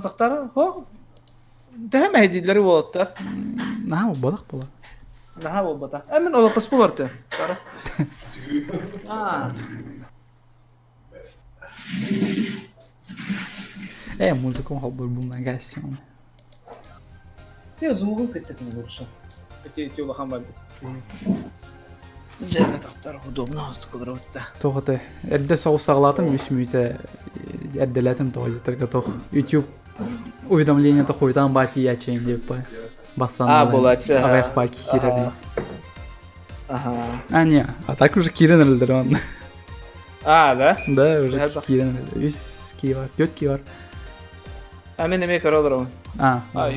Тохтар, хо, төһө мэһэйдииллэр уолаттар? Наһаа буолбатах буолар. Наһаа буолбатах. Э, мин олоппос буолар Сара. Аа. Э, музыка холбур бумагасион. Ты звугун кыччатын лучше. Эти улахан барбыт. Дьэ, тохтор удобно хостукулар Тоҕо те эрдэ соҕус саҕалаатым үс мүнүүтэ эрдэлээтим тоҕо диэтэргэ тох YouTube уведомление хуйтан баа тиийээччиҥ диэппэ бастан А, буолааччы, аҕыйах баа киирэр Ага. А, не, а так уже киирэн эрэллэр онно. А, да? Да, уже киирэн эрэллэр. Үс кии бар, түөрт кии бар. А мен эмиэ көрө олоробун. А, А,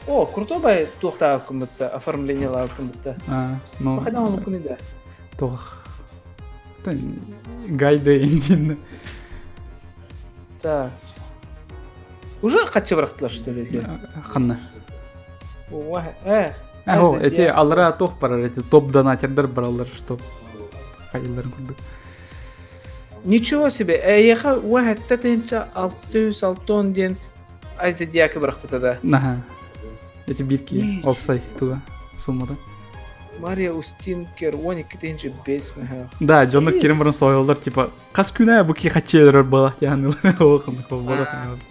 О, крутой бай туохтаах бутта, оформлениелаах бутта. А, ну. Хайдан олуккун иде. Туох. Гайды индин. Так. Уже хаччы бырахтылар, что ли? Ханна. Э. О, эти алра туох барар, эти топ-донатердер бараллар, что хайылларын курдук. Ничего себе, эйиэхэ уэһэттэ тыһынча 660 диэн Айзедиаки бырахпыта да. Наха. Эти бирки опсай туга суммада. Мария Устинкер 12 тыһынча 5 мөһөөх. Да, дьоннор кирин баран соһуйаллар, типа, хас күнэ бу ки хаччы өлөрөр балах диэн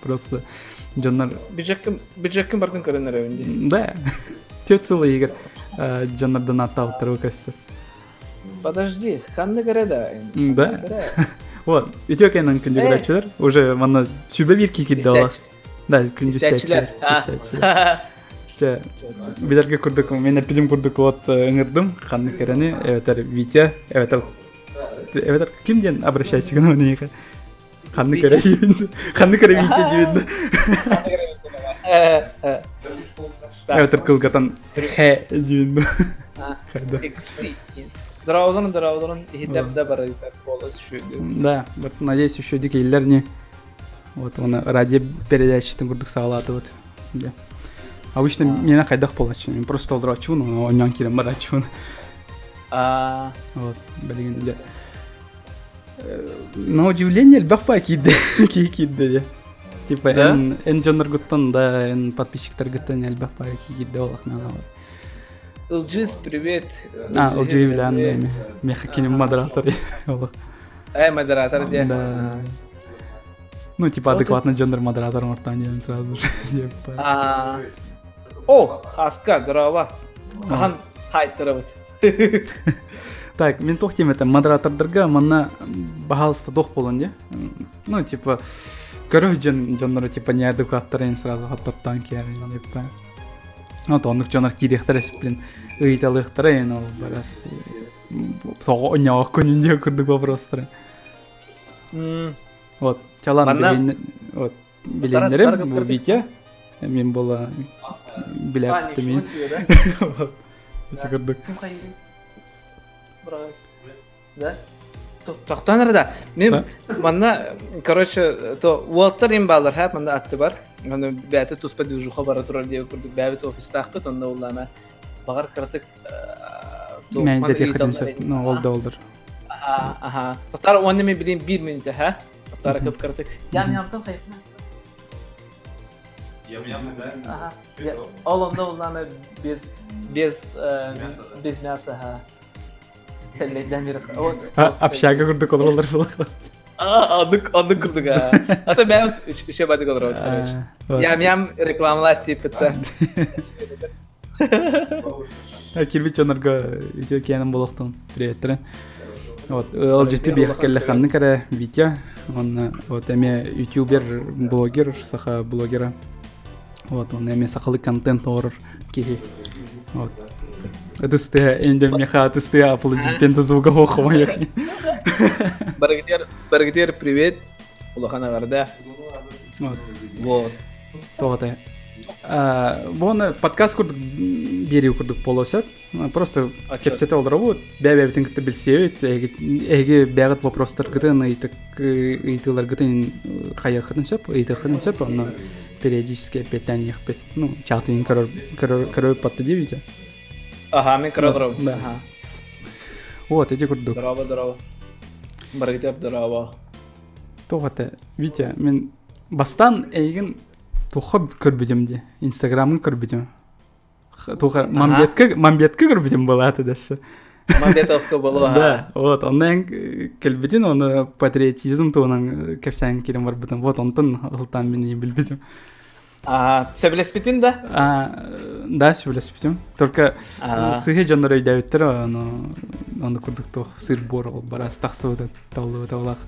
просто дьоннор Бюджеккин бюджеккин бартын көрөн эрэбин дии. Да. Төрт сыл иһигэр дьоннор донаттаабыттара көстөр. Подожди, ханнык эрэ да. Да. Вот, үтүө кэнэн күндү көрөөччүлэр. Уже манна сүбэ биир киирдэ олар. Да, күндү истээччилэр. Чэ, билэргэ курдук, мен эппитим курдук вот ыҥырдым ханнык эрэни, эбэтэр Витя, эбэтэр эбэтэр ким диэн обращайся гына миэхэ. Ханнык эрэ ханнык эрэ Витя диибин. Эбэтэр кылгатан хэ диибин. Дорооболорун, дорооболорун, иһитэр да барыгар голос үчүгэй. Да, вот надеюсь, еще дикейлер не. Вот он радио передачатын курдук саҕалаатыбыт. Да. Обычно меня хайдах буолаччы, мен просто олорооччубун, оонньоон киирэн барааччыбын. А Вот, билигин дьэ. На удивление элбэх баа киирдэ, киһи киирдэ дьэ. Типа эн эн дьонноргуттан да, эн подписчиктаргыттан элбэх баа киирдэ олох наада. Ылдьыыс, привет. А, Ылдьыы билэн меха кини модератор. Э, модератор де. Да. Ну, типа, адекватно джендер модератор мартан диэн сразу же. А. О, Хаска, здорово. Хахан хайтырабыт. Так, мен туох диэм это модератордарга манна баһаалыста туох буолун дии. Ну, типа, көрө дьон дьоннору типа неадекваттарын сразу хоттортоон киэрин типа. Вот оннук дьоннор киириэхтэрэ блин ыйыталыахтара эн ол барас тоҕо онньооккун диэн курдук вопростары. Вот, чалан билин вот билиннерим бу Витя мен була билэптим мен. Вот. Эти курдук. Да? Тохтоон эрэ да. Мен манна, короче, то уолаттар им баалар һээп манна атты бар. Аны бэйэтэ туспа движуха бара турар диэбит курдук бэйэбит офистаахпыт, онно уллаана баҕар кыратык Ну, ол да олдор. Аха, аха. Тохтар уонна мен билим биир минута, ха? Тохтар кып кыратык. Ям ямтан хайытна. Ага. Ол онно уллаана без без без мяса, ха. Общага курдук олороллор буолар. Оннук оннук курдук аа. А то бэйэм үчүгэй бадык олоробут короче. Ям ям рекламалаас тииппитта. Кирбит дьоннорго үтүө киэнэн буолуохтун приветтерин. Вот, ылдьыты биэх кэллэ ханнык эрэ Витя, он вот эмиэ ютубер, блогер, саха блогера. Вот, он эмиэ сахалыы контент оҥорор киһи. Вот. Ытыстыа, инде меха ытыстыа аплодисменты звука хомойох. Барыгытыгар, барыгытыгар привет. Улахан эҕэрдэ. Вот. Вот. Тоҕо Буону подкаст курдук биэрии курдук буолуо сөп. Просто кэпсэтэ олоробут, бэйэ-бэйэбитин кытта билсиэбит, эһиги бэйэҕит вопростаргытын, ыйытыыларгытын хайыаххытын сөп, ыйытыаххытын сөп, онно периодически эппиэттээн иһиэхпит. Ну, чаатыйын көрөр патты диэбитэ. Аха, мен көрө олоробун. Да. Вот, эти курдук. Здорово, здорово. Барыгытыгар здорово. Тоҕо этэ, Витя, мен бастаан эйигин Туохха көрбүтүм дии? Инстаграмын көрбүтүм. Туха Мамбетка Мамбетка көрбүтүм была дэссе. Мамбетовка была. Да, вот, онно кэлбитин, оны патриотизм туһунан кэпсээн киирэн барбытым. Вот, онтон ылтаан мин билбитим. А, сөбүлэспитин да? А, да, сөбүлэспитим. Только сыһы дьоннор өйдөөбүттэр, ону ону курдук туох сыр буор ол барас тахсыбыта таллыбыта олах.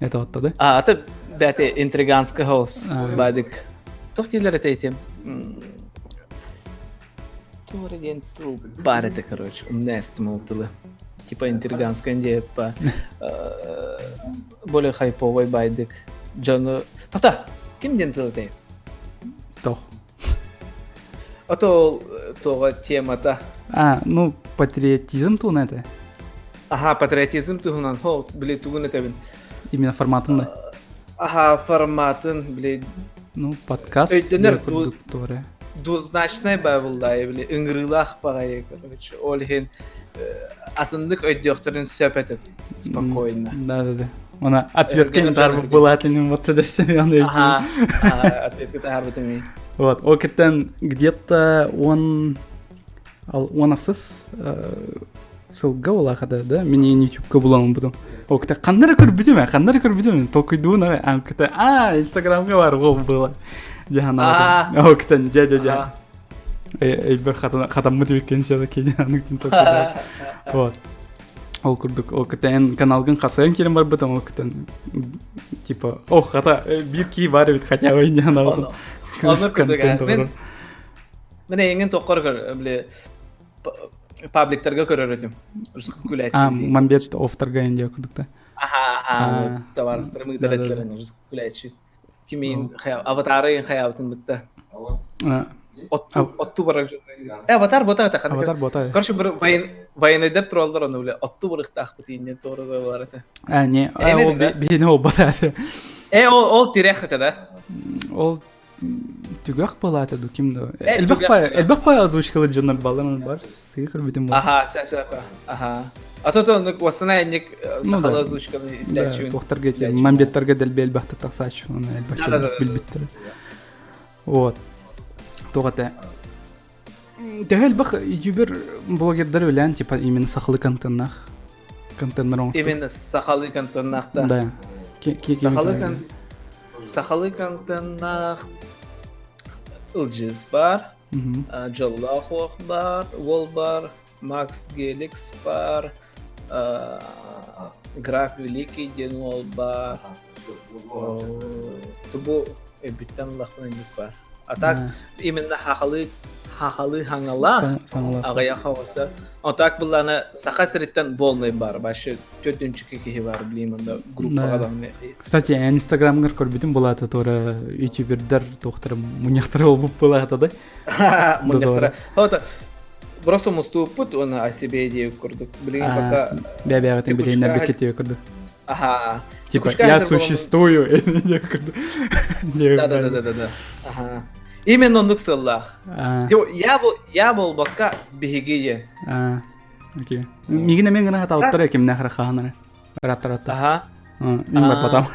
Это вот да? А, это бәте интриганский хаус бадик. Туох дииллэр этэ ити? Туора диэн тыл баар этэ, короче, умнестим ол тылы. Типа интриганская диэппа более хайповый байдык. Дьону... Тота, ким диэн тыл этэй? Тох. А то тоҕо темата. А, ну, патриотизм туһунан это. Аха, патриотизм туһунан. Хол, били тугун этэбин. Именно форматын да. Аха, форматын, били... Ну, подкаст. Өйдөнөр двузначный бабыллай, били ыҥырыылаах баҕайы, короче, ол иһин атыннык өйдүөхтэрин сөп этэ спокойно. Да, да, да. Она ответка не была вот тогда Семен. Ага, ответка таһарбытым. Вот, ол кеттен где-то он он ахсыс сылга улаахата да мини ютубка буламын бутум ол кете ханнары көрбүтүм э ханнары көрбүтүм толкуйдуун а кете а инстаграмга бар ол было дьаһана ол кетен дьэ дьэ дьэ өйбөр хатаммыт үккен все-таки аныктын толкуйдаа вот ол курдук ол кытен каналгын хасайын кирен барбытым ол кытен типа ох хата биир кии бар эбит хотя бы Ону курдук мен эйиңин тоққор көр били пабликтарга көрөр этим. А, Мамбет офтарга инде курдукта. Аха, аха, товарыстарым ыытар күлээччи. Кимин аватары хаябытын бытта. Отту барар. Э, аватар бота та. Аватар бота. Короче, бір воен военныйдар туралдар оны биле. Отту барыктаах бит торы бар это. А, не, ол бихини ол бота. Э, ол ол тирэх это да. Ол түгэх балаата ду ким да. Элбэх пай, элбэх пай озвучкалы дьоннор баллар бар. Сыгы көрбүтүм. Аха, сәп сәп. Аха. А то то восстанови ник сахалы озвучканы истәчүн. Туохтарга эти мамбеттарга дэлби элбэхтэ тахсаачу, оны элбэхтэ билбиттэр. Вот. Туох этэ. Төһө элбэх ютубер блогердар үлээн типа именно сахалы контеннах контеннер оҥортор. Именно сахалы контеннах да. Да. Сахалы кон сахалы контеннах Ылдьыыс бар, Дьоллоох уох бар, уол бар, Макс Геликс бар, Граф Великий диэн уол бар. Бу өйбүттэн улахан инник бар. А так именно хахалы хахалы хаҥала аҕыйах хаҕыса. А так быллана Саха сириттэн полный бар. Башы төртүнчү киһи бар билим онда группаға даҕаны. Кстати, эн инстаграмҥар көрбүтүм булаата туора ютубердар туохтара мунньахтара буолбут булаата да? Мунньахтара. Вот просто мустууппут уонна о себе диэбит курдук. Билигин пока Бэбэҕитин билиэннэрбит китиэ курдук. Ага. Типа, я существую. Да, да, да, да, да. Ага. Именно оннук сыллаах. Я я буолбакка биһиги диэн. Окей. Мигин эмиэ гына хатаабыттара кимнээх эрэ хаһан эрэ. Ыраттаратта. Ага. Мин барбатам.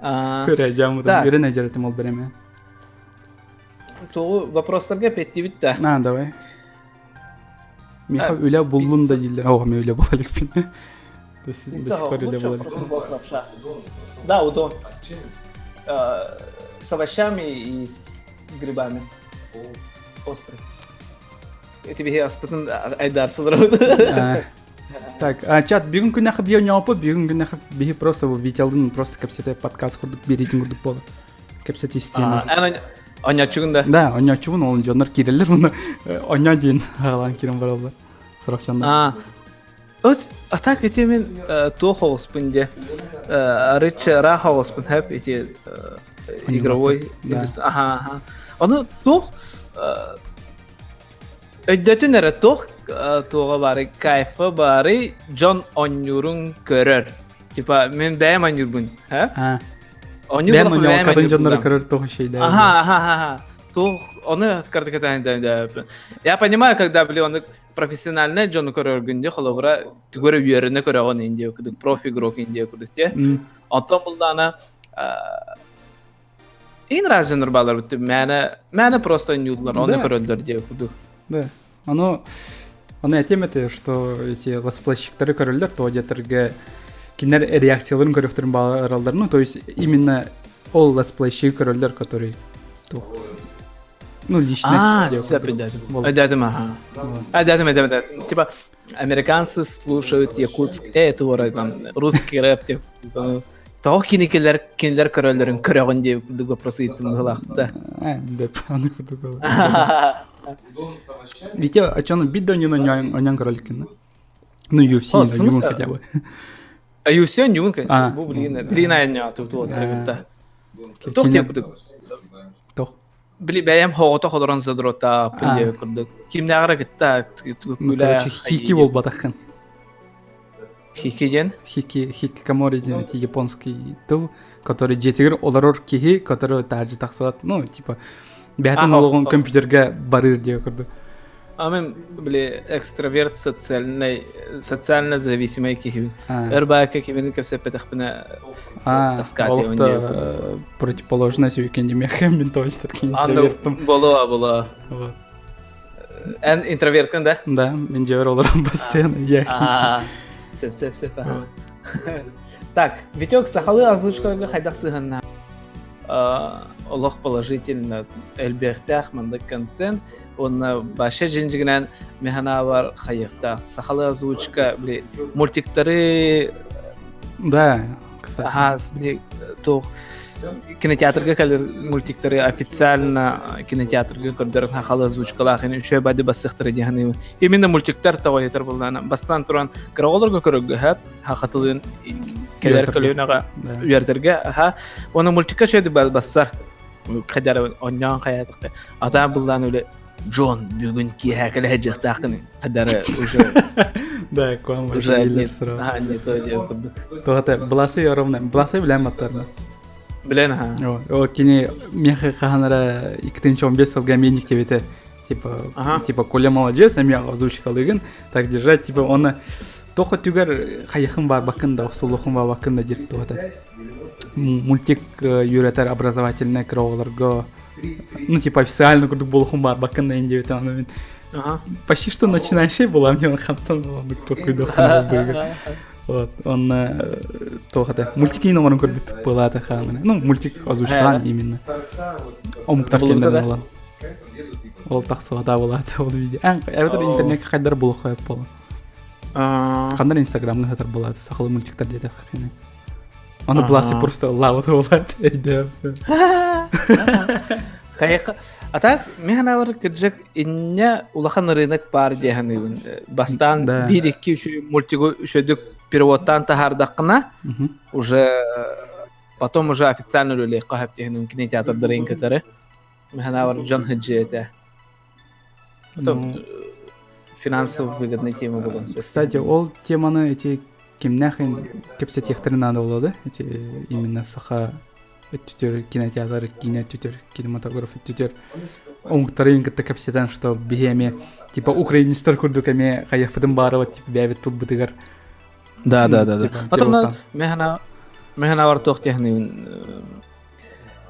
Көрө дьаммытым. Үрэн эдьэрэтим ол береме. Тугу вопростарга петтибит да. На, давай. Миха үлэ буллун да дииллэр. Оҕо мен үлэ була иликпин. До сих пор үлэ була иликпин. Да, удон. С овощами и с грибами. Острый. Тебе аспытын айдарсылар. Так, а, чат, бүгүн күннэхэ биэ оñооппут, бүгүн күннэхэ биһи просто бу Витялдын просто кэпсэтэ подкаст курдук биэриитин курдук буолар. Кэпсэтии система. Эн оñооччугун да? Да, оñооччубун, ол дьоннор киирэллэр уонна оñоо диэн аҕалаан киирэн бараллар. Сорох дьоннор. А, вот, а так эти мен туох оҕуспун дьэ. Арычча ыраах оҕуспун хэп эти игровой. Ага, ага. Ону туох Өйдөтүн эрэ туох туоҕа баарый, кайфа баарый, дьон оонньуурун көрөр. Типа мин бэйэм оонньуурбун, һэ? Оонньуур Бэйэм оонньуурбун дьоннору көрөр туох үчүгэй Ага, ага, ага. Туох ону Я понимаю, когда, блин, ону профессиональный дьону көрөргүн дии, холобура, тугу эрэ үөрэнэ көрөҕүн индия курдук, профи игрок индия курдук дии. Онтон булдаана. Ин разын балар бит мээнэ мээнэ просто ньууллар оны көрөллөр диye курдук. Да. Оно ону этим это, что эти летсплейщиктары көрөллөр, то где-то кинилэр реакцияларын көрүөхтэрин баҕараллар. Ну, то есть именно ол летсплейщиги көрөллөр, который ну, личность. А, все, өйдөөтүм, аха. Өйдөөтүм, өйдөөтүм, өйдөөтүм. Типа, американцы слушают якутск, это там, русский рэп, типа, тоҕо киникилер кинилэр көрөллөрүн көрөҕүн диye курдук вопрос ыйыттым быһылаахта. Бэп, аны курдук. Ведь а чон бит да оньон көрөлүккүн. Ну, UFC оньон хотя бы. А UFC оньон бу блин, блин айня тут вот кытта. Тох диye курдук. Тох. Били бэйэм хоҕото холорон задрота диye курдук. Кимнээҕэр кытта Ну, короче, хики буолбатаххын. Хики диэн? Хики, хикикомори диэн эти японский тыл, который дьиэтигэр олорор киһи, который таһырдьа тахсыбат, ну, типа, бэйэтин олоҕун компьютерга барыыр диye курдук. А мен, били, экстраверт социальный, социально зависимый киһибин. Өр баайка кимин кэпсэппэтэхпинэ таскаат Олохто противоположность үкен демехем мен то есть интровертом. Боло, боло. Эн интроверткын да? Да, мен жебер олорон постоянно. Я хики. Сөп, сөп, сөп. Так, Витек, сахалыы озвучкаларга хайдах сыһанна? Олох положительно элбэхтээх маннык контент уонна баша дьиҥ-дьиҥинэн механаабар хайыахтаах сахалыы озвучка били мультиктары Да, кстати. Аха, били туох кинотеатрга кэлэр мультиктары официально кинотеатрга көрдөрөн хахалы озвучкалаах ини үчүгэй бады бассыхтары диһаны именно мультиктар тоҕо етер буллаана бастаан туран кыра оҕолорго көрөргө хөп хахатылыын кэлэр көлүөнэҕэ үөрдэргэ аха уонна мультикка үчүгэй бассар хайдары онньоон хайаатыкта атаан буллаан үлэ Джон бүгүн киэһэ кэлэ сылдьыахтааххын хайдары уже Да, куам уже не не то диэн курдук. Туохата Бласы ровно Бласы билэн маттарна. Билэн аха. О, кини меха хаханара 2015 сылга меник тебете. Типа, типа Коля молодец, а меня озвучкалыгын, так держать, типа он тохо түгэр хайыхын бар бакын да, охсулухун бар бакын да дип туохата. Мультик үйрөтөр образовательный кыра ну типа официально курдук болохун бар бакын да диэбит аны мен почти что начинающий буолам диэн хантан токуйдохун вот он туохата мультикин оҥорон көрбүт буолаата хаанына ну мультик озвучкалаан именно омуктар кэннэрин ылан ол тахсыбата буолаата ол видео эбэтэр интернетке хайдар булух буолан ханнар инстаграмҥа сытар буолаата сахалыы мультиктар диэтэххинэ Аны Бласи просто лава туолат өйдөп. Хайка А так мен ханабар кырдьык инне улахан рынок бар дии саныыбын. Бастаан биир икки үчү мультигу үчөдүк переводтаан таһаардаххына уже потом уже официально үлэлиэххэ сөп диэн кинотеатрдарын кытары. Мен ханабар дьон сылдьыа этэ. Потом финансово выгодная тема буолуон сөп. Кстати, ол теманы эти кимнээх кэпсэтиэхтэрин наада буолуо да? Эти именно саха өттүтэр кинотеатр, киинэ өттүтэр, кинематограф өттүтэр омуктарын кытта кэпсэтэн, что биһи эмиэ типа украинецтар курдук эмиэ хайыахпытын баарыбат типа бэйэбит тылбытыгар Да, да, да, да. Потом механа бар туох диэхнин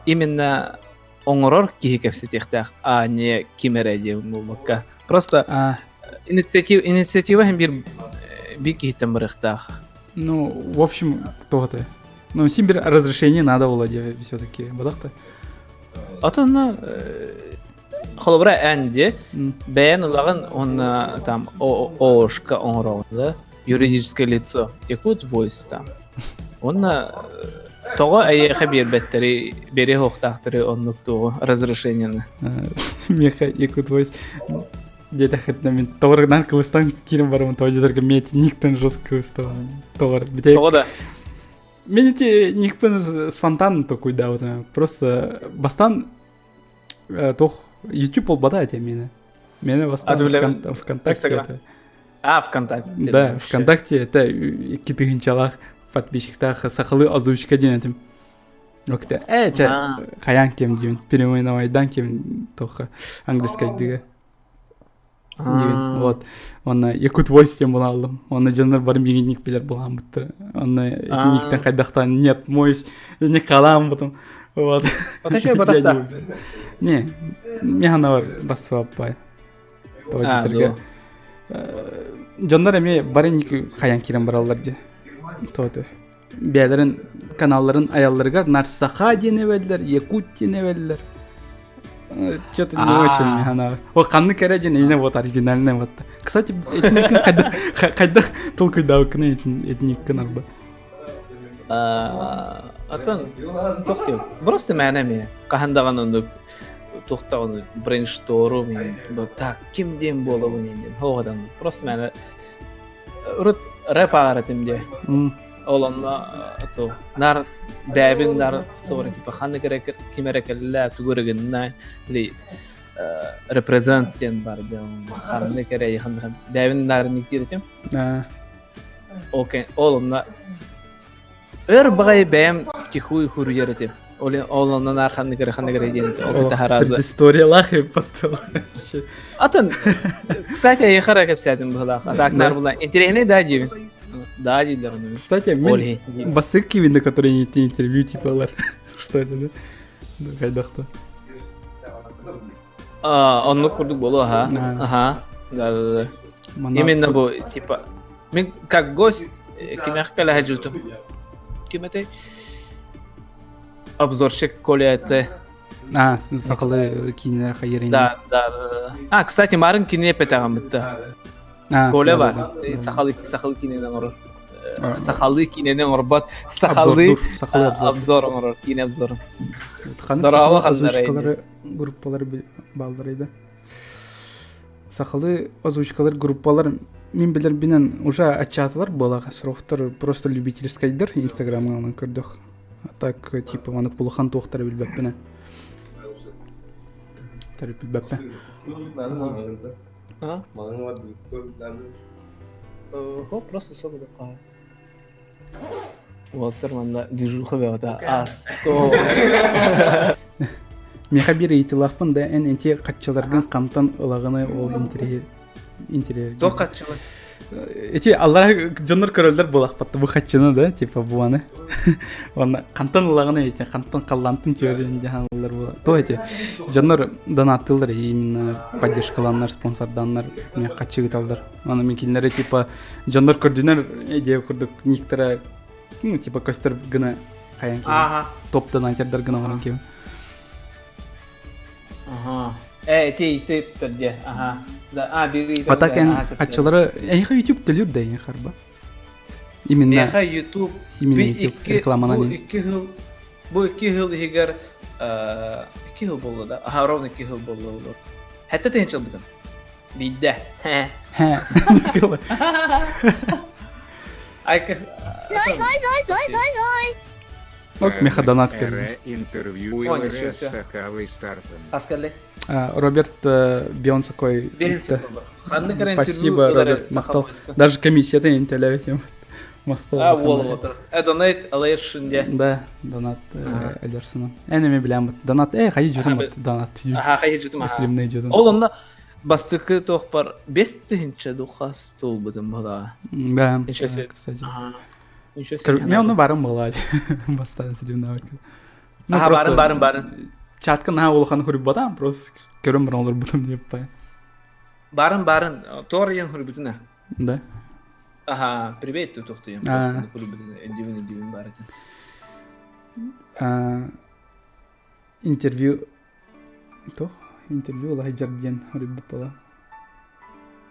именно оҥорор киһи кэпсэтиэхтээх, а не ким эрэ диэн буолбакка. Просто инициатива инициатива иһин биир биир киһиттэн барыахтаах. Ну, в общем, кто это? Ну, син бир разрешение надо было все-таки. Бодах-то. А то на холобура эн дии бэйэн ылаҕын уонна там ООшка оҥороҕун да юридическое лицо Якут Voice там уонна тоҕо эйиэхэ биэрбэттэри биэриэ суохтаахтары оннук туоҕу разрешениены Миэхэ Якут Voice диэтэххитинэ мин тоҕоргунан кыбыстан киирэн бараммын тоҕо диэтэргэ миэти никтэн жестко кыбыстабын тоҕор бүтэй тоҕо да Мен эти никпын с фонтаном такуйдаабытым просто бастан туох YouTube буолбата этэ миэнэ миэнэ бастаан ВКонтакте этэ А, ВКонтакте. Да, ВКонтакте это икки тыһыынчалаах подписчиктаах сахалыы озвучка диэн этим. Окте, чэ, хайаан кем диибин, переименовайдан кем тоха английскайдыга. Диибин, вот. Онно Якут Voice диэн була алдым. Онно дьоннор бары миигин ник билэр буолаан буттара. Онно ити никтен хайдахтаан нет, мойс, не халаан бутум. Вот. Отачай батахта. Не, механавар бассуаппай. Тоҕо Дьоннор эмиэ бары инники хайан киирэн бараллар дии. Тоҕо бэйэлэрин каналларын аялларыгар Нарсаха диэн эбэллэр, Якут диэн эбэллэр. Что-то не очень механавар. О, ханнык эрэ диэн инэ вот оригинальный вот. Кстати, этникин хайдах толкуйдаабыккын этниккин арба. Атын туох диэн просто мээнэ эмиэ хаһан даҕаны оннук туох даҕаны брейншторм так ким диэн буолабын диэн хоҕодан просто мээнэ урут рэп ааҕар этим диэ ол онно туох нар бэйэбин нар туох эрэ типа ханнык эрэ ким эрэ кэллэ тугу эрэ гынна или репрезент диэн бар диэн ханнык эрэ ханнык бэйэбин наарыннык диир этим Окей, ол онно өр баҕайы бэйэм втихую хуруйар этим. Ол онно наар ханнык эрэ ханнык эрэ диэн ол таһараазы. Предысториялаах эппаттал. Атын, кстати, эйиэхэ эрэ кэпсээтим быһылаах. А так наар була интересный да диибин. Да дииллэр ону. Кстати, мен бассык кивинде, который не интервью типа алар. Что ли, да? Хайдахта. Оннук курдук буолуо, аха. Аха. Да, да, да. Именно бу, типа, мен как гость кимэх кэлэһэ дьутум. Ким этэй? Обзорщик Коля это. А, сахалы кинилер хайырын. Да, да, да. А, кстати, марын кине петагам битта. Коля бар. Сахалы сахалы кинени оҥорор. Сахалыы кинени оҥорбот. Сахалыы обзор оҥорор, киинэ обзорун. Дорообо ханнарай. Группалар бааллар да. Сахалыы озвучкалар группалар мин билэрбинэн уже аччаатылар буолаҕа сорохтор просто любительскайдар инстаграмҥа көрдөх. А так типа маннык улахан туохтары билбэппинэ. Тарып билбэппин. А? Просто сок да Уолаттар манна дежурха бөҕөтө аасто. Миэхэ биир ыйытыылаахпын да эн ити хаччыларгын хантан ылаҕыный ол интерьер интерьер Туох хаччылар? Ити аллара дьоннор көрөллөр буолахпат бу хаччыны да типа буаны Уонна хантан ылаҕын эти хантан халлантын түөрүн дьаһаналлар була. То эти дьоннор донаттыыллар именно поддержкаланнар, спонсорданнар мне хаччыгыталлар. Аны мен кинилэри типа дьоннор көрдүнэр идея курдук никтера ну типа көстөр гына хайан киһи. Ага. Топ донатердар гына оҥорон киһи. Ага. Э, ти ти терде. Ага. Да, а, бири. А так эн хаччылары эйха YouTube төлүр да эйха харба. Именно Миэхэ YouTube именно YouTube рекламанан бу 2 жыл бу 2 жыл иһигэр 2 жыл буолла да. Аха, ровно 2 жыл буолла. Хэтте тыһынча ылбытым. Биирдэ. Айка. Ок, меха донат кэллэ. Интервью Ой, ничего себе. Сахавый стартом. Хас кэллэ? Роберт Бионсакой. Спасибо, Спасибо, Роберт, махтал. Даже комиссията интеллектим. Махтал. А, уол отыр. Донат алайыршын де. Да, донат алерсынан. Энеме билям. Донат, хайы жутум донат. Аха, хайы жутум. Стримный жутум. Ол онно бастыкы туох бар 5 тыһынча духас туолбутум була. Да, Ничего себе. кстати. Ничего себе. Мен оны барым была. Бастан соревновать. Ну, Аха, барын, барын, барын. Чатка на улахан хурибатам, просто көрөм бар олар бутум деп пай. Барын, барын. Тор ен хурибутуна. Да. Аха, привет, тут тухтуем. Просто хурибутуна. Эдивин, эдивин баратын. Интервью то интервью лайджар диэн хурибут була.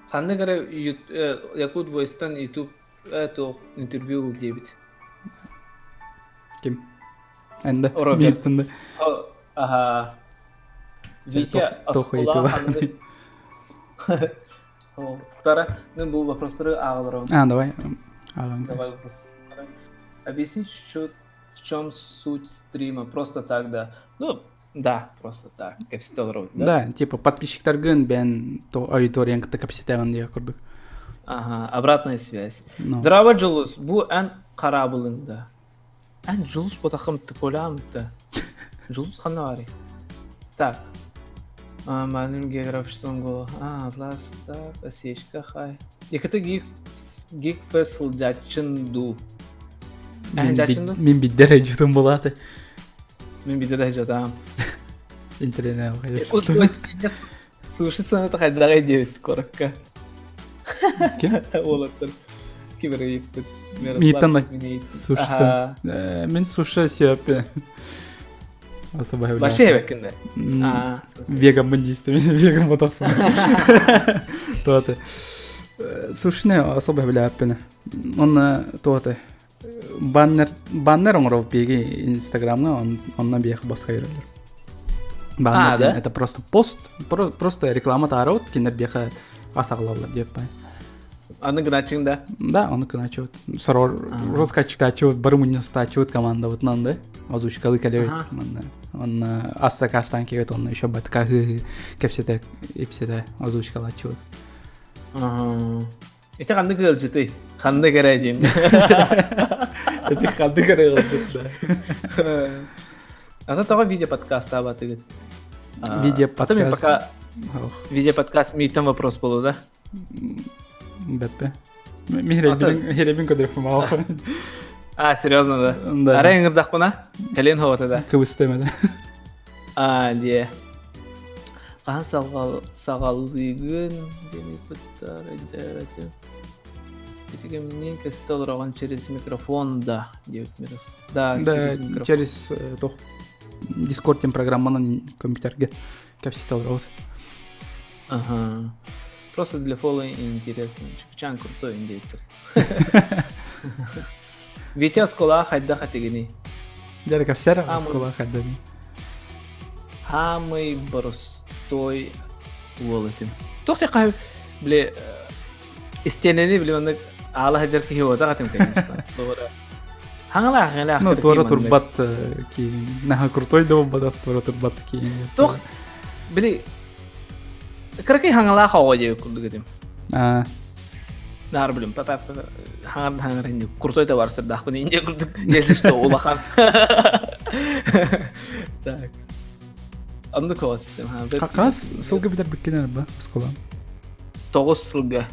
Ханнык эрэ Якут Voice-тан YouTube то интервью диэбит. Ким? Энда. Роберт. Миттенде. Аха. Витя Тохо Тара, ну бу вопростары ааҕаларым. А, давай. Ааҕан. Давай вопрос. Объяснить, что, в чем суть стрима? Просто так, да. Ну, да, просто так. Кэпсэтэ да? Да, типа подписчиктаргын бэн то аудиториян кытта кэпсэтэҕин диye курдук. Ага, обратная связь. Но. Дорообо Дьулус, бу эн хараабылыҥ да. Эн Дьулус ботахым тыколаамта. Дьулус ханна баарый? Так. Маным географическом голо. А, Атлас, так, осечка, хай. Екаты гик гик фест сылдьааччын дуу. Эн жачын дуу? Мин биддер жутум булаты. Мин биирдэ да сылдьыбатаҕым. Интэриэһинэй Суши сыаната хайдаҕый диэбит куоракка. Ким? Уолаттар ким эрэ ыйыппыт. Миитан суши сыана. Мин суши сиэппин. Вообще эбэккин да? Вегаммын диистим. Веган ботохпун. Туоты. Сушины особо билээппин. Онно туоты. Баннер баннер оҥоров биһиги Инстаграмҥа онно биэх босхо йөрөлөр. Баннер да? это просто пост, просто реклама таарабыт, кинилэр биэхэ ас аҕалаллар диэппай. Аны гыначчыҥ да? Да, ону гыначчыбыт. Сорор роскаччыктааччыбыт, бары мунньустааччыбыт командабытынан да. Озвучкалы кэлэбит манна. Онно ас сакаастаан киэбит, онно еще батка кэпсэтэ, ипсэтэ озвучкалааччыбыт. Ити ханнык ыалдьытый? Ханнык эрэ диэн. Ити ханнык эрэ ыалдьыт да. А то тоҕо видео подкастаабатыгыт? Видео подкаст. Пока видео подкаст мийтен вопрос болу да? Бэппе. Михребин көдөрөппүм аҕа. А, серьезно да? Да. Арай ыҥырдахпына? Кэлин хоҕото да? Кыбыстым да. А, дие. Хаһан саҕалыыгын диэн ыйыппыттар өйдөөбөтүм. Ити кэмниин көстө олороҕун через микрофон да диэбит Мирос. Да, Да, через микрофон. через тох Discord диэн программанан компьютерге кэпсэтэ олоробут. Ага. Просто для фолла интересно. Чукчан крутой индейтер. Витя оскуолаҕа хайдах этигиний? Дьэ, кэпсээр оскуолаҕа хайдах Самый боростой уол этим. Туох ти били истиэнэни били маннык аала сылдьар киһи уотах этим конечно. Хаҥалаах хаҥалаах. Ну, туора турбат киин. Наха крутой да буолбатах, туора турбат киин. Туох били кыракый хаҥалаах оҕо диэбит курдук этим. Аа. Наар билим, папа хаҥар хаҥар инди крутой да барсырдаахпын инди курдук, если что, улахан. Так. Оннук оҕо систем. Хас сылга бүтэрбиккин арба оскуолаң? 9 сылга.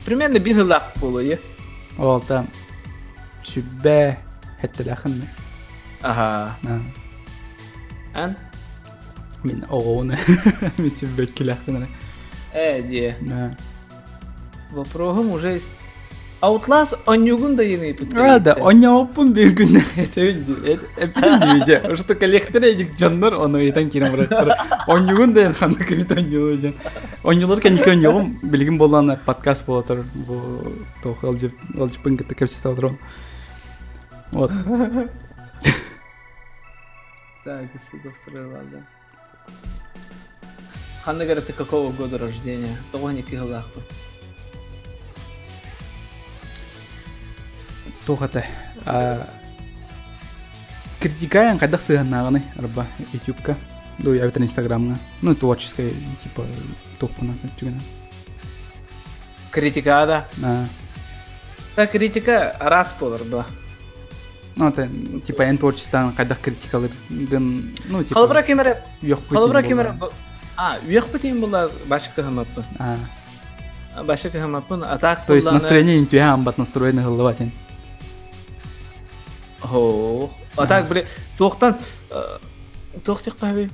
Примерно бир сыллаах буолуо. Ол та сүбэ хеттелээхин. Аха. Ан? Мин оҕоуна. Мин сүбэ килээхпин. Э, дие. Вопроһум уже Outlast онньугун да иныйпыт. А, да, онньооппун биир күн эппитим дии Что коллектор эдик дьоннор ону ыйтан киирэн бараттар. Онньугун да ханна кимит онньулу диэн. Онньулар кэнники онньугум билигин буоллаана подкаст буолатар бу туох ылдьыппын кытта кэпсэтэ олорон. Вот. Так, доктор ладно. Ханнык эрэ ты какого года рождения? Тоҕо 12 сыллаахпын. Туох этэ? Критикаан хайдах сыһыаннааҕыный арба ютубка ну эбэтэр инстаграмҥа ну творческай типа туохпуна түгэнэ Критика да? Да критика араас буолар да. Ну, это, типа, эн творчестводан хайдах критикалыргын, ну, типа... Холобура ким эрэ... Холобура ким эрэ... А, үөхпүт була башка кыһамаппын. А. Башка кыһамаппын, а так... То есть настроение интүһэ амбат настроение хыллыбатын. О, а так, били, туохтан... Туох тиққаби?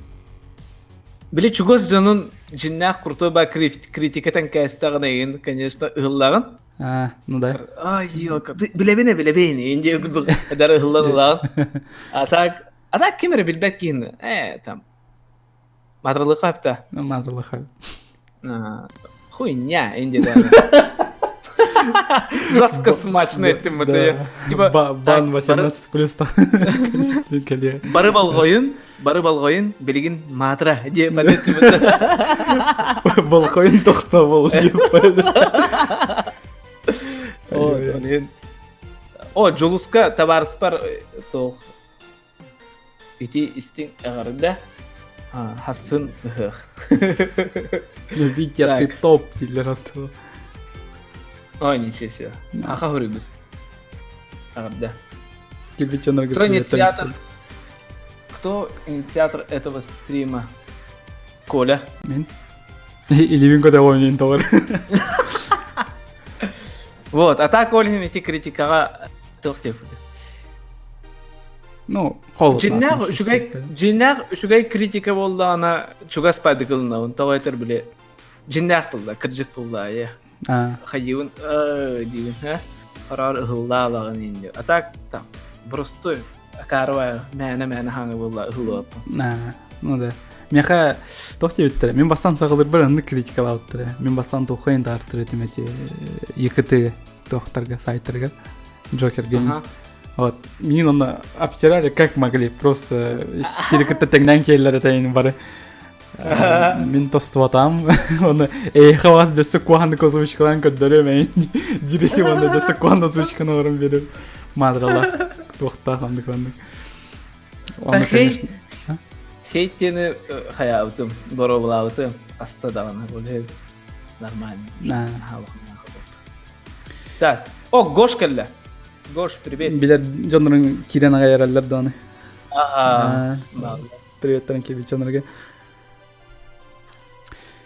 Били чугас дьонун дьиннээх крутой ба критикатан кээстэҕин эйин, конечно, ыһыллаҕын. А, ну да. Ай, ёлка. Билэбин билэбин. Инде курдук эдэр ыһыллан ылаҕын. А так, а так ким эрэ билбэт киһини. Э, там. Матралыха апта. Ну, матралыха. Хуйня, инде да. Жестко смачно эттим это. Типа бан 18 плюс Бары болҕойун, бары болҕойун, билигин маатыра диэ Болҕойун тохтобул диэп О, Дьулуска табаарыспар туох ити истиҥ эҕэрдэ хассын ыһыах. Витя, ты топ дииллэр отту. Ой, ничего себе. Аха хоруйбут. Эҕэрдэ. Кто инициатор? Кто инициатор этого стрима? Коля. Мин. Илибин көтөҕүн тоҕор. Вот, а так Олин эти критикаҕа туох диэппит. Ну, холодно. Дьиннээх үчүгэй дьиннээх үчүгэй критика буоллаҕына чугас падыгылынабын тоҕо этэр били дьиннээх булла кырдьык булла айа хайыыбын диибин ха хороор ыһыллаалаҕын инди а так там простой акаарыбай мээнэ мээнэ хаҥы буолла ыһыллыбаппын. Ну да. Миэхэ туох диэбиттэрэ мин бастаан саҕалыырбар оннук критикалаабыттара. Мин бастаан туохха таартыр этим эти ЕКТ туохтарга сайтарга Джокерге. Вот. Мин онно обтирали как могли. Просто сири кытта тэҥнээн киэллэр этейин бары. Мин тостубатам. Оны эйхэ вас дөссө куһаннык озвучкалаан көрдөрүм эйин дирети онно дөссө куһан озвучканы оҥорон берем. Мадралах туохтаах оннук оннук. Оны, конечно. Хейт диэни хайаабытым, боруобалаабытым хаста даҕаны ол нормально. Так, о, Гош кэллэ. Гош, привет. Билэр дьоннорун киирэн аҕай эрэллэр даҕаны. Ага. Приветтарын киирбит дьоннорго.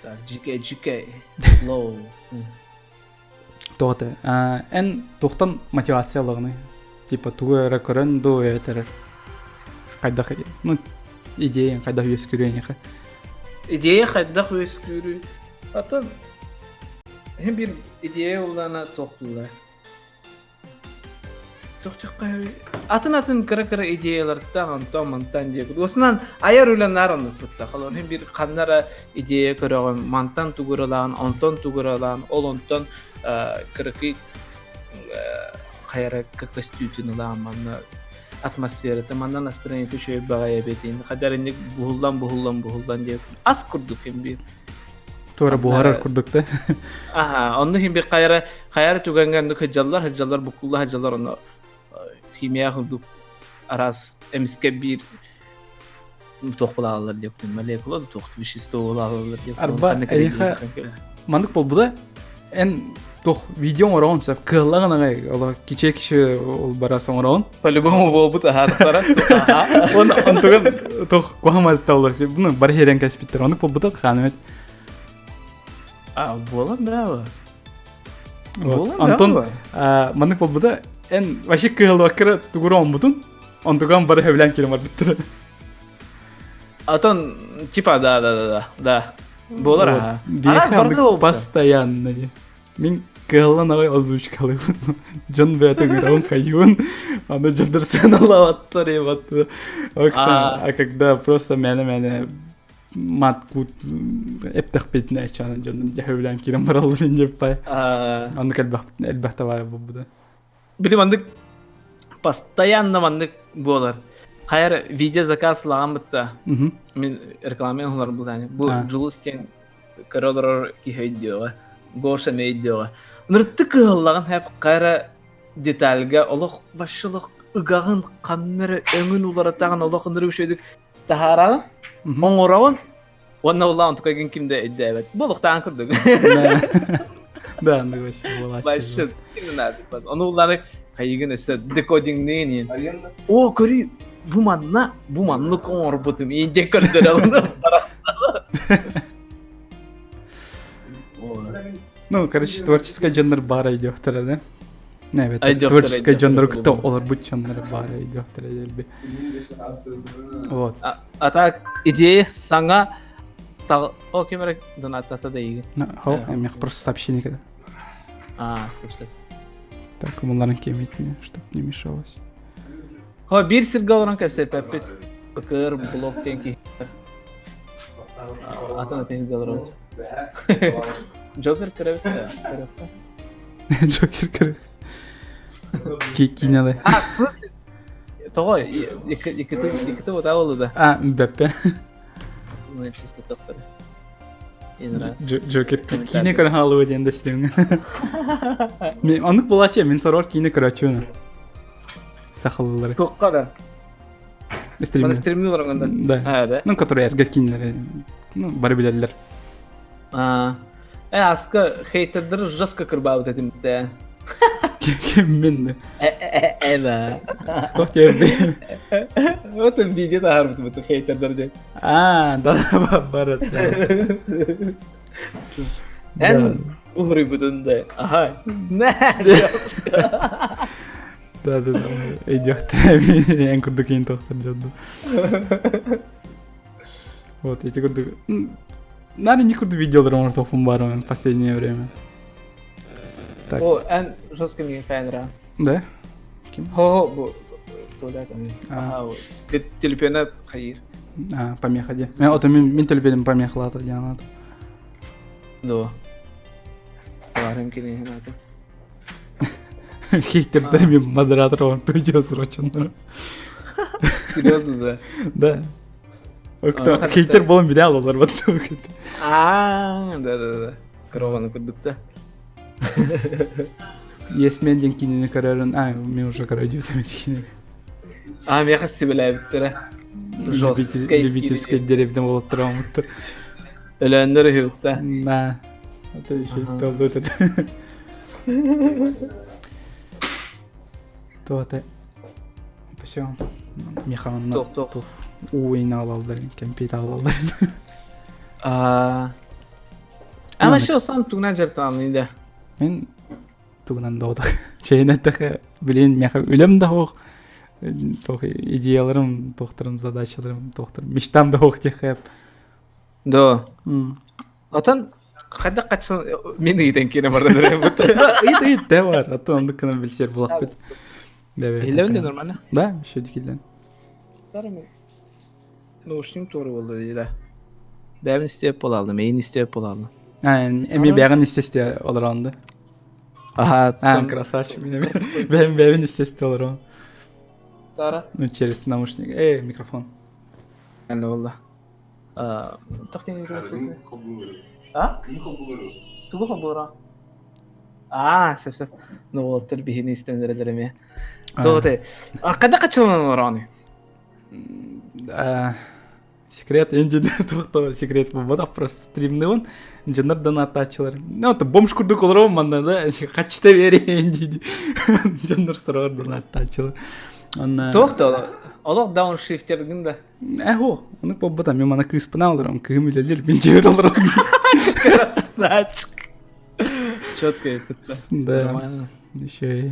Так, GK, GK, low. Тоҕо эн туохтан мотивация ылаҕыный? Типа тугу эрэ көрөн дуу эбэтэр хайдах ну идея хайдах үөскүүрүй эйиэхэ? Идея хайдах үөскүүрүй? Атын Һин бир идея уллана тохтуулар. Атын-атын кыра-кыра идеялартан онтон-мантан диэбит. Уосунан айар үлэ наар оннукпутта. Холобур, һин бир ханна эрэ идея көрөҕүн, мантан тугуралаан, онтон тугуралаан, ол онтон кыракый хайара көстүүтүн ылаан манна атмосферата манна настроениета үчүгэй баҕайы эбитин хадар инник буһуллан буһуллан буһуллан диэбит ас курдук һин биир Туора буһарар курдук да. Аха, онно хим бир хайара хайара түгэҥҥэ оннук сылдьаллар, сылдьаллар, буккулла сылдьаллар, онно химия курдук араас эмискэ биир туох булааллар диэктин молекула да туох вещество булааллар диэк. Арба эйиэхэ маннык буолбута эн туох видео оҥороҕун сөп кыаллаҕын аҕай оло кичээ киши ол бара оҥороҕун по-любому буолбут аһаатахтара он онтуган туох куһаҕан олор ну бары херен кэспиттэр оннук буолбута хаанымет а буолан браво Антон маннык буолбута эн вообще кыһыллыбаккара тугура оҥбутун онтуган бары хөбүлээн киирэн барбыттара Атын типа да да да да да буолар аха. Постоянно Мин кыһаллан аҕай озвучкалыыбын. Дьон бэйэтэ ыҥырабын хайыыбын. Аны дьоннор сыаналаабаттар ебатты. А когда просто мээнэ-мээнэ мат кут эптэхпитинэ чаан дьонум дьэһэбилээн киирэн бараллар иннеппай. Оннук элбэх элбэх табаай буолбута. Били маннык постоянно маннык буолар. Хайар видео заказ лаган бытта. Мин реклама оҥорор булаани. Бу Дьулус диэн көрө олорор киһи өйдүөҕэ. Гоша эмиэ өйдүөҕэ. Ынырытты кыһаллаҕын хэп хайра детальга олох вообще олох ыгаҕын ханна эрэ өҥүн уларытаҕын олох ынырык үчүгэйдик таһаараҕын оҥороҕун уонна улаан онтукайгын ким да өйдөөбөт. Бу олохтоон курдук. Да, ну вообще была. Вообще не надо. Ону улааны хайыгын өссө декодингныын. О, көрүй, бу манна, бу маннык оҥорбутум. Индия көрдөрө Ну, короче, творческая дьоннор баара өйдүөхтэрэ да. Не, творческая дьоннору кытта олорбут дьоннор баара өйдүөхтэрэ дэлби. Вот. А так, идея саҥа О, ким эрэ донаттата да иги. Хо, эмиэх просто сообщение когда. А, сөп сөп. Так, мулларын кемитне, чтоб не мешалось. Хо, биир сиргэ олорон кэпсэппэппит. ПКР блок диэн киһи. Атын атын сиргэ олоробут. Джокер көрөбүт да, көрүөххэ. Джокер көрө. Киинеле. А, в смысле? Тоҕо иккити утаа буолла да? А, Беппе. Ну, чисто тохтор. Джокер киинэ көрөн хаалыбыт диэн да стримҥэ. Мен оннук буолааччы, мин сорор киинэ көрөөччүбүн. Сахалылары. Туохха да? Стримҥэ. Стримҥэ олорон да? Да. А, да. Ну, которые эргэ киинэлэри, ну, бары билэллэр. А, аска хейтердары жестко кырбаабыт этим да. Ким Эва. Кто тебе? Вот видео таһаарбыт бу хейтердер диэн. А, да, бар. Эн уһуруйбутун да. Аха. Да, да, да. Өйдүөхтэрэ эн курдук иин тохтор дьонду. Вот, эти курдук... Нары не курдук видеолар оҥортохпун баарым в последнее время. Так. О, эн жестко миигин фэнра. Да? Ким? Хо-хо, бу туалет. Ага, телепианет хайыр. А, помеха де. Мен ото мен мен телепианем помехалата дианат. Да. Барым кини аты. Хейтердер мен модератор оҥортуу срочно. Серьезно, да? Да. Кто хейтер болон биле алалар бат. А, да, да, да. Корованы курдук да. Есмен диэн кинини көрөрүн, а, мен уже көрө дьүтүм кинини. А, меха сүбэлээбиттэрэ. Жесткай Любительскай деревня болоттор омуттар. Өлөөннөр үһүбүттэ. На. Это еще толду это. Туота. Почему? Михаил Тох, тох. Уин алалдар, кемпит алалдар. А. Ама шо сан тугунан жартаамын да. Мен тугунан да Чейин эттэхэ билин меха үлэм да хоох тох идеяларым, тохторум, задачаларым, тохторум, мечтам да хоох тихэп. Да. Отон хайдах качсан мен ыйтан кире бардан бут. Ыйт ыйт да бар. Атын оннук гынан билсер булахпыт. Илебин де нормально. Да, еще дикилден. Наушник туора буолла дии да. Бэйэбин истиэп буолаалым, эйин истиэп буолаалым. А, эми бэйэҕин истесте олороон да. Аха. А, красавчик меня. Бэйэм бэйэбин истесте олороон. Тара. Ну, через наушник. Эй, микрофон. Аны буолла. А? Тугу холбуура? Аа, сөп сөп. Ну, уолаттар биһини истэн эрэлэр эмиэ. Туох А хайдах хаччыланан олороҕуный? Секрет инди туохта секрет буолбатах просто стримныыбын дьоннор донаттааччылар ну это бомж курдук олоробун манна да хаччыта биэриэн дии дьоннор сороҕор донаттааччылар онно туох да олох дауншифтергин да Эһо, ону буолбата мен мана кыыспына олором, кыым үлэлиир, мин дьиэбэр олором. Красавчик. Четко это. Да. Нормально. Еще и...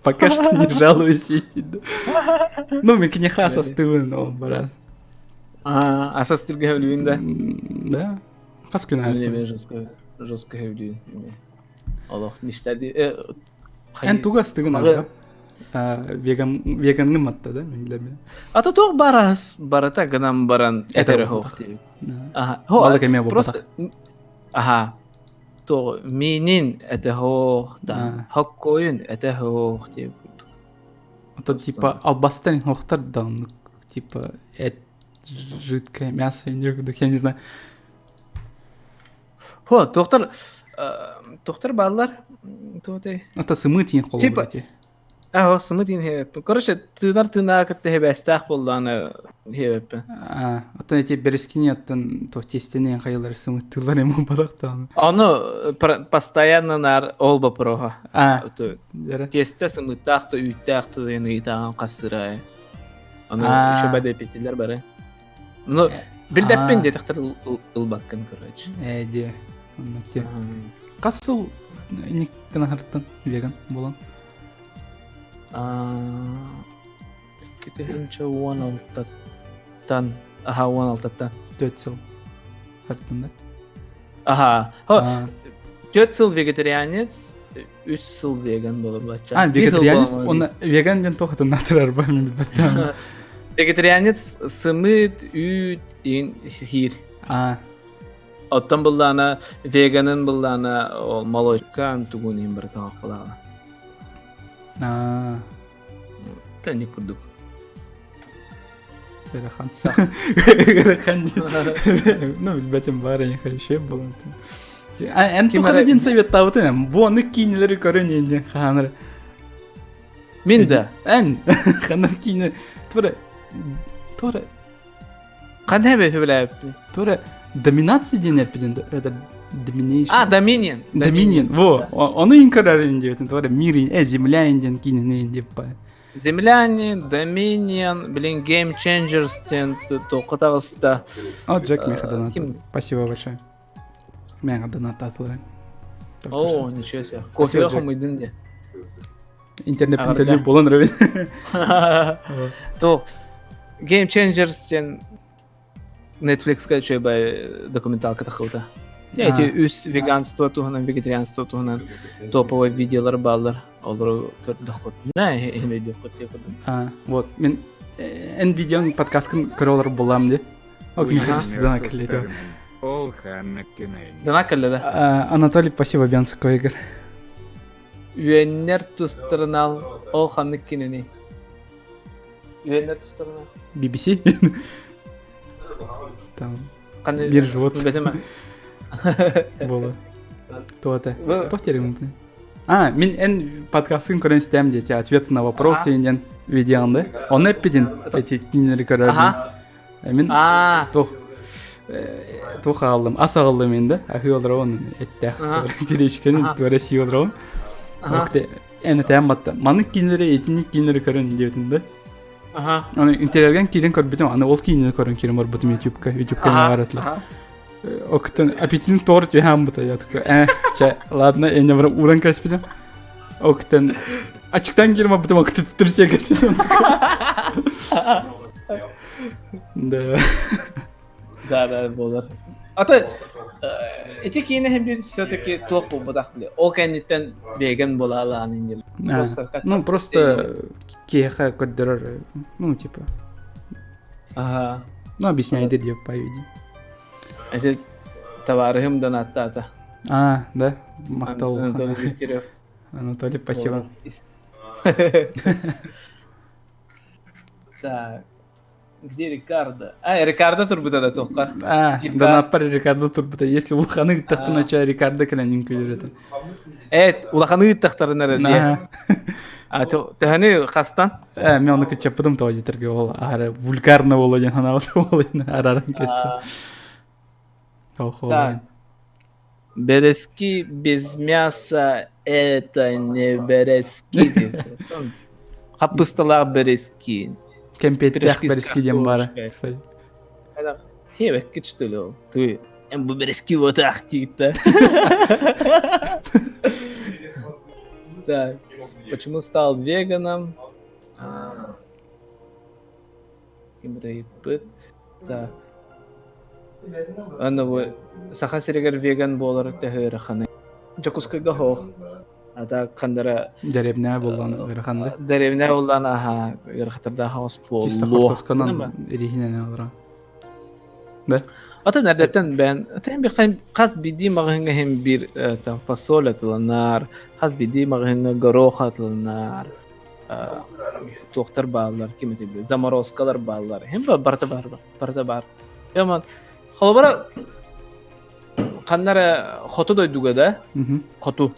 Пока что не жалуюсь. Ну, мен кинеха састыбын, ол бара. А, а састырга өлүүн да? Да. Хас күн астым. Жестко, жестко өлүүн. Олох ништәди. Эн тугу астыгын арга? Веган веганны матта да мен билем. А то туох барас барата гынан баран этере хоох диир. Аха. Балык эмиэ буолбатах. Аха. То минин этэ хоох да хоккойун этэ хоох диир. Это типа албастан хохтар да типа эт жидкое мясо я не знаю. Хо, туохтар туохтар бааллар туотай. Это сымыт иин холобур эти. Аа, сымыт иин хебеппин. Короче, тыынар тыынаа кытта хебээстээх буоллаҕына хебеппин. Аа, оттон эти берескини оттон туох тиэстэни хайылар сымыттыылар эми балахтааны. Ону постоянно нар ол бопроха. Аа, Тиэстэ сымыттаах да үүттээх да диэн ыйытааҕын хасырай. Ону еще бэдэпитилэр бары. Ну, билбэппин диэтэхтэр ылбаккын, короче. Ээ, диэ. Оннук диэ. Хас сыл инник гына веган буолан? 2016-тан. Аха, 16-тан. Төрт сыл. Хартын да? Аха. Төрт сыл вегетарианец, үс сыл веган болор бачча. А, вегетарианец, он веган диэн туох атыннаатырар ба мен билбэттим. Вегетарианец сымыт, үүт, ин хиир. А. Оттон буллаана веганын буллаана ол молочкан тугун иһин барыта оһох Аа. Тэнник курдук. Ыарахан. Ыарахан. Ну, билбэтим баар эйиэхэ еще буолан. Эн тухары диэн советтаабытын бу аны киинэлэри көрөн диэн хаанар. Мин да. Эн ханар киинэ тура тура Ханна бэһүбэлээбиппин? Тура доминация диэн эппитин это Domination. А, Dominion. Dominion. Во, ону ин көрөрүн диэбитин тура мир земля диэн киинэни диэп Земляне, Dominion, блин, Game Changers диэн туохха таҕыста. О, Джек меха донат. Спасибо большое. Меха донаттаатылар. О, ничего себе. Кофе хомуйдун де. Интернет төлүүр болон робин. Туох Game Changers диэн Netflix-ка үчүгэй документалка тахыбыта. Эти үс веганство туһунан, вегетарианство туһунан топовый видеолар бааллар. Олору көрдөххүт. Нэ, өйдүөххүт диye курдук. А, вот, мен эн видеоң подкасткын көрө олорор булам ди. Ол күн кэллэ. Ол ханнык киней. Дана кэллэ да. Анатолий, спасибо, Бенсакой Игорь. Үөннэр тустарынан ол ханнык кинини? Үөннэр тустарынан. BBC? Там бир живот. Было. То-то. То терем. А, мин эн подкастын көрөн истэм дети, ответы на вопросы инен видеоңды. Оны эппитин эти кинилери көрөрдүм. Мин тух тух аалым, ас аҕаллым инде. Аһыы олоробун эттээх киришкени туора сии олоробун. Эн этээн батта. Маннык кинилери итинник кинилери көрөн диэбитин да. Аха. Аны интерьерген киирэн көрбүтүм, аны ол киинини көрөн киирэн барбытым ютубка, ютубка не баратла. Октан аппетитин торт түһээн бута, я такой, чэ, ладно, я не уран кэспитим. Октан ачыктан киирэн барбытым, октан түрсиэ кэспитим. Да. Да, да, буолар. Ата ити киинэ бир все-таки туох буолбатах бile. Ол кэнниттэн веган буолаалаан инньэ. Просто Ну, просто киэхэ көрдөрөр, ну, типа. Ага. Ну, объясняй деп поведи. Эти товарыһым донаттаата. А, да? Махтал. Анатолий Дегтярев. Анатолий, спасибо. Так. Где Рикардо? А, Рикардо турбута да туохха. А, донаппар Рикардо турбута. Если улаханы ыттахтын ача Рикардо кэлэн үҥкүүлүр Э, улаханы ыттахтарын эрэ дии. А, төһөнү хастан? Э, мен ону кыччаппытым тоҕо диэтэргэ ол аһара вульгарно боло диэн санаабыт ол араран кестим. Так. Березки без мяса это не березки. Хаппысталаах березки. Кэмпиэттээх березки диэн баара, кстати. Хебекке что ли ол? Ты бу березки вот ах диит Так, почему стал веганом? Ким Так. Аны бу Саха сиригэр веган буолар төһө ыараханый? Дьокуускайга суох. Ата ханнара Дэриэбинэ буоллаҕына ыарахан да? Дэриэбинэ буоллаҕына аһаа ыарахаттардаах хаос буолуо. Чисто хортуосканан ириһинэн олорон. Да? Атын эрдэттэн бэйэн атын хас биирдии маҕаһыыҥҥа иһин биир там фасоль атыланар, хас биирдии маҕаһыыҥҥа горох атыланар, туохтар бааллар, ким этий заморозкалар бааллар. Иһин барыта баар, барыта баар. Яман холобура ханна эрэ хоту дойдуга да, хоту.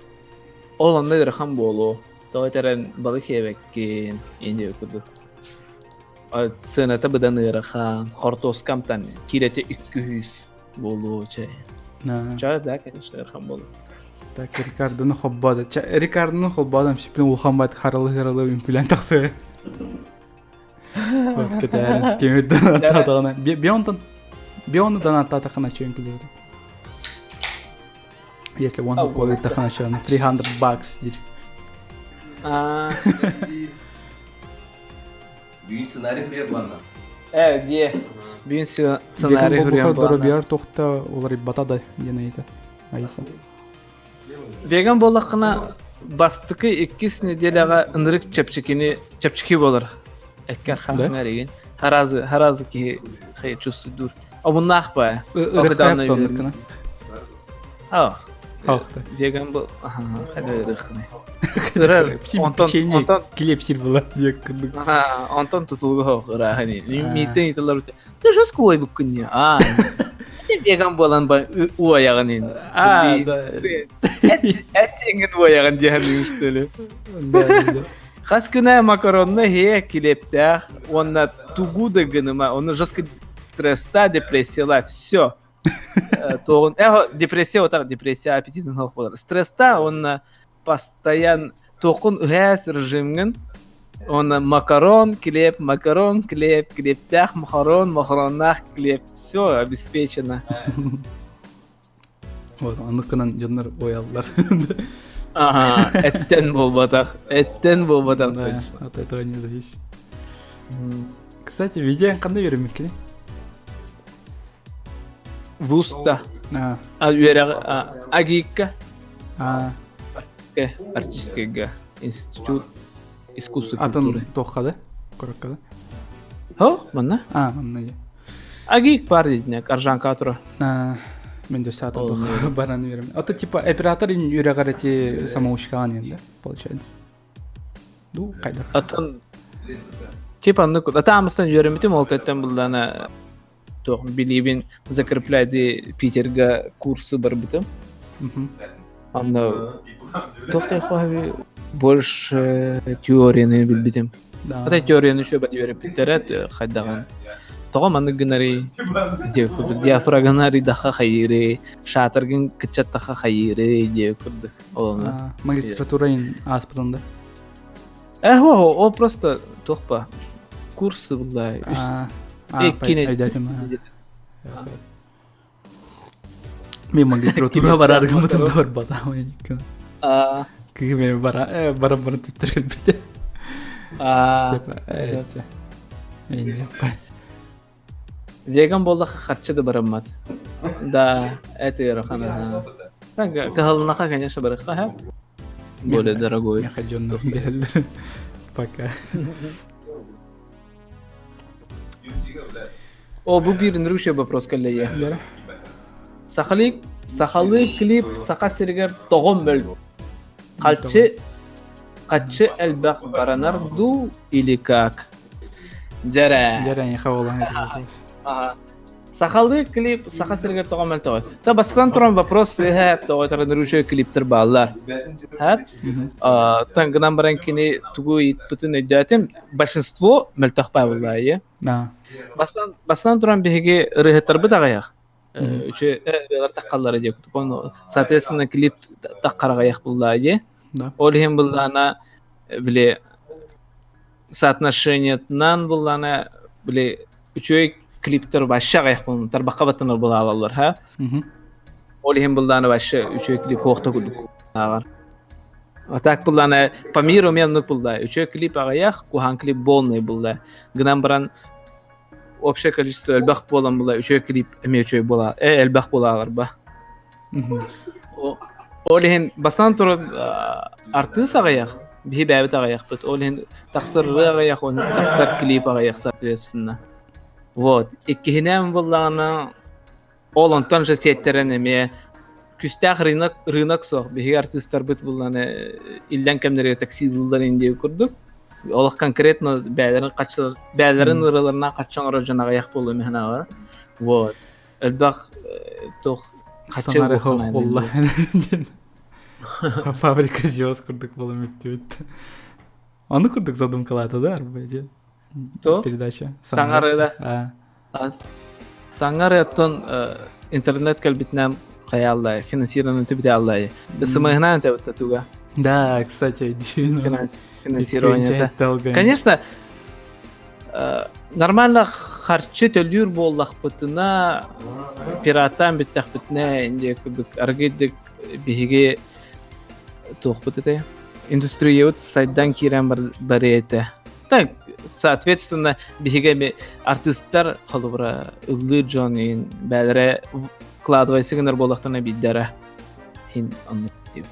Ол онно ыарахан буолуо. Тоҕо этэрэн балык иэбэккин, инди курдук. Сыаната быдан ыарахан, хортуоска амтан киилэтэ 200 буолуо чэ. Чэ, да, конечно, ыарахан буолуо. Так, Рикардоны холбоодо. Чэ, Рикардоны холбоодом, сиплин улахан бат харалы-харалы үҥкүлээн тахсыа. Вот кэтээрин тимирден аттаатаҕына. Бионтон Биону дан аттаатахына чөҥкүлүөтэ. Если он уколыттахына чөҥ 300 bucks диир. Бүгүн сценарий хуруйар планна. Э, где? Бүгүн сценарий хуруйар планна. Биар тохта уларыйбата да диэн ыйыта. Айса. Веган буоллаххына бастакы иккис неделяҕа ынырык чэпчэкини чэпчэки буолар. Эккэр хаһыҥар игин. Харазы харазы киһи чувствуйдуур. Омуннаах ба. Ырыххайап Аа. Хаахта. Веган бу хайда ырыххыны. Онтон онтон килиэп сир була диэк курдук. Онтон тутулуга хоох ырааһыны. Мииттен италар Ты жестко уойбуккун не. Аа. Веган буолан ба уойаҕын ин. А, да. Эт сиэҥҥин уойаҕын диэхин что ли. Хас күнэ макаронна иһиэ килиэптээх уонна тугу да гыныма, оны жестко стресста, депрессияла, все. Туоҕун, э, депрессия отар, депрессия аппетитин суох буолар. Стресста уонна постоянно туоххун ыһээс режимҥин уонна макарон, килиэп, макарон, килиэп, килиэптээх макарон, макароннаах килиэп, все обеспечено. Вот, оннук гынан дьоннор уойаллар. Ага, эттэн буолбатах. Эттэн буолбатах Да, точно. от этого не зависит. Кстати, видео ханна үөрэммиккиний? Вуста. А, А үөрэх АГИКка а, артистскайга институт искусства атын культуры. туохха да? Куракка да? Хо, манна. А, манна дии. АГИК бар дедине, Аржанка тура. А, мен де атын Ол туох баран үөрэммит. А то типа оператор үөрэҕэр эти самоучкаҕын да, получается. Ду, қайда? Атын типа ну атаамыстан үөрэммитим ол кэттэн буллана туох билиибин закрепляйды Питерга курсы барбытым. Анда туох больше теорияны билбитим. Да. Ата теорияны еще бат үөрэппиттэрэ хайдаҕан. Тоҕо маннык гынарый диэ курдук диафрагнари даха хайыры, шатаргын кыччаттаха хайыры диэ курдук. Олону. А, магистратура ин ааспытын да? Э, хо, о просто туохпа курсы булла. А, а, Иккини. өйдөөтүм, а. Мен магистратура барар гыммытым да барбатаҕым иккини. А, Кыгы бара баран баран түттэр кэлбитэ. а, Типа, эти. Веган буоллахха харчы да бараммат. Да, это ыарахан. Кыһалынаха, конечно, барыхха, ха? Более дорогой. Меха дьоннор биэрэллэр. Пока. О, бу биир нрущий вопрос кэллэйэ. Лера? Сахалыы сахалыы клип саха сиригэр тоҕо мөл Харчы харчы элбэх баранар дуу или как? Дьэрэ. Лера, не хавала эти вопрос. Ага. Сахалыы клип саха сиригэр тоҕо мөлтөҕөй? Та бастатан туран вопрос сыыһа тоҕо нрущий клиптер бааллар. Һэп? Тан гынан баран кини тугу ыйыппытын өйдөөтүм. Большинство мөлтөх бааллар. Да. Бастан бастан туран биһиги ырыһыттарбыт аҕыйах. Үчү ырыалар таххаллара диэ кутук. Соответственно, клип таххар аҕыйах буллаа дии. Да. Ол иһин буллаана били соотношениетынан буллаана били үчүгэй клиптер вообще аҕыйах буолун тарбахха баттанар булаалаллар ха. Ол иһин буллаана вообще үчүгэй клип хуохта курдук ааҕар. А так буллаана по миру мен булла. Үчүгэй клип аҕыйах, куһаҕан клип полный булла. Гынан баран общее количество элбэх буолан була үчүгэй клип эмиэ үчүгэй була элбэх буолаалар ба. Ол иһин бастаан туран артыыс аҕыйах, биһи бэйэбит аҕыйахпыт. Ол иһин тахсар ырыа аҕыйах, уонна тахсар клип аҕыйах соответственно. Вот. Иккиһинэн буллаҕына ол онтон же сиэттэрэн эмиэ күстээх рынок рынок суох. Биһиги артыыстарбыт буллаҕына иллэҥ кэмнэригэр таксиилыыллар ин курдук. Олох конкретно бэйэлэрин хаччы бэйэлэрин ырыаларынан хаччы оҥорор дьон аҕыйах буолуо миһин Вот. Элбэх туох хаччы Саҥара хоох буолла. Фабрика звезд курдук буола мүттүбүт. Ону курдук задумкалаата да арба ити. То? Передача. Саҥарыда. А, Саҥары оттон интернет кэлбитинэн хайааллай, финансирование түбүтэ аллай. СМГнан тэбитте туга. Да, кстати, Финансирование. Конечно, нормально харчы төлүүр буоллахпытына пираттаан бүттэхпитинэ инде курдук аргыйдык биһиги туохпут этэ индустриябыт сайдан киирэн барыа этэ. Так, соответственно, биһиги эми артыыстар холобура ыллыыр дьон иин бээлэрэ вкладывайсы гынар буоллахтарына биирдэрэ иһин оннук диир.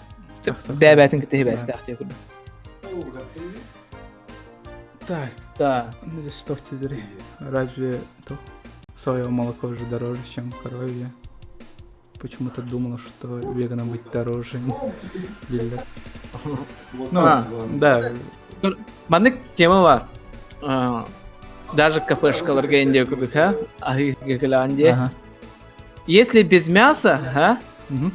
Бэйэ-бэйэтин кытта сибээстээх диye курдук. Так, Да. ну, что теперь? Разве то соевое молоко же дороже, чем коровье? Почему-то думал, что веганом быть дороже. Или- Ну, А. да. Маннык тема бар. Даже кафешкаларга инде курдук, ха? Аһыы Ага. Если без мяса, ха? Мгм.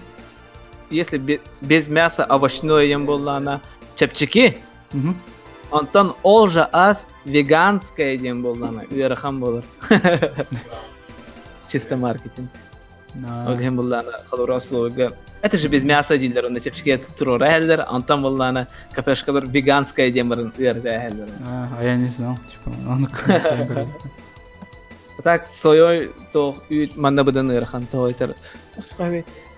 Если без мяса овощное ем буоллаҕына чэпчэки, Мгм. онтон ол же ас веганское диэн буоллаҕына ыарахан буолар. Чисто маркетинг. Да. Ол иһин буоллаҕына холобура услуга. Это же без мяса дииллэр, онно чэпчэки туруора иһэллэр, онтон буоллаҕына кафешкалар веганское диэн баран ыарата иһэллэр. А я не знал, типа, он как А так соевой туох үүт манна быдан ыарахан тоҕо этэр.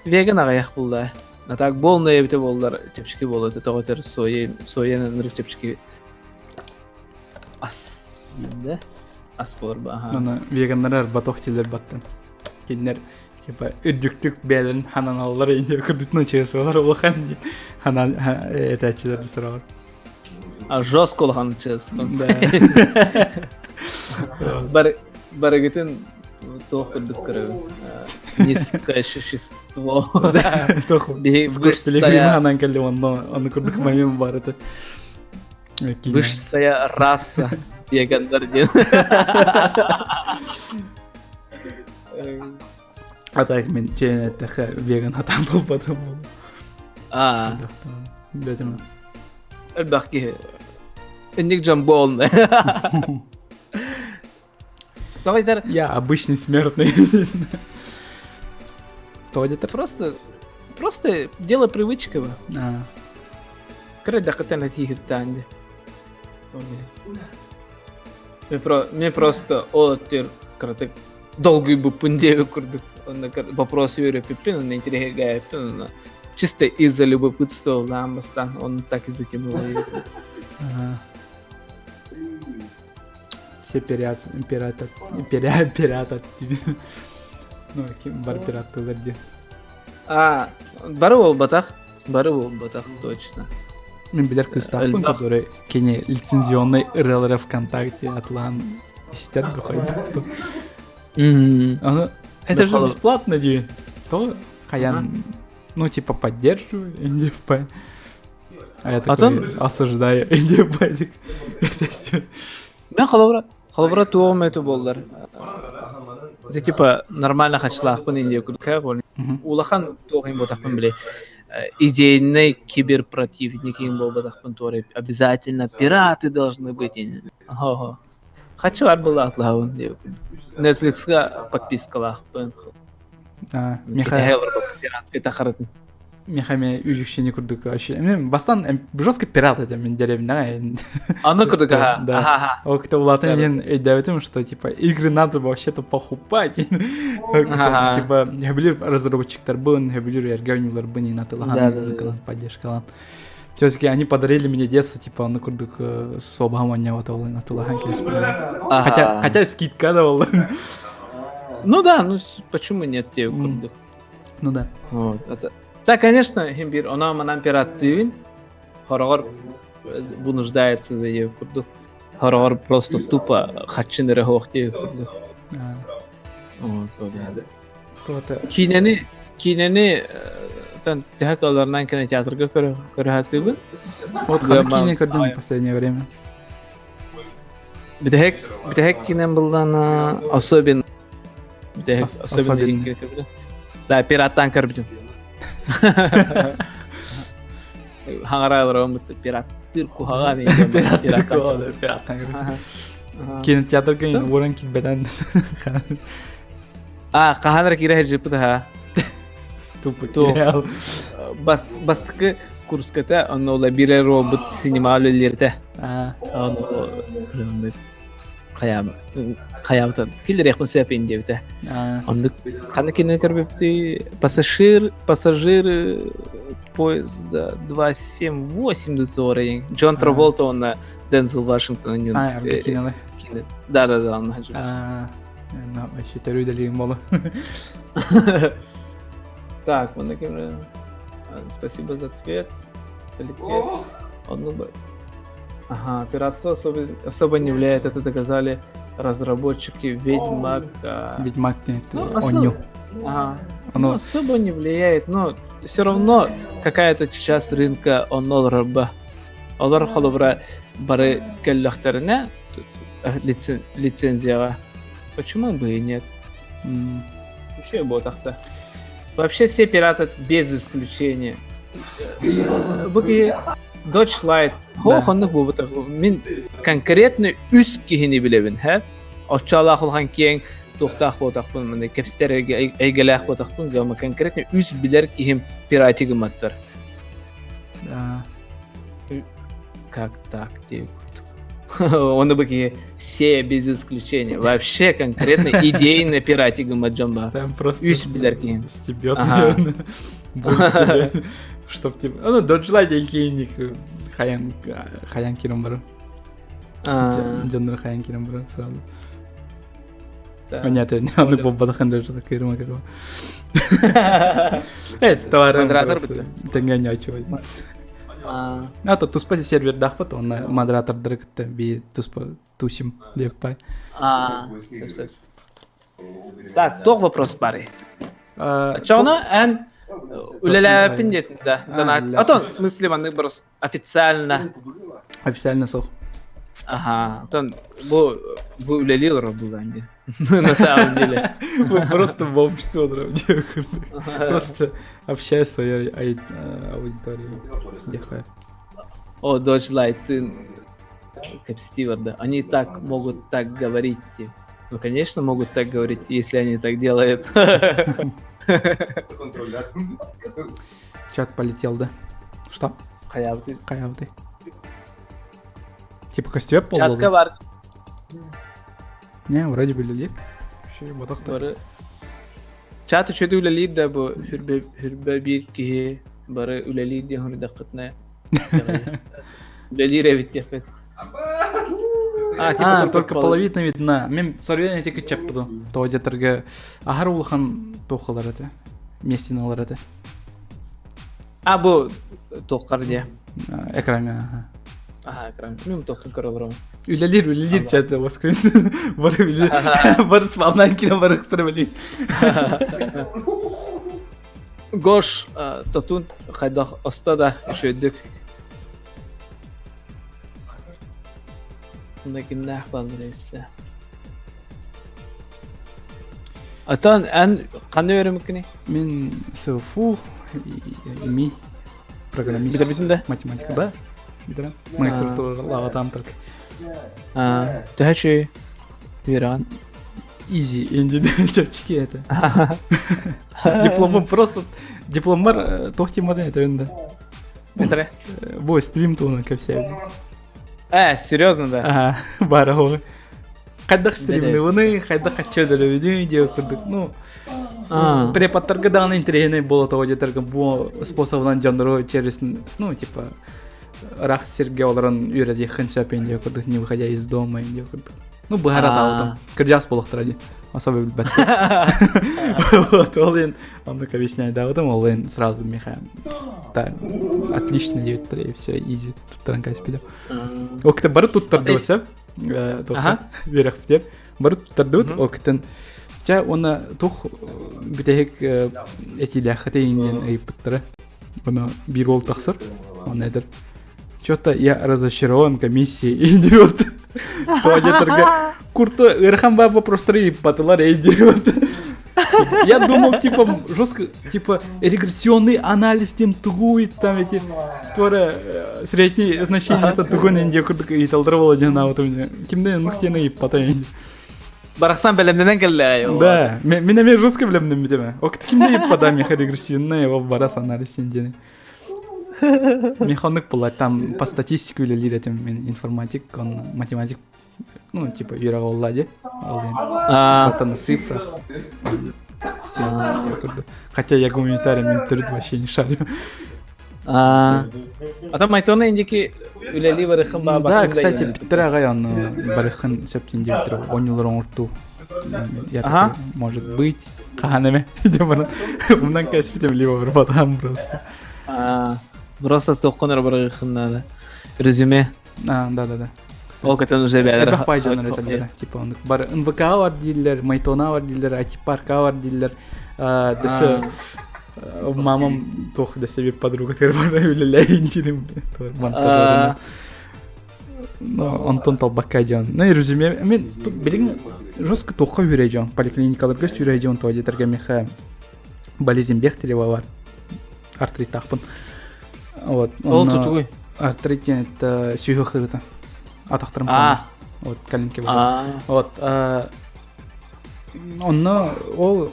Веган аҕыйах буолла. А так буолна эбитэ буоллар чэпчэки буолуо этэ тоҕо этэр соя соянан ынырык чэпчэки ас да ас буолар ба аха. Аны веганнар арбатох дииллэр баттан. Кинилэр типа үрдүктүк бэйэлэрин хананаллар инде курдук ночесалар улахан диэн ханан этээччилэр да сороҕор. А жестко улахан чес. Да. Бар барыгытын туох курдук көрөбүн. Низкое существо. Туох Биһи Пилигрим ханан кэлли онно ону курдук момент бар этэ. Высшая раса вегандар диэн. А так мен чээн эттэхэ веган хатаан буолбатым буолуо. Аа, Бэтим. элбэх киһи. Инник дьон буолна. Тоҕо Я обычный смертный. Тоҕо диэтэр? Просто просто дело привычки ба. А, Кыра дакытан этиһиртаан ди. Мен просто ол өттүр кыратык долгуйбуппун диэбит курдук. Онно вопрос үөрөппүппүн, онно интириэһиргээбиппин, онно чисто из-за любопытства улаан бастаан, он так и затянуло. ага. Все пират, пирата, пират, пирата. Ну, ким бар пираттылар диэн. А, бары буолбатах, бары буолбатах, точно. Мин билэр кыыстаахпын, Элбэх. который кини лицензионный ырыалары ВКонтакте атлаан истэр духайдык. Ону это же бесплатно диэн. То хаян, ну типа поддерживаю, индипа. А я такой Потом- осуждаю индипа. Это чё? Мен холобура, холобура туоҕум этэ буоллар. Это типа нормально хачылаахпын индия курдук бол. Мгм. Улахан туох иһин буолтахпын били идейный киберпротивник иһин буолбатахпын туора обязательно пираты должны быть Ого. Хочу бар буолаахлаабын диэбит. Netflixка подпискалаахпын. А, Михаил Пиратскай тахарытын. Михаме үйүкшени курдук вообще. Мен бастан жестко пират этим мен деревня. Аны курдук аха. Да. Аха. Ол кто улаатан Да. диэн өйдөөбүтүм, что типа игры надо вообще-то покупать. Ага. Типа хөбүлүүр разработчиктарбын, хөбүлүүр эргөөнүлэрбин Да, инатылахан, да, да. поддержкалан. Все-таки они подарили мне детство, типа, ну курдук собам онньоот ол инатылахан кэспин. Аха. Хотя, хотя скидка давал. Ну да, ну почему нет тебе М. курдук. Ну да. Вот, это... Да, конечно, хим бир, она манан пираттыын, хорогор вынуждается да ее курдук. Хорогор просто тупо хачин эрэ хоох диэ курдук. А, Вот, вот, да. То-то. Киинэни, киинэни тан төһө кылларынан кинотеатрга көрө көрөһөтүбүн. Вот Да, ханнык киинэ көрдүм ай. в последнее время. Бүтэһик бүтэһик киинэн буллана особенно бүтэһик Ос- особенно особенно. диэн көрбүтүм. Да, пираттан көрбүтүм. Хаҥаралар пираттыр куһаҕан Пираттар куһаҕан, пираттан көрдүм. Кинотеатрга Да. уоран киирбэтэн. А, хаһан эрэ киирэ сылдьыппыт аха. Тупо Туох. киирэл. Бас бастакы курската онно ола биир эрэ уолбут синема үлэлииртэ. А, Ону хайаам хайаабытан киллэриэхпин сөп диэбитэ. а, Оннук ханна кинини көрбүппүтүй пассажир пассажир поезда 278 дуторы Джон А. Траволта уонна Дензел Вашингтон а, эргэ киинэлэр. Да да да онно А, ну, вообще төрүү дэлиим боло. Так, манна ким Спасибо за ответ. Далеко. Одну бы. Ага, пиратство особо, особо не влияет, это доказали разработчики Ведьмака. Ведьмак диэн Ну, онньу. Ага. Ну, Ону особо не влияет, но все равно какая-то часть рынка онно рыба. Олар холобура бары кэллэхтэринэ лицензияҕа. Почему бы и нет? м, Вообще ботахта. Вообще все пираты без исключения. Бу Dodge Light Да. хоннук буолбатах. Мин конкретно үс киһини билэбин, һэ? Оччоолоох улахан киэҥ туохтаах буолтахпын, маны кэпсэтэр эйгэлээх буолтахпын, гама конкретно үс билэр киһим пиратик гымматтар. да. Как так диэбит. Оны бу киһи все без исключения. Вообще конкретно идейно пиратигым дьон баар. Там просто Үс билэр киһи. Стебет, Ага. наверное. Будет тебе. Чтоб типа... Ну, доджлай деньги хаян хаян кирен бар. Дьоннор хаян кирен бар сразу. Понятно, аны боббатахан дождла кирма кирма. Э, товар. Модератор бітті. Теңге нячу. А то туспа сервер дахпат, он модератордары кытта би туспа тусим деп пай. А, сөп-сөп. Так, туох вопрос бары? Чоно эн үлэлээппин диэтин да. А то, в смысле, маннык просто официально. Официально сох. Ага, тон бу бу үлэлии олорор булаан дии. На самом деле. Вы просто бомж Просто общаюсь с своей аудиторией. Дихай. О, Dodge Light, ты Кэп да. Они так могут так говорить. Ну, конечно, могут так говорить, если они так делают. Чат полетел, да? Что? Хаябты. Хаябты. Типа костюм Чатка бар. Не, вроде бы үлэлиир. Вообще, бодох Чат үчүгэй үлэлиир да бу хүрбэ хүрбэ биир киһи бары үлэлиир диэн хоруйдаххытына үлэлиир эбит диэхпит. А, типа, только половина видна. Мен сорвен эти кычаппыду. То детерге ахар улахан туохалар этэ. Местиналар этэ. А, бу туоххар дии. Экраҥҥа, аха. Аха, экран. Мен туохтун көрө олоробун. Үлэлиир, үлэлиир чаты воскуин. Бары үлэлиир. Бары спамнан киирэн барыхтара билин. Гош, тотун хайдах оста да үчүгэйдик. Кимнээх бааллар Отон эн ханна үөрэммиккиний? Мин СФУ, ИМИ, программист. Бүтэрбитим да? Математика, да. Бүтэрэн. Магистратура лаҕатаам только. Төһө үчүгэй үөрэҕин? Изи, инди чэпчэки это. Дипломым просто... Дипломмар туох тематын этебин да. Бүтэрэ? Бу стрим туһунан кэпсээбит. Э, серьезно да? Ага, бара оҕо. Хайдах стримныбыный, хайдах хачча өлөрөбүнүй диэ курдук. Ну, преподтарга даҕаны интэриэһинэй буола тоҕо диэтэргэ бу способунан дьоннору через, ну, типа, ыраах сиргэ олорон үөрэтиэххин сөп диэ курдук, не выходя из дома диэ курдук. Ну, быһара таабытым. Кырдьаҕас буолуохтара дии. Особо билбэт. Вот, ол иһин оннук объясняйдаабытым, ол иһин сразу миэхэ да, отлично диэбиттэрэ, и все, изи туттаран кээспитим. Ол кытта бары туттардыбыт сөп. Туох үөрэхпитигэр бары туттардыбыт. Ол кыттан чэ уонна туох бүтэһик этиилээххитий диэн ыйыппыттара. Ону биир уол тахсар. Онно этэр Что-то я разочарован комиссией идиот. То диэтэргэ курта ыарахан баар вопростары ыйыппатылар эй диэбит. Я думал, типа, жестко, типа, регрессионный анализ диэн тугуй, там эти, туора средние значения это тугун инде курдук ыйыталдара буола диэн аабытым. Кимден оннук диэн ыйыппата Барахсан бэлэмнэнэн кэллэ. Да, мин эмиэ жестко бэлэмнэммитим. Ок, кимде ыйыппата миэхэ регрессионный ол барас анализ диэн. Механик була там по статистике үлэлиир этим мен информатик, он математик, ну, типа, үөрэх буолла дии. Ол иһин на цифрах связано. Хотя я гуманитарий, мен төрүт вообще не шарю. А то Майтона индики үлэлии барыхын баба. Да, кстати, бүттэр аҕай ону барыхын сөптүн диэбиттэр оонньуулар оҥортуу. Я такой, может быть, хаһан эмэ диэн баран умнан кээспитим либо барбатаҕым просто. Просто туоххун эрэ барыаххын наада. Резюме. А, да-да-да. Ол кэтэн уже бэйэлэрэ Элбэх баай дьоннор этэллэрэ. Типа оннук бар НВК бар дииллэр, Майтона бар дииллэр, IT-парка бар дииллэр. Дөссө мамам туох дөссө биир подруга бар үлэлээйин диирим. Монтажерынан. Но онтон талбакка дьон. Ну и резюме. Мен билигин жестко туохха үөрэ дьон. Поликлиникаларга сүүрэ дьон тоҕо диэтэргэ миэхэ болезнь Бехтерева бар. Артриттаахпын. Вот. Ол тутугуй? Артрит диэн это сүһүөх ыарыыта. Атахтарым Вот, коленки Вот. Онно ол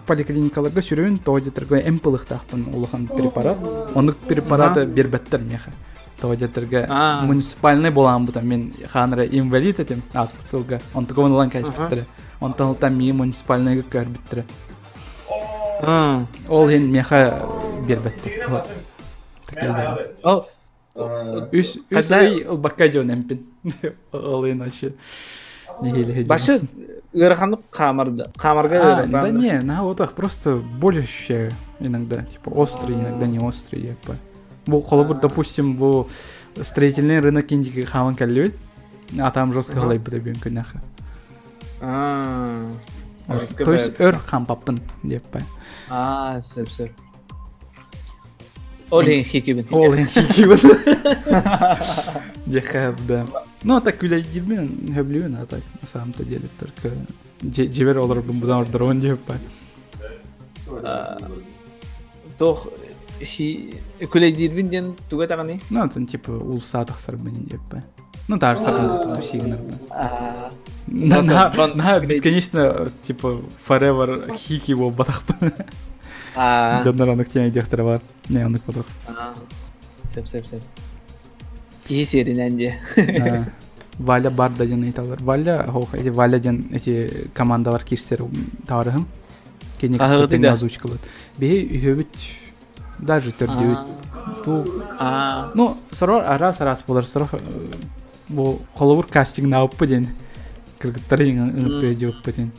поликлиникаларга сүрүн тоҕо диэтэргэ эмп ылыахтаахпын улахан препарат. Оннук препараты биэрбэттэр миэхэ. Тоҕо диэтэргэ муниципальный буолааммыта мин хаанара инвалид этим ааспыт сылга. Онтукабын ылан кээспиттэрэ. Онтон ылтан миигин муниципальныйга көһөрбүттэрэ. Ол иһин миэхэ биэрбэттэр. Үс үс ый ылбакка дьон эмпин. Ол иһин вообще нэһиилэ Башы ыараханнык хаамарда. Хаамарга ыарахан. Да не, на вот так просто боль ощущаю иногда. Типа острый, иногда не острый. Я Бу холобур, допустим, бу строительный рынок индики хааман кэллибит. А там жестко халайбыта бүгүн күннэхэ. То есть өр хампаппын диэппэ. Аа, сөп сөп. Ол иһин хикибин. Ол иһин хикибин. Диэхэ, да. Ну, а так күлэйдиирбин хөблүүбүн, а так на самом-то деле только дьибэр олорбун будан ордорон диэппэ. Туох күлэйдиирбин диэн туга даҕаны? Ну, типа улсаа тахсарбын диэппэ. Ну, даже сакын тусигнарбын. На бесконечно, типа, forever хики буолбатахпын. Дьоннор оннук тиэн диэхтэрэ бар. Не, оннук ботох. Сөп, сөп, сөп. Киһи сиэринэн диэ. Валя Барда диэн ыйталлар. Валя, ох, эти Валя диэн эти командалар киирсэр табарыһым. Кини кытта озвучкалыт. Биһи үһүбүт даже төрдүбүт. Бу ну, сорор араас-араас болар. Сорох бу холобур кастингнаабыппы диэн кыргыттары ыҥыртыа дьыбыппытын.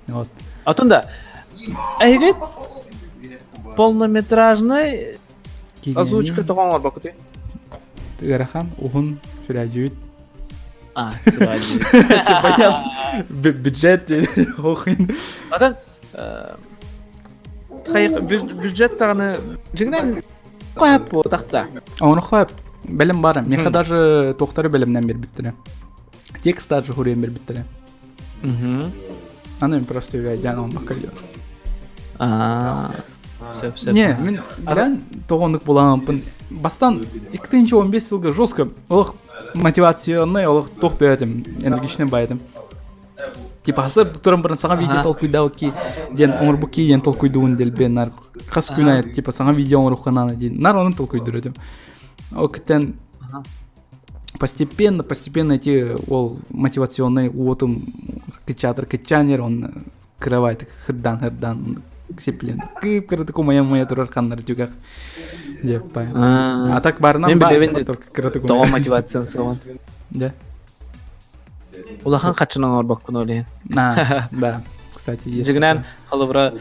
Вот. Атын да эһиги полнометражный озвучка тоҕо оҥорбоккутуй? Ыарахан, уһун, сүрээдьибит. А, сүрээдьибит. Все понятно. Бюджет охин. Атын бюджет даҕаны дьиҥинэн хоһап буотахта. Ону хоһап бэлэм баар. Миэхэ даже туохтары бэлэмнэн биэрбиттэрэ. Текст даже хуруйан биэрбиттэрэ. Аны мен просто үөйдээн оҥмакка диэн. Аа, сөп сөп. Не, мен билэн тоҕонук булампын. Бастан 2015 сылга жестко олох мотивационный олох туох бэйэтим энергичный байытым. Типа хасыр туран баран саҥа видео толкуйдаа ки диэн оҥорбут ки диэн толкуйдуун дэлбэ нар хас күн аайы типа саҥа видео оҥоруохха наада диэн нар онун толкуйдуур этим. Ол киттэн постепенно, постепенно эти ол мотивационный уотум кычаатыр кычаанер он кыравайтык хырдан хырдан сиплен кыып кыратык умайа умайа турар ханнар түгэх диэппай. А так барынан бар только кыратык Тоҕо мотивациян суоҕун. Да. Улахан хаччынан оҥорбоккун ол иһин. Да, кстати, есть. Дьиҥинэн, холобура,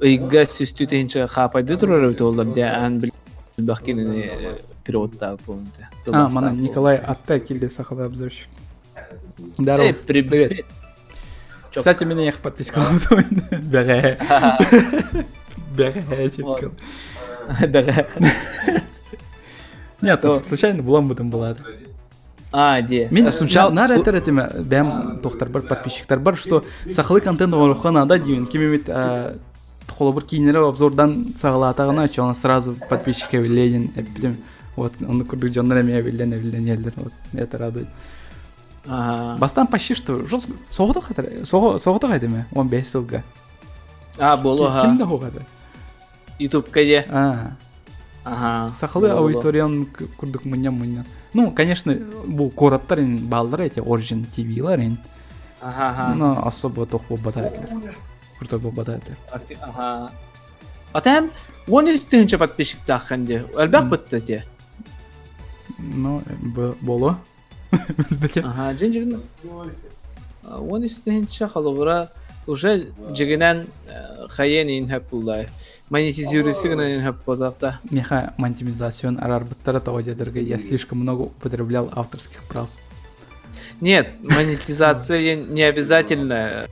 ыйга сүүстүү тыһыынча хаапайдыы турар эбит буоллар дьэ аан билбэх кинини переводтаабыт буолунта. А, мана Николай Атта килде сахалыы обзорщик. Здорово. Привет. Кстати, меня их подписка Бэҕэ. Бэҕэ. Бэҕэ. Нет, случайно булан бутым была. А, де. Мин наар этэр этим бэм тохтарбар подписчиктарбар, что сахалыы контент оҥоруохха наада диэн ким эмит холобур кииннэри обзордан саҕалаатаҕына чоно сразу подписчик эбиллиэн эппитим вот оннук курдук дьоннор эмиэ эбиллэн эбиллэн иһэллэр вот это радует бастаан почти что соҕотох соҕотох этим 15 сылга а боло ким да хоҕа Ютубка де. Ага. Сахалыы аудиториян курдук мунньан-мунньан. Ну, конечно, бу куораттар ин бааллар эти Origin TV-лар ин. Ага. Но особо тох буолбата этилэр. Крутой буолбата этилэр. Ага. Атам 13 тыһыынча подписчиктааххын дии. Элбэх бытта те. Ну, боло. Ага, дьин дьигин 13 тыһыынча холобура уже дьигинэн хайыан иин хөп буллай. Монетизируйсы гынан иин хөп буоллахта. Меха монетизацион арарбыттара того дедерге я слишком много употреблял авторских прав. Нет, монетизация не обязательно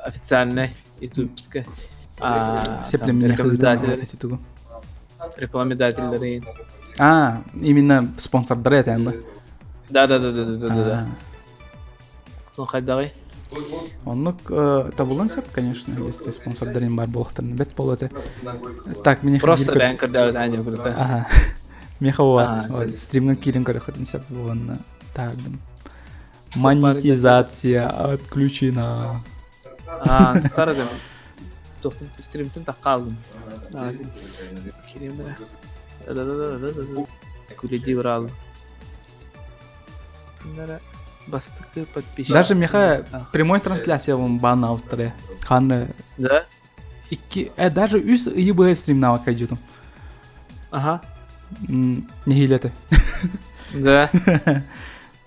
официальная ютубская. Рекламодателлери. А, именно спонсордары этэн ба? Да, да, да, да, да, да, да. Ну, хайдаҕый? Оннук табылын сөп, конечно, если спонсордарын бар буолуохтарын бэт буолуо этэ. Так, мне Просто бэйэн көрдөөбүт аанньа курдук. Ага. Меха бар. Стримҥа киирэн көрөхөтүн сөп буоланна таардым. Монетизация отключена. Аа, тутар Туохтан стримтин тахха алдым. Кириэм бэрэ. Күлэдии быраал. Бастакы подписчик. Даже миха прямой трансляция вон бан авторы. Ханна Да? икки, даже үс ыйы быһа стримнава кайдютум. Ага. Нехилете. Да.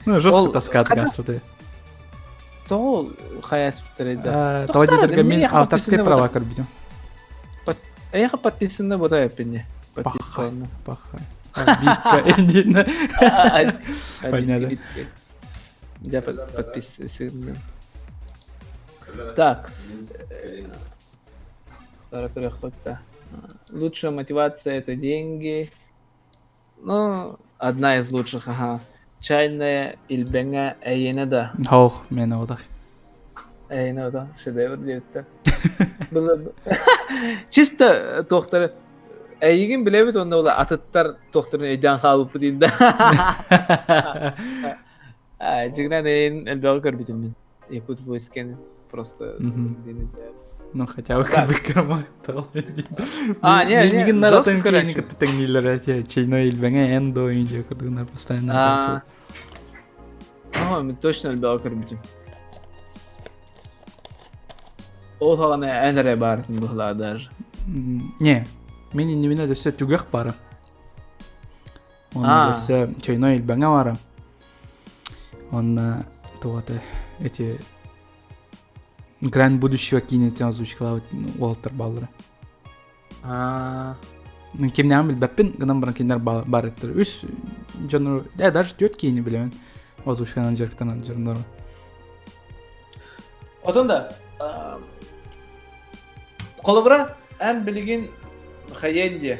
Ну, жестко таскат гасфаты. Тоҕо хайаспыттар да. Тоҕо диэтэргэ мин авторскай права көрбүтүм. Эйиэхэ подписанна бота эппинне. Подпискаланна. Пахай. Битка эдина. Понятно. Я подписываюсь. Так. Лучшая мотивация это деньги. Ну, одна из лучших, ага. Чайная Илбэҥэ эйиэнэ да? Ох, миэнэ отах. Эйиэнэ отах, шедевр диэбиттэр. Чисто туохтары эйигин билэбит уонна ол атыттар туохтарын өйдөөн хаалбыппыт диин да. Дьиҥинэн эйин элбэҕи көрбүтүм мин. Якут войсканы просто Ну, хотя бы как бы крамактал. А, не, не, Мигин наратын киһини кытта тэҥнииллэр эти чайной илбэҥэ эн до индия курдугунар постоянно. Ага, мен точно элбэҕи көрбүтүм. Ол хаҕана эн эрэ баартын быһылаа даже. Не, мен иннибинэ өссө түгэх бара. Онно өссө чайной илбэҥэ бара. Онно тугаты эти Грань будущего киинэтин озвучкалаабыт уолаттар бааллара. Кимнээҕин билбэппин, гынан баран кинилэр баар эттэр. Үс дьону, даже түөрт киини билэбин озвучканан дьарыктанан дьоннору. Отон да, холобура, эн билигин хайыан диэ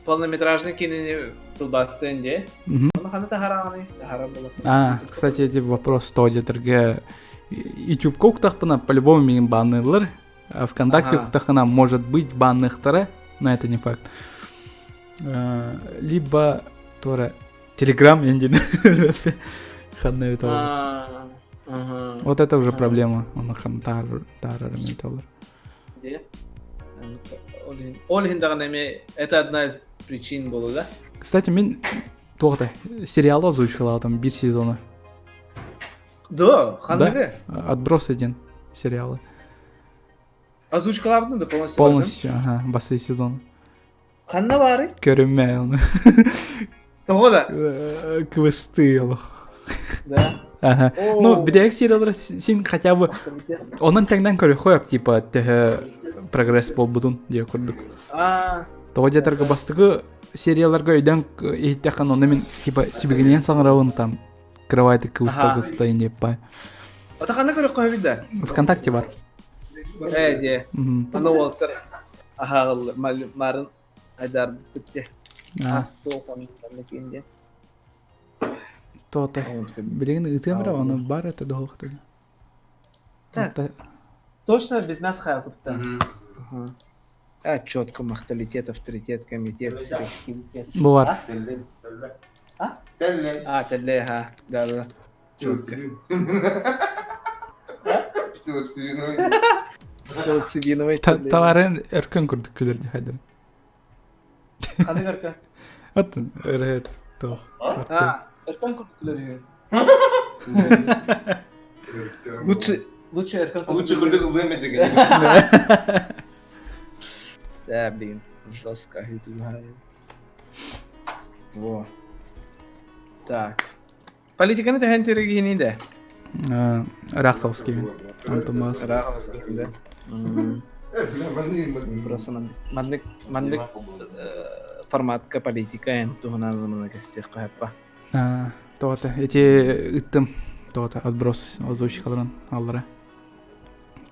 полнометражный кинини тылбаастыан диэ. Оны ханна таһараҕыный? Таһарар буолуохтаах. А, кстати, эти вопрос то диэтэргэ YouTube-ка уктахпына по-любому миигин банныыллар. А ВКонтакте уктахына может быть банныхтара, но это не факт. Либо туора Телеграм эндин ханна эбит Вот это уже проблема. Он хан таар таарар эми Где? Ол иһин даҕаны эмиэ это одна из причин буолуо да? Кстати, мин туох сериалы озвучкалаатым биир сезона. Да, ханныгы? Отбросы диэн сериалы. Озвучкалаабытын да полностью? Полностью, ага, басты сезон. Ханна баарый? Көрүммэ оны. Тоҕо да? Квесты олох. Да. Ага. Ну, бүтэһик сериялар син хотя бы онон тэҥнэн көрүөххэ типа төһө прогресс буолбутун диye курдук. Тоҕо диэтэргэ бастакы серияларга өйдөөн иһиттэххин онно мин типа сибигинийэн саҥарабын там кровать кыбыста кыбыста инеппай. Ата ханна көрүөххэ эбит да? ВКонтакте бар. Э, дьэ. Аны уолаттар аһааҕыл марын айдаарбыт дьэ. Астуох онно киин дьэ. Тота. Билигин ыытыам эрэ, ону бар это доһуохтан. Так. Точно без нас хаалбыттар. А, четко махталитет, авторитет, комитет, селективитет. Бу бар. А? А, тэллэй, ха. Да, да. Четко. Псилоцибиновый. Товарын өркөн курдук күлэр дихайдым. Ханнык өркөн? Оттон ырыһыт туох. А, өркөн курдук күлэр үһү. Лучше лучше өркөн Лучше курдук ылыам этэ. Да, блин, жестко Во. Так. Политиканы төһөн тиригиһиний да? Ыраах соҕус киһибин. Антон Баас. Ыраах соҕус киһибин да? Просто маннык маннык форматка политика эн туһунан манна кэстиэххэ хаппа. Тоҕото ити ыттым тоҕото отброс озвучкаларын аллара.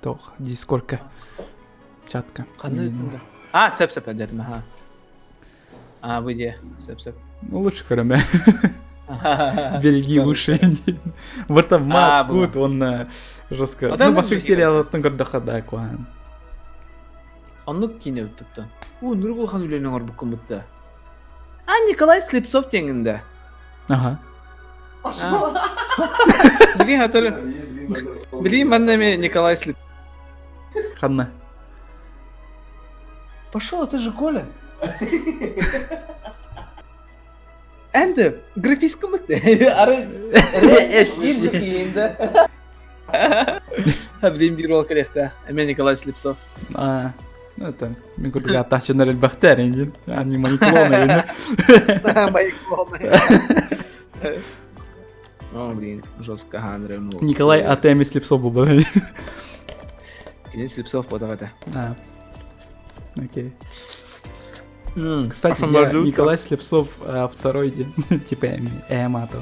Тоқ дискордка чатка. Ханны А, сөп сөп дедим, аха. А, вы где? Сөп сөп. Ну, лучше көрөмө. Бельги выше. Бырта мат кут, он жестко. Ну, басык сериалыттан көрдөхө да куан. Оннук киинэ туттан. У, нур улахан үлэни оҥорбуккун бутта. А, Николай Слепцов теңинде. Ага. Билин хатыр. Билин манна ме Николай Слеп. Ханна. Пошел, это же Коля. Энди, графический Ары Блин, бир ол керекте. Эме Николай Слепцов. А, ну это, мен курдук аттаачыннар элбэхтэр эндин. Они мои клоны. Мои клоны. О, блин, жестко Ханре. Николай АТМ Слепцов был. Кини Слепцов подавата. А. Окей. Кстати, я Николай Слепцов второй день, типа Эмато.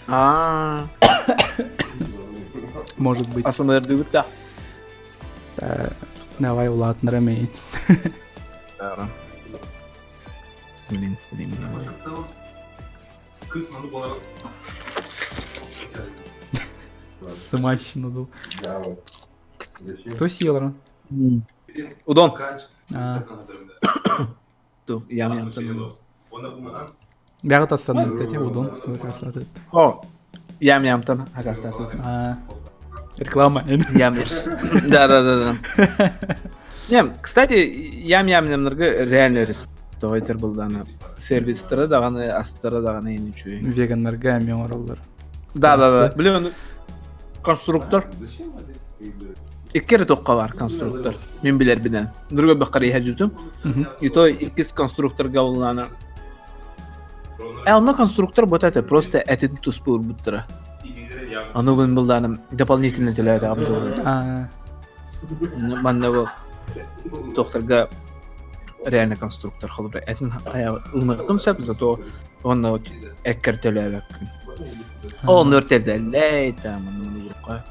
А. Может быть. Асамырдыбыт да. Давай улаатынара мейин. Блин, блин, блин. Смачно был. Кто съел? Удон. А. Ям ям. Бяҕыт астаннар эти удон. О, ям ямтан акастаты. Реклама. Ям. Да, да, да, да. Не, кстати, ям ям немнорга реально респектовайтер булданы. Сервистері даҕаны, астара даҕаны ини үчүгэй. Веганнарга эмиэ оҥороллор. Да, да, да. Блин, конструктор. Икки эрэ туохха баар конструктор. Мин билэрбинэн. Другой бэххэр иһэ И то иккис конструкторга буллаана. Э, онно конструктор бот это просто этин туспа урбуттара. Ону гын буллааным дополнительно төлөөтөҕүм туһунан. А, Манна бу докторга реально конструктор холобура этин ылыныаххын сөп, зато уонна эккэр төлөөбөккүн. Оннор тэллэй там оннук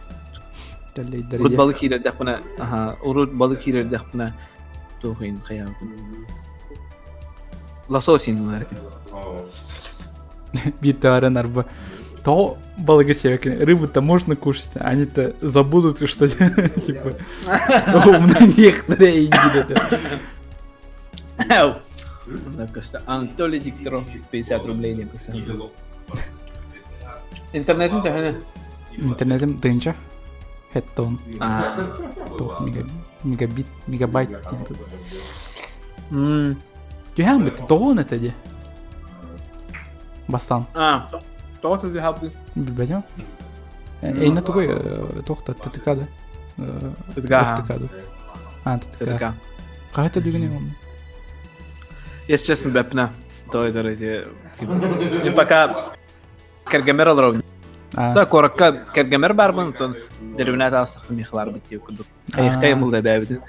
тэллэйдэр Урут балык киирэрдэхпинэ, аха, урут балык киирэрдэхпинэ туох иһин хайаабытым. Лосось ылар этим. Биир тааран арба. То балыгы сиэбэккин рыбу-то можно кушать, они-то забудут, что типа умнаниэхтэрэ индиэт. Анатолий Дикторов 50 рублей диэн көстөн. Интернетин төһөнө? Интернетим тыынча. Хеттон. Аа. Туох мегабит, мегабайт диэн тут. М. Түһээн бит тоҕуон этэ дии. Бастаан. Аа. Тоҕо түһэбит? Билбэтим. Эйнэ тугуй туох да ТТК да? ТТК. ТТК да. А, ТТК. ТТК. Хаһыта бүгүн онно? Если честно, бэпнэ. Той дороги. И пока кэргэмэр олоробун. А, Да, куоракка кэргэмэр баарбын, оттон дэриэбинэ таастахпын миэхэ бит курдук. Хайыхтай мулда бэбитин.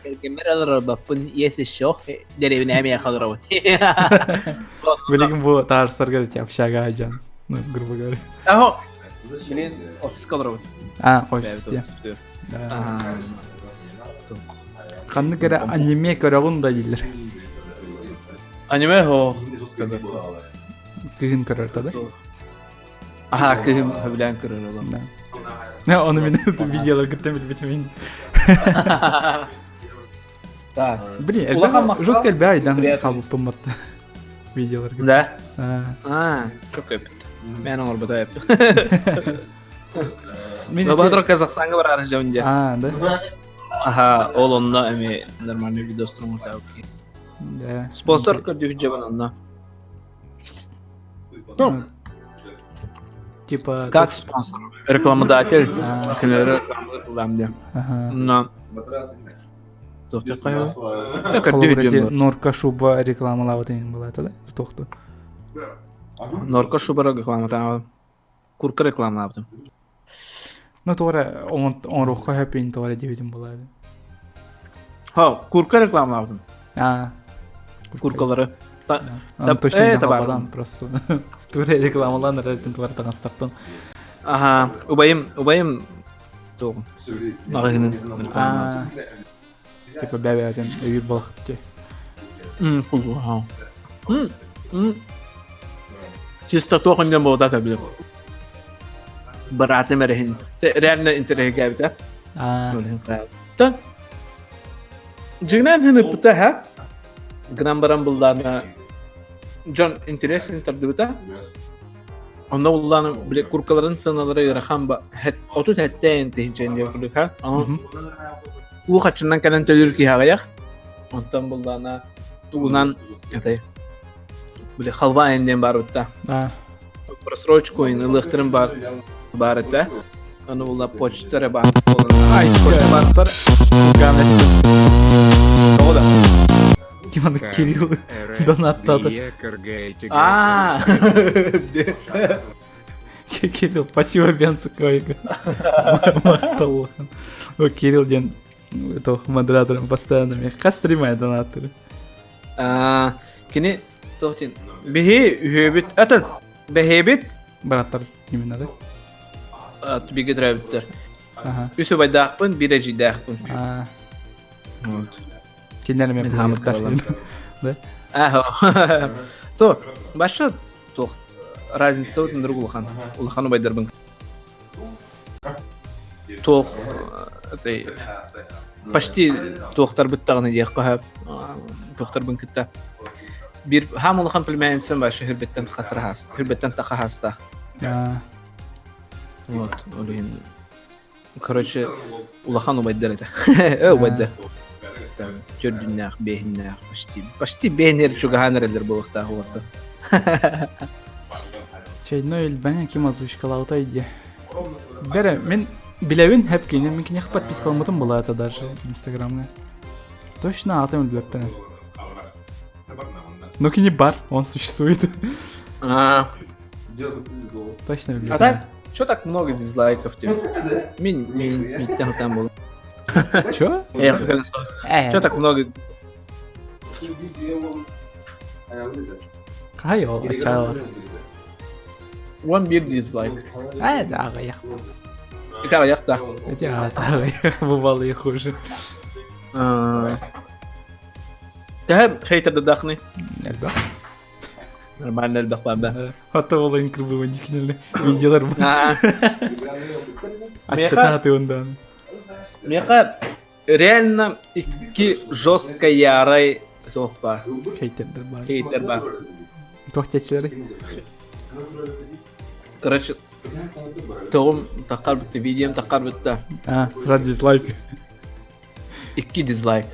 Кэргэмэр олорбаппын, если что, дэриэбинэ миэхэ олоробут. Билигин бу таарсарга эти общага ажан. Ну, грубо говоря. Аһо, блин, офиска олоробут. А, офис дии. Да. Ханнык эрэ аниме көрөҕүн да дииллэр. Аниме хо. Кыһын көрөр да? Аха, кыһым хөбүлээн көрөр олом. Да. Не, ону мин видеолар кытта билбитим мин. Так. Блин, Улахан элбэх махтал. жестко элбэх айдан Приятно. хаалбыппын батта. Видеоларга. Да. А, А, çok öpüt. Мен оҥорбото эп. Мин Лабатор Казахстанга барар жабынжа. А, да? Аха, ол онно эми нормальный видео строңурта. Да. Спонсор көрдүк жабын онно. Ну, Типа... как спонсор? Рекламодатель. А. Хилер реклама кылам де. Ага. Но Доктор кайы. Холобур эти Норка шуба рекламалаабыт иһин была да? Тохту. Норка шуба реклама Курка рекламалаабытым. Ну, туора оҥоруохха сөп туора диэбитим буолаа. Ха, курка рекламалаабытым. А. Куркалары. Да. Да, точно это не бар. халбадан просто. Туора рекламалаан эрэртин туора таҥастартан. Аха, убайым, убайым туох маҕаһыынын А. Типа бэбээтин өйүр балахты. М, кулу, М, м. Чисто туох онньон буолта билим. Быраатым эрэһин. Реально интэриэһиргээбитэ. А. Та. Дьиҥинэн хин ыппыта ха. Гынан баран буллаана дьон интересин тардыбыта. Онно буллаана бile куркаларын сыаналара ыарахан ба 37 тыһыынча диэн курдук ха. Онон уу хаччынан кэлэн төлүүр киһи аҕыйах. Онтон буллаана тугунан этэй били халва диэн баар бутта. Просрочку ылыахтарын баар баар этэ. Аны була почта эрэ баар Ай, почта баар. Тоҕо да? Ким Кирилл донаттады. Аа. Кирилл, спасибо Бенсукойга. Махтал. О, Кирилл диэн туох модераторым постоянно мне хас стримая донаторы. Аа, кини туох диэн биһи үһүөбүт атын бэһиэбит Бараттар именно да? бигэ төрөөбүттэр. Ага. Үс убайдаахпын, биир эдьиийдээхпин. Аа, Вот. кинилэр эмиэ Мин хаамыт булуохтар. Да? Аа. То, баша туох разница вот улахан. Улахан убайдарбын. Туох этой почти туохтарбыт даҕаны диэххэ сөп. Туохтарбын кытта биир хаам улахан племянницам баша хүрбэттэн хасыраһаас, хүрбэттэн тахаһаастаах. Аа, Вот, ол иһин короче, улахан убайдар этэ. Убайдар. Төрдүннээх, биэһиннээх, почти, почти биэһиннэр чугаһаан эрэллэр буолуохтаах уолаттар. Чайной элбэҥэ ким озвучкалаабыта дии. Бэрэ, мин билэбин хэп кини, мин киниэхэ подпискаламмытым была это даже инстаграмҥа. Точно атым билбэппин. Но кини бар, он существует. А, Точно а билбэппин. так, что так много дизлайков тебе? Мин, мин, мин там был. Чё? Я хотел Что так много? Хай ол, ачаалар. One big дизлайк. Э, да, аҕыйах. Это аҕыйах да. Эти аҕыйах бывало и хуже. Төһө хейтердааххыный? Элбэх. Нормально элбэх баар да. Хата ол инкрбы кинилэр видеолар бу. Аа, Аччатааты ондан. Миэхэ реально икки жестко ярай туох баар. Хейтердер бар. Хейтер баар. Туох течилери? Короче, тоҕум таххар бүтте, видеом таххар бүтте. А, сразу дизлайк. Икки дизлайк.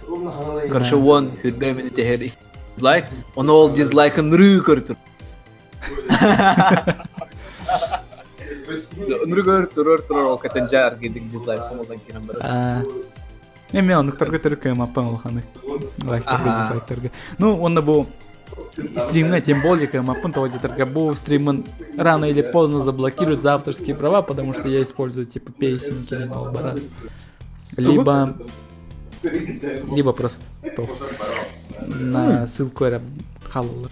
Короче, уон хүрбэ минут икки дизлайк. Ону ол дизлайкын нырыы көртүр. Нырыы көр турар турар ол кэтэн жаар гидик дизлайк хомолдан кирен барар. А. Эми оннуктарга төрүк кыамаппан улаханы. Лайктарга, дизлайктарга. Ну, онно бу стримҥа тем более кыамаппын того диэтэргэ бу стримын рано или поздно заблокируют за авторские права, потому что я использую типа песенки ол баран. Либо либо просто то на ссылку эрэ хаалаллар.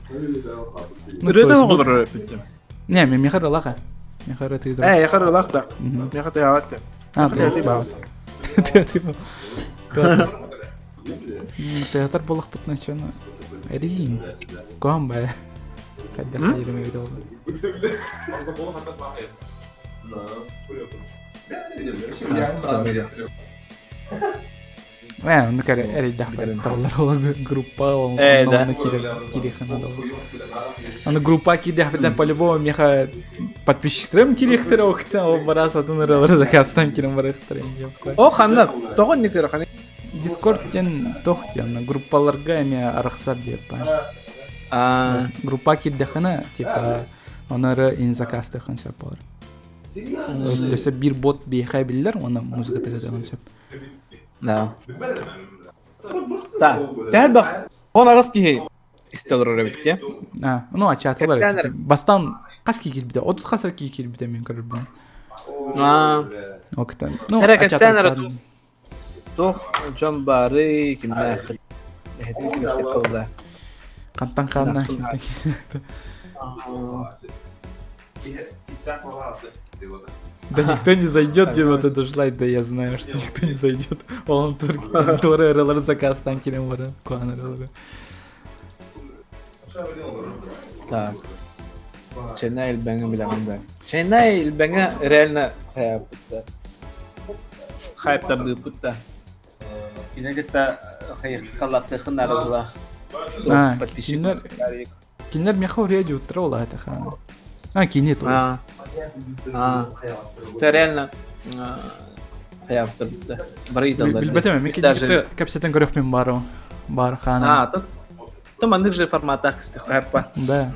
Ну, то есть бу- Не, мен миэхэ ылаха. Миэхэ ырыа тыгызар. Э, яхар ылах да. Мгм. Миэхэ тыаҕат да. А, Тыа баҕас. Тыа Театр буолахпытына чону эриин куһаҕан баайа хайдах хайырым эбит ол Ээ, оннук эрэ эрэйдээх табыллар ол группа ол Ээ, да. онно киирэр киириэххэ наада ол. Аны группа киирдэхпитинэ по-любому миэхэ подписчиктарым киириэхтэрэ октан ол бараас атын ырыалары заказтан киирэн барыахтара О, ханна, тоҕо инник ыарахан? Дискорд диэн туох диэн группаларга эмиэ арахсар диэппэ. Аа, Группа киирдэххинэ типа ону эрэ ин заказтыаххын сөп буолар. То есть өссө биир бот биэхэ биллэр уонна музыка тыгытыаҕын сөп. да. Так, тэһэр он аҕыс киһи истэ олорор эбит дии. А, ну ачаатылар Кэпсээн эти. Бастаан хас киһи киирбитэ? 30 хас эрэ киһи киирбитэ мин көрөрбүн. Аа, Октан. Ну, Эрэ ачаатылар кэпсээн эрэ ачаатылар. туох дьон баары кимнээх эһэтин ким истиэх буолла. Хантан хаанна. Да никто не зайдет, где вот это жлать, да я знаю, что никто не зайдет. Он тур ырыалары заказтан киирэн баран, куһаҕан ырыалары. Так. Чайна Илбэҥэ билэҕин да. Чайна Илбэҥэ реально хайааппыт да. Хайптардыыппыт да. Кини кытта хайыххалаттыахын наада А, подписчик. кинилэр кинилэр миэхэ уруйа диэбиттэрэ ол аата хаана. А, кини то есть. А, а. Это реально хайаптар да. Бары ыыталлар. Билбэтим, мен Даже кинини кэпсэтэн көрүөхпүн баарым. Бар хаана. А, то, то маннык же форматах кыстыхпа. Да.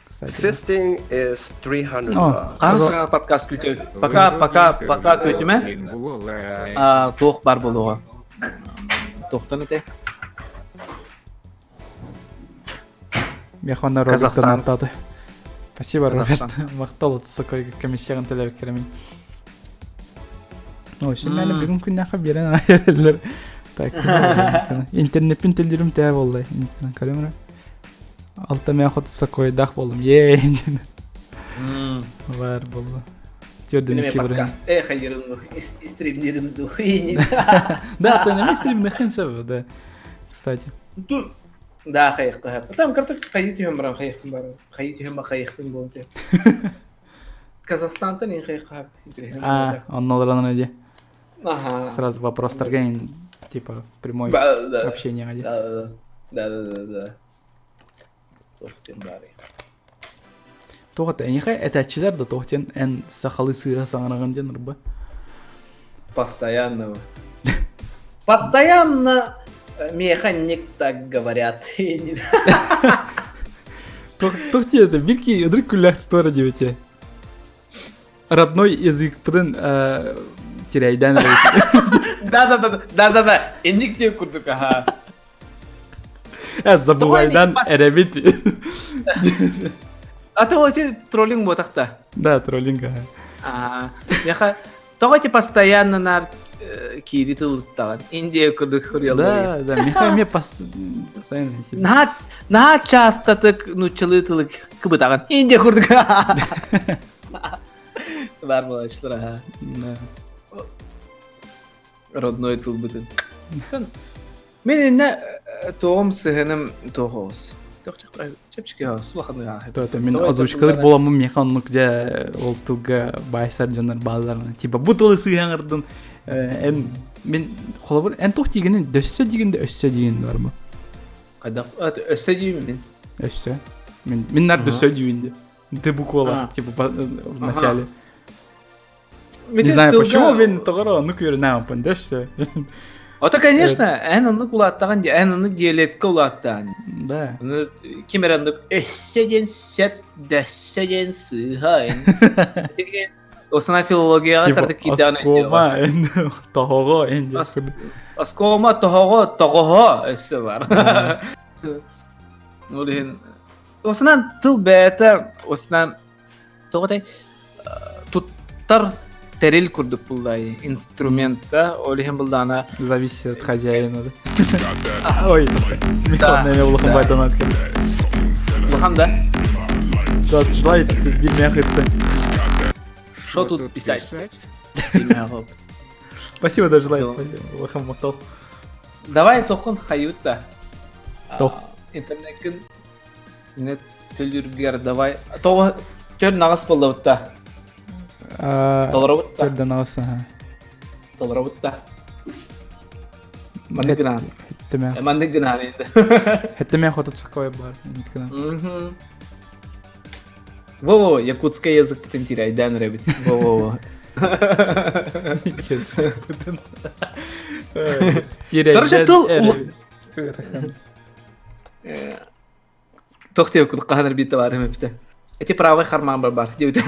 Кстати. Fisting is 300 О. bucks. Хаһан саҥа подкаст күүтэ? Пока, пока, пока күүтүмэ. А, туох бар буолуоҕа. Туохтан этэй? Механа Роберт Казахстан. аттады. Спасибо, Роберт. Казахстан. Мактал отсокой комиссияҕын төлөбүк керемин. Ой, син бүгүн күннәхэ берен айырылар. Так, интернетпин төлдүрүм тää болду. Көрөмөр. Алта мен хотсокойдах болдум. Е. Бар болду. Твердый Неме кибер. подкаст. Э, хайырым, стримнерим ду. Да, ты на стрим нахенся, да. Кстати. Да, хайыхта. Там карта хайы түһэн баран хайыхтын баран. Хайы түһэн ба хайыхтын буолте. Казахстантан ин хайыхта. А, он налран иди. Ага. Сразу вопрос торгайн, типа прямой Да, да. общение где. Да, да, да, да, да. Тохтен бары. Тоғыт әнихай әтәчилер да тоғытен ән сақалы сыға саңыраған ден рыба. Постоянно. Постоянно механик так говорят. Тоғыт это бирки ыдырык күлләхті тора деп Родной язык пыдын тирәйдән Да, да, да, да, да, да. Энник деп курдук, ага. Ә, забывайдан әрәбит. А то эти троллинг ботақта. Да, троллинг, ага. А, яха, тоҕо постоянно нар киири тылыттаҕын. Индия курдук хуруйаллар. Да, да, меха ме постоянно. Наһаа наһаа частатык нуччалыы тылык кыбытаҕын. Индия курдук. Бар буолааччылар, аха. Да. Родной тыл бытын. Мен инне тоҕум сыһыным тоҕоос. Чэпчэки сулаханы То это мен озвучкалар боламын меха оннук дьэ ол тылга байсар дьоннор баалларына типа бу тылы сыһаҥырдын эн мен холобур эн туох диигинин дөссө диигин да өссө диигин бар бу Хайдах өссө диибин мин. Өссө мен мен нар дөссө диибин де д буквалар типа в начале. Не знаю почему мен тоҕоро оннук үөрэнээмпын дөссө. Ото, конечно, эн оннук улааттаҕын ди, эн оннук диалектка улааттаҕын. Да. Ону ким эрэ оннук өссө диэн сөп, дөссө диэн сыыһа. Осана филологияҕа Типа тартык киирдэҕин оскома эн тоһоҕо эн диэн курдук. Оскома тоһоҕо тоҕоһо өссө бар. Ол иһин осынан тыл бэйэтэ осынан тоҕо туттар тэрил курдук буллай инструмент да ол иһин булдаана Зависит от хозяина, да. Ой, Михаил неме улахан байтан аткан. Улахан да? Да, желает бир мяхытты. Что тут писать? Спасибо, да, желает. Спасибо. Улахан мактал. Давай тохун хаютта. Тох. Интернеттин нет төлүргер давай. Того төр нагас болдубутта. Толоробутта. Төрдөн нагас, ага. Толоробутта. Маннык гына. Хеттеме. Маннык гына енді. Хеттеме хотут сакой бар. Гына. Во-во, якутский язык бүтүн тирайдан ребит. Во-во. Язык бүтүн. Короче, тыл Тохтеп курдук хаһан бит бар эпите. Эти правый харман бар бар диэбит.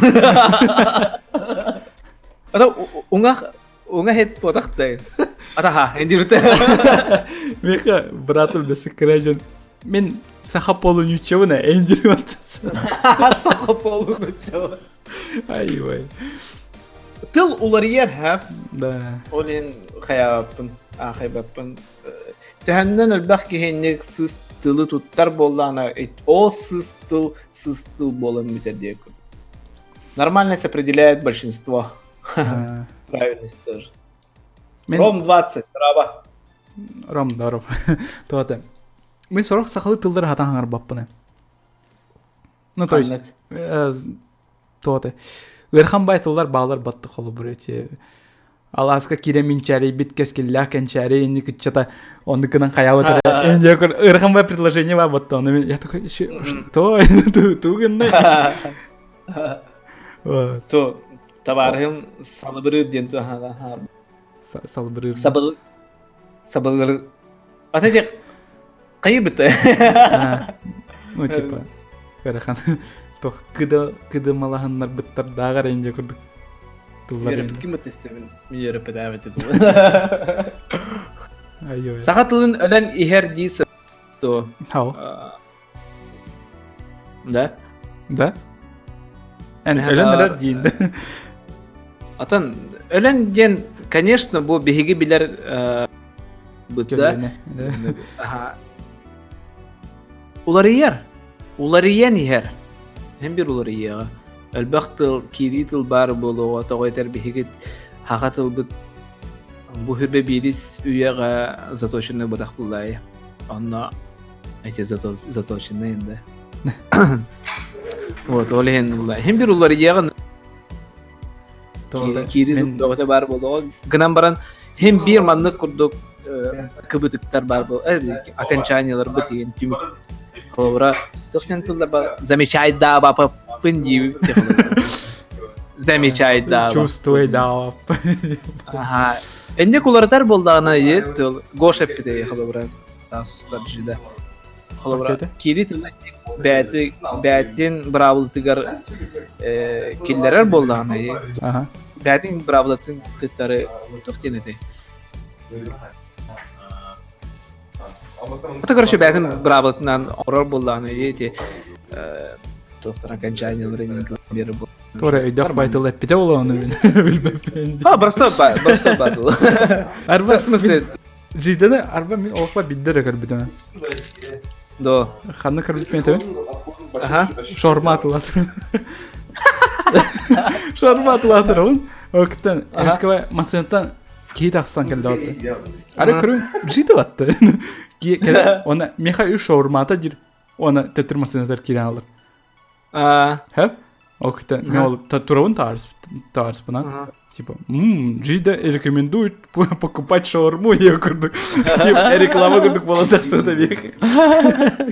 Ата уңа уңа хет потахтай. Ата ха, эндирте. Меха, братым да сыкыражын. Мен саха полунючевына эндирмат. Саха полунючева. Ай ой. Тыл уларыйар ха. Да. Олин хаябаппын, ахайбаппын. Төһөннөн элбэх киһинник сыс тылы туттар буоллаана, ол сыс тыл сыс тыл буолан бүтэр диэ курдук. Нормальность определяет большинство. Правильность тоже. Ром 20, браво. Ром, здорово. Туата. Мен сорох сахалы тылдар хатан хаңарбаппын. Ну, то есть, туата. Ырхан бай тылдар баалар батты холу бір эти. Аласка кире минчари, бит кескилля кенчари, инни кытчата, онныкынан хаябы Энди ырхан бай предложение бар батты. Оны мен, я такой, что? Тугынна. То, товарым салыбыры ден Салыбыры. Сабыл. Сабылыр. Ата тек. Хайыбыта. Ну, типа, ыарахан туох кыда кыдымалаһыннарбыттардааҕар инде курдук тыллар Үөрэппит ким быттыстыбын мин үөрэппэтээбит Айой. Саха тылын өлөн иһэр дии то. Хау. Да? Да? Эн өлөн эрэр диин. Атын өлөн диэн, конечно, бу биһиги билэр бытта. Уларыйар. Уларыйан иһэр. Һин бир уларыйыаҕа. Элбэх тыл, киирии тыл баар буолуоҕа, тоҕо этэр биһиги хаха тылбыт бу хүрбэ биирис үйэҕэ заточенный бытах буллаайы. Онно эти заточенные да. Вот, ол иһин улла. Хим бир уларыйыаҕын киирии тыл баар буолуоҕа. Гынан баран хим биир маннык курдук кыбытыктар баар буол окончаниелар бу тиген түмүк холобура тохтен тыллар бар замечай да бапаппын диибит замечай да чувствуй да ага энне куларатар болдаҕына тыл гош эппите холобура сустар жида холобура кири тыла бэти бээтин быраабылытыгар киллэрэр буоллаҕына бээтин быраабылатын кыттары туох диэн этэй Это, короче, бэйэтин быраабылатынан оҥорор буоллаҕына ити туохтар окончаниелары биэрэр Туора өйдөөх байтыл эппитэ буолуону билбэппин. А, просто просто батыл. Арба, в смысле, Жиданы арба мин олохпа бидде көрбүтүм. До. Ханна көрбүт мен Ага. Шаурма атылатыр. Шаурма атылатыр он. Октан, эмискэ массыынаттан киһи тахсан кэлдэ батты. Ары көрүн житы батты. Кэлэ, она меха үс шаурмата дир. Она төттүр массыынатар киирэн алар. Хэп? Октан, мен ол турабын таарыспына. Типа, Джида рекомендует покупать шаурму я курдук. Типа, реклама курдук буола тахсыбыта биэх.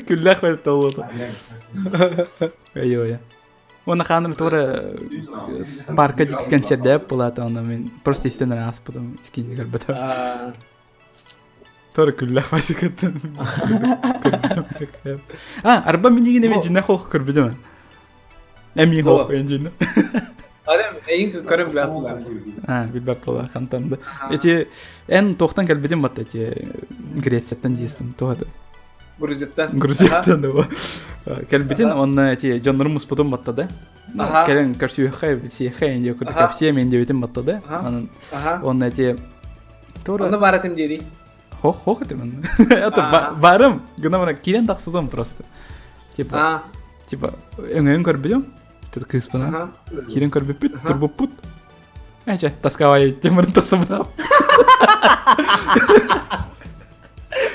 Күллэх бэрт болуота. Ой-ой. Уонна хааныр туора парка дики концердээп булаата онно мен просто истэн эрэ ааспытым киини көрбөтөм. Туора күллэх басикаттан көрбүтүм. А, арба минигин эме дьинэ хоох көрбүтүм. Эми хоох дьинэ. Адам эйин көрөн билэр була. А, билбэт була хантан да. Эти эн туохтан кэлбитим батта эти Грецияттан диэстим туохата. Грузияттан. Грузияттан да. Кэлбитин онно эти дьоннорум муспутум батта да. Кэлэн көрсүөххэ, билсиэххэ инде курдук кэпсиэм инде батта да. Анан онно эти Тура. Онно баратым дири. Хох хох этим. Это барым, гына бара кирен тахсызым просто. Типа типа өңөйүн көрбүтүм. Тет кыыспына. Кирен көрбүппүт, турбуппут. Эче, тасковай темир тасыбырап.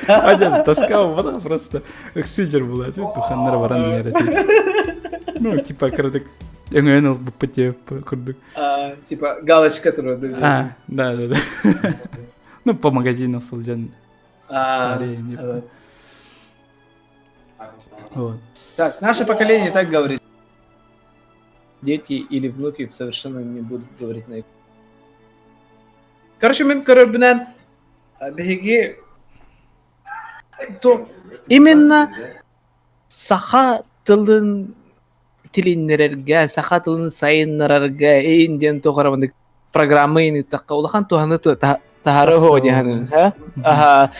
Один тоска вода просто ыксыдер была, туханнар баран динер Ну, типа, кырдык өңөйүн ылбыппыт деп курдук. Типа, галочка турду. А, да, да, да. Ну, по магазинам сылдьан. Вот. Так, наше поколение так говорит. Дети или внуки совершенно не будут говорить на Короче, мен көрөрбүнэн биһиги то именно саха тылын тилиннэрэргэ, саха тылын сайыннарарга эйин диэн туох программа ыйыныттахха улахан туһаны таһары хоодиһанын ха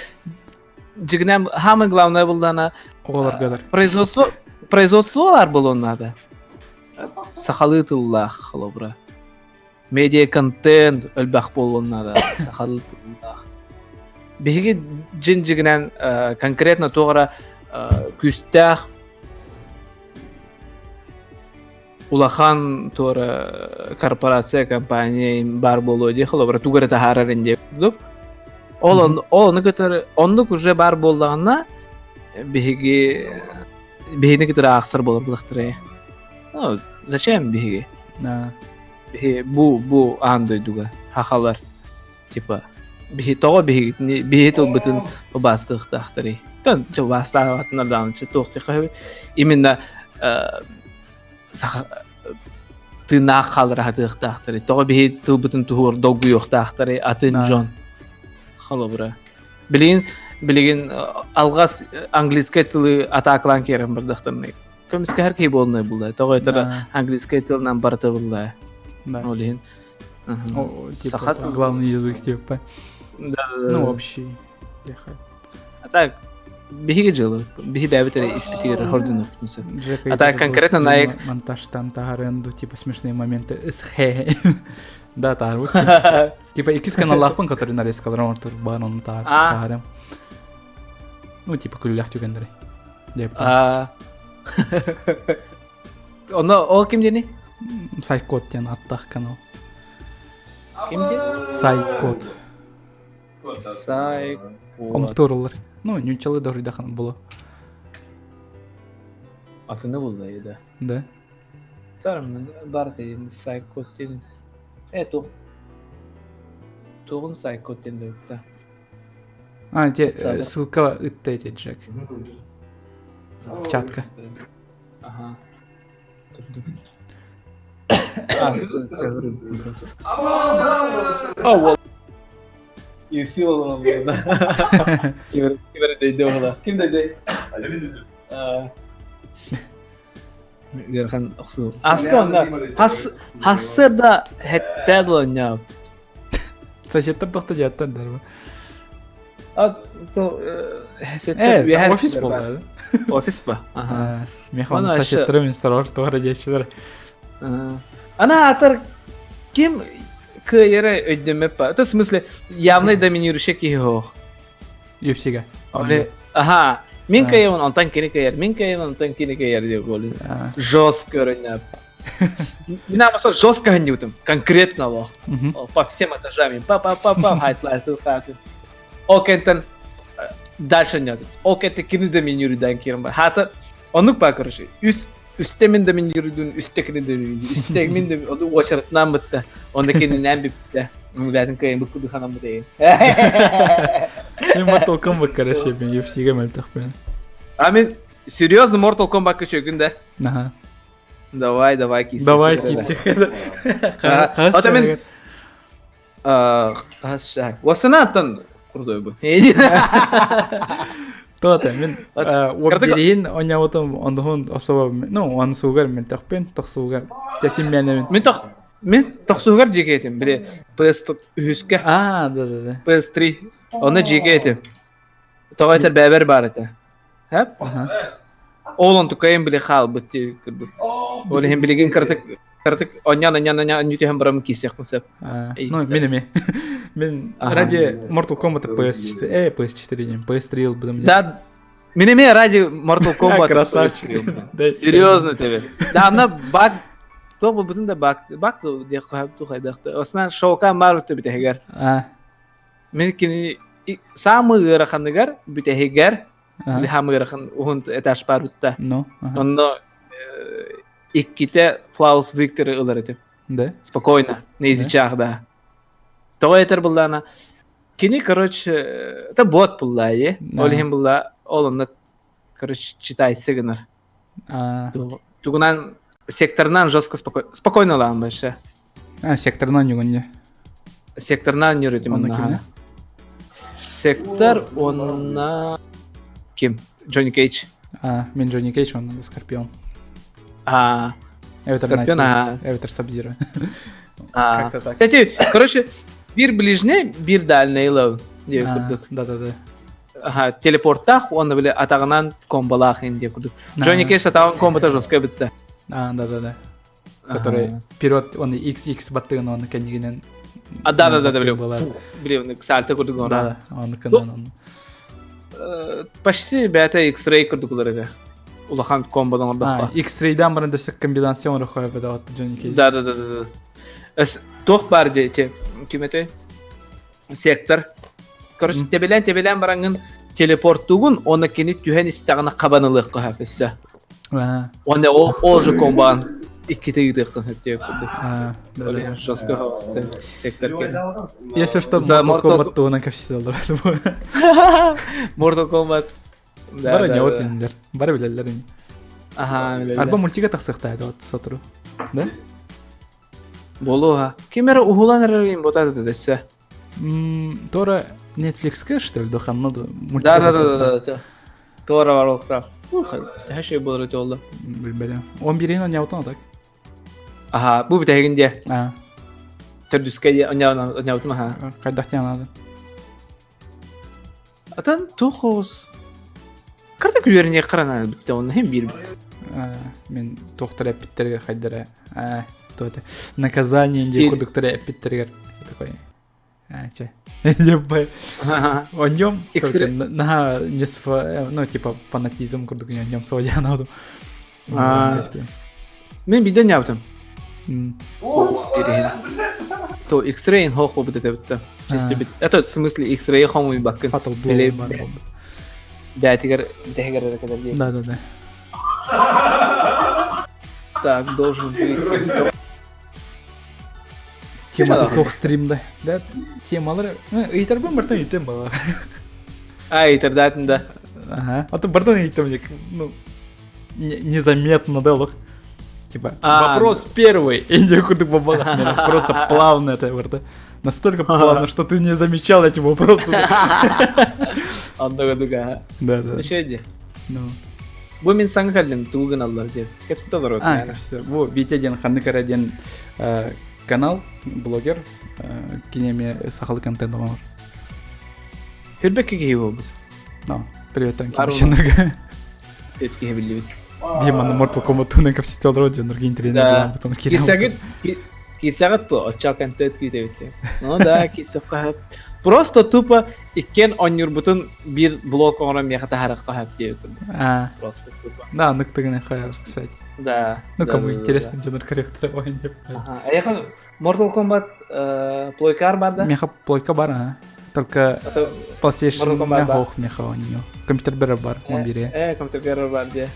дьигинэн самое главное буллана оҕолорго производство производство бар буолуон наада сахалыы тыллаах холобура медиа контент элбэх буолуон наада сахалыы тыллаах биһиги дьин дьигинэн конкретно туох эрэ күүстээх улахан туора корпорация компания баар буолуо дии холобура тугу эрэ таһаарар диye курдук ол ол ону кытары оннук уже баар буоллаҕына биһиги биһини кытары аахсар буолар булахтара ну зачем биһиги биһи бу бу аан дойдуга хахалар типа биһи тоҕо биһигитини биһи тылбытын убаастыахтаахтарый тон убаастаабатынар даҕаны туох именно саха тыыннаах хаалара сатыахтаахтарый тоҕо биһи тылбытын туһугар долгуйуохтаахтарый атын дьон холобура билигин Билигин алҕас английскай тылы атаакалаан киирэн бардахтарына көмүскэһэр киһи буолунай булла. Тоҕо этэр английскай тылынан барыта булла. Ол иһин саха главный язык типа. Да, ну общий. А так биһиги дьыала биһи бэйэбит эрэ испитигэр хордунук. А так конкретно на монтажтан таһарыан типа смешные моменты Да, таарбыт. Типа иккис каналлаахпын, который нарезкалар оҥортор баан ону таарым. Ну, типа күлүлээх түгэннэри. Оно ол ким диэни? Сайкот диэн аттаах канал. Ким диэн? Сайкот. Сайкот. Омуктуурулар. Ну, ньуччалы да булу. Атыны булла да. Да. Тарым бар дейин Сайкот диэн. Э туох туоҕун Сайкот диэн да А, те ссылка ытта эти Джек. Чатка. Ага. А, просто. А, UFC буолан буолла. Ким дэйдэ буола. Ким дэйдэ? Ыарахан охсуу. Аска онно хас хассы да хэттэй буоланньаап. Соседтар тохто дьааттар дарба. А то Э, офис буолла. Офис ба. Ага. Механ соседтары мен сорор туора диэччилэр. Ана атар ким кыайара өйдөмөп ба. Это в смысле явный доминирующий киһи хоох. UFC-га. Ага. Мин кыайабын, онтон кини кыайар. Мин кыайабын, онтон кини кыайар диye голи. Жестко көрүнөп. Мин амаса жестко ханныбытым. Конкретно лох. По всем этажам. Па-па-па-па, хайтлайсы хаты. Ол кэнтэн дальше нет. Ол кэнтэ кини доминируйдан киирэн бар. Хата оннук ба короче. Үс үстэ мин доминируйдун, үстэ кини доминируйдун, үстэ мин да ону уочаратынан бытта. Онно кининэн бүптэ. Бээтин кыайын бу кудуханам бутейин. Мен Mortal Kombat короче, мен UFC-ге мөлтөхпүн. А мен серьезно Mortal Kombat көчөгүн да? Ага. Давай, давай киси. Давай киси. Ата мен Уосанааттан крутой бу. Туота мин уобдириин онньоотум ондуһун особо ну онсуугар мен тохпин тохсуугар тэсин мэнэбин. Мин тох мин тохсуугар дьиэкэтим били PS үһүскэ. Аа да да да. PS3 онно дьиэкэтим. Тоҕо этэр бэбэр баар этэ. Хэп? Ол онтукайым били хаалбыт дии курдук. Ол иһин билигин кыратык кыратык онньоон онньоон онньоон түһэн бараммын киирсиэхпин сөп. Ну, мин эмиэ. Мин ради Mortal Kombat PS4, PS4 диэн, PS3 ылбытым. Да, мин эмиэ ради Mortal Kombat Красавчик. Серьезно тебе. Да, ана баг туох буолбутун да баг баг диэх тухайдахта. Основан шоука маар бүтэһигэр. Мин кини саамы ыараханыгар бүтэһигэр хаамы ыарахан уһун этаж баар бутта. Ну, Онно иккитэ Флаус Викторы ылар этим. Да? Спокойно, на язычах, да. Тоҕо этэр буллаана кини, короче, это бот булла, е. Ол иһин булла, ол онно, короче, читайсы гынар. Тугунан секторынан жестко спокойно, спокойно лаан больше. А, секторынан югунне. Секторынан юрүтүм Онно кимне? Сектор онна ким? Джонни Кейдж. А, мен Джонни Кейдж, он Скорпион. А, Скорпион, ага. Эвитер Сабзиро. А. Как-то так. Кстати, короче, бир ближний, бир дальний лов. Да-да-да. Ага, телепорттах, он били атаҕынан комбалаах ин диye курдук. Джонни Кейдж атаҕын комбата жестко битте. А, да-да-да. Который вперед, он XX баттыгын оны кэннигинен. А, да-да-да, били. Били, сальто курдук. Да, он кэннигинен. Почти бэйэтэ X-ray курдук улар этэ. Улахан комбодан ордохто. X-rayдан баран дөссө комбинация оҥороххо эбэтэ Джонни Кейдж. Да, да, да, да. Туох баар дии ким этэй? Сектор. Короче, тэбилээн тэбилээн бараҥҥын телепорттуугун, уонна кини түһэн истэҕинэ хабан ылыахха сөп өссө. Уонна ол ол же комбаан иккитэ ыытыаххын сөп диэбит курдук. Да, Жестко сектор кэлин. Если что, Mortal Kombat туһунан кэпсэтэллэр. Mortal Kombat. Бары не вот инилэр. Бары билэллэр ини. Аха, билэллэр. Арба мультига тахсыахтаа вот сотору. Да? Буолуоха. Ким эрэ уһулан эрэрин ботата дэссе. Тора Netflix-ка, что ли, доханна ду? Да, да, да, да, да. Туора бар олохтаах. Төһө шей болар өтө олла. Билбэтим. Он бирин онньоутун так. Аха, бу бүтэһигин диэ. А. Төрдүскэ диэ онньоутун аха. Хайдах диэн надо. Атан туох Карта күлүөрүнэ харана бүтте онно хем биир бүт. Мен туохтар эппиттэригэр хайдара то это наказание диэн курдуктары эппиттэригэр такой чэ Онньом наһаа не ну типа фанатизм курдук онньом суодьаан Мен биден нябытым. То X-ray хоох бу бит битте. Чисто бит. Это в смысле X-ray хомуй баккын. Fatal Blow бар болду. Бәтигер битегер эрэ Да, да, да. Так, должен быть. Темата суох стримда. Да, темалар. Ыйтарбын бартан ыйтым бала. А, ыйтардаатын да. Ага. А то бартан ыйтым, ну, незаметно да лох. Типа, вопрос первый. И не курдук бабалах. Просто плавно это барда. Настолько плавно, что ты не замечал эти вопросы. Андыга Да, да. Еще иди. Ну. Бу мин саҥа кэллим, тугу гыналлар диэн. Кэпсэтэ олорор. А, кэпсэтэ. Бу Витя диэн ханнык эрэ диэн канал, блогер, кини эмиэ сахалыы контент оҥорор. Көрбөккө киһи буолбут. Ну, привет, там кимчинага. Привет, киһи биллибит. Биһи манна Mortal Kombat туһунан кэпсэтэ олорор дьоннорго интернет бутон киирсэҕит киирсэҕит бу оччо контент күүтэбит. Ну да, киирсэххэ Просто тупо иккиэн оонньуурбутун биир блок оҥорон миэхэ таһаарыахха сөп диэбит А. Просто тупо. Да, ныктыгына хайабыз, кстати. Да. Ну, кому интересно, дьонор көрүөхтэрэ ойын деп. Ага. Эйиэхэ Mortal Kombat плойкаар бар да? Миэхэ плойка бар, ага. Только PlayStation хоох миэхэ оонньуу. Компьютер берер бар, он бире. Компьютер берер бар дии.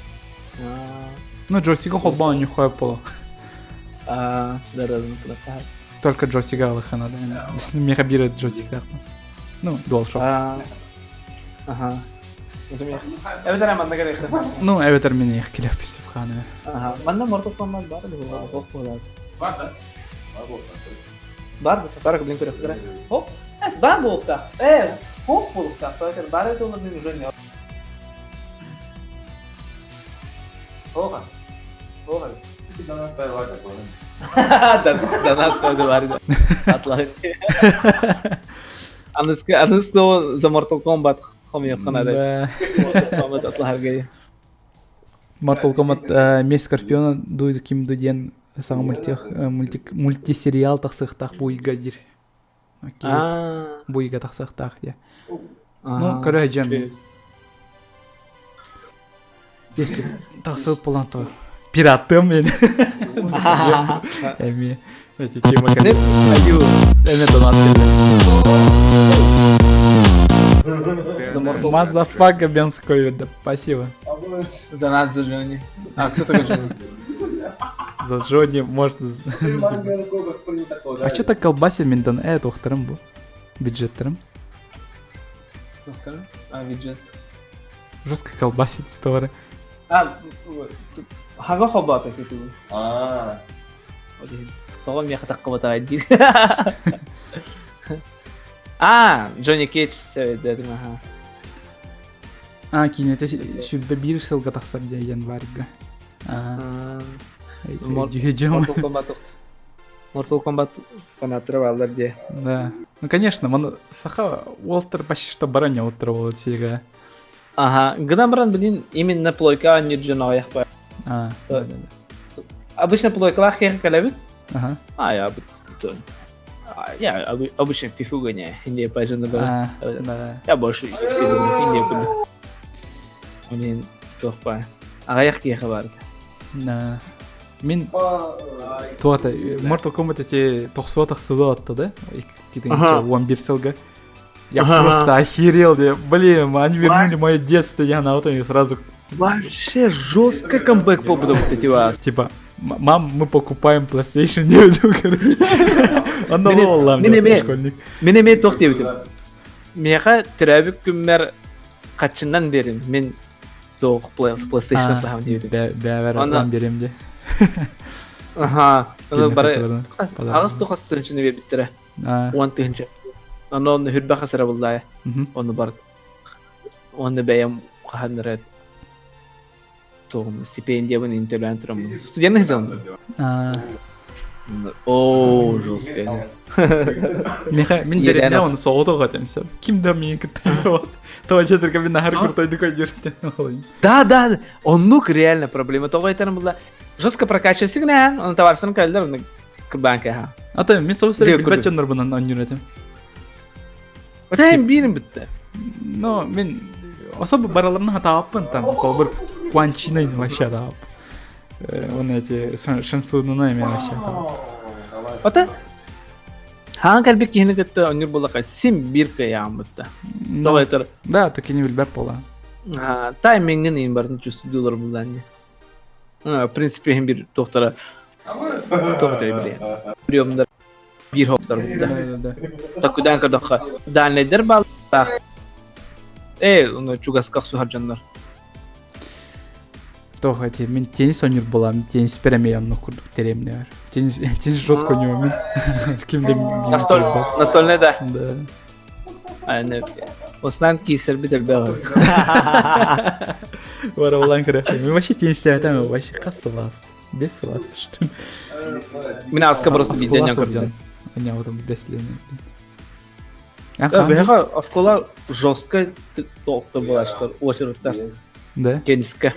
Ну, джойстика холбоон оонньуу хойоп боло. Да, да, да. Только джойстига алыха надо. Миэхэ биир джойстиктаахпын. Ну, DualShock. Аха. Эбэтэр манна кэлиэххэ. Ну, эбэтэр мин эйиэхэ кэлиэхпин сөп хааны. Аха. Манна Mortal Kombat баар да туох буолар. Бар да. Бар да, бар блин көрөхтөрө. Хоп, эс бар буолуохтаах. Э, хоп буолуохтаах. Бар это олордун уже не. Оға. Оға. Донат қойдылар. Атлай. Аныскы аныскы за Mortal Kombat хомуйаххына да. Mortal Kombat атлаһарга. Mortal Kombat Месть Скорпиона дуй ким ду диэн саҥа мультик мультик мультисериал тахсыахтаах бу ыйга диир. Бу ыйга тахсыахтаах диэ. Ну, көрө дьон. Если тахсыбыт буолан то пираттым мен. Эми эти тема Аю. Эми донат Motherfucker Бенской, да, спасибо. Донат за Джонни. А, кто такой Джонни? За Джонни может... А что так колбасит мен дон? Туохтарым бу. Бюджеттерим. А, бюджет. Жестко колбасит товары. А, хага хобата кетүгүн. А. Тоҕо миэхэ таххыбата диир. А, Джонни Кейдж сөйдедим аха. А, киинэтэ сүүрбэ биир сылга тахсар дии январьга. А. Mortal Kombat Mortal Kombat фанаттара бааллар дии. Да. Ну, конечно, маны саха Уолтер почти что баранья Уолтер буолар сига. Ага, гынан баран блин именно плойка анньыр дьон аҕыйах А, да, да, да. Обычно плойкалаах киһи кэлэбит. Ага. А, я я обычно фифу гоняю, Индия пажына А, да. Я больше UFC люблю, Индия курдук. Блин, туох баа. Аҕыйах киһиэхэ баар. Да. Мин туата Mortal Kombat эти тохсуа тахсыла атта да? Ага. 11 сылга. Я просто охерел, блин, они вернули мое детство, я на вот они сразу... Вообще жестко камбэк по вот эти вас. Типа, мам, мы покупаем PlayStation 9, короче. Онно буоллам, школьник. Мин эмиэ туох диэбитим. Миэхэ төрөөбүт күммэр хаччынан берин. Мин туох PlayStation таһам диэбитим. Бэбэр он берем де. Аха. Аны бары аҕыс тухас тыһынчыны биэрбиттэрэ. Уон тыһынча. Онон хүрбэх асыра буллая. Оны бар. Оны бэйэм хаһан эрэ тугум стипендиябын интөлөөн тураммын. Студент сылдьалым. О, жестко. Миха мин деревня оны соҕотох этим сөп. Ким да миин кытта Тоҕо четырка мин нахар крутой көйдүр. Да, да, оннук реально проблема. Тоҕо этэрим була. Жестко прокачивайся гына, он товарсын кэлдер, оны кыбанка ха. Ата мин соус билбэт дьоннорбунан онньур этим. Отайым биирин бүтте. Но мин особо бараларына хатааппын там колбур Куанчинай вообще таап. Он эти шансунуна мен вообще таап. Ата Хаан кэлбит киһини кытта онньур буоллаха син биир кыайаҕын бытта. Тоҕо этэр? Да, то кини билбэт буола. Таймингын иин барын чувствуйдуулар буллаанньа. В принципе, иһин бир туохтара туох этэй билиэн. Приемдар биир хоптор бутта. Да, да. Такудан көрдөххө дальнайдар баалаах. Э, ону чугаска охсуһар дьоннор. Тоох эти мин теннис ойнуур буолам, теннис перемей оннук курдук теремне бар. Теннис теннис жестко ойнуум мин. Ким да Настоль, настольный да. Да. Аны Осынан киирсэрбит элбэх. Бара улан көрөккө. Мен вообще теннистээбэтем вообще хас сылаас. Бес сылаас что Мин аска просто биирдэн көрдүм. Анябытым бес лени. Да, бэха оскола жестко тоқты булаштар очередьтар. Да. Тенниске.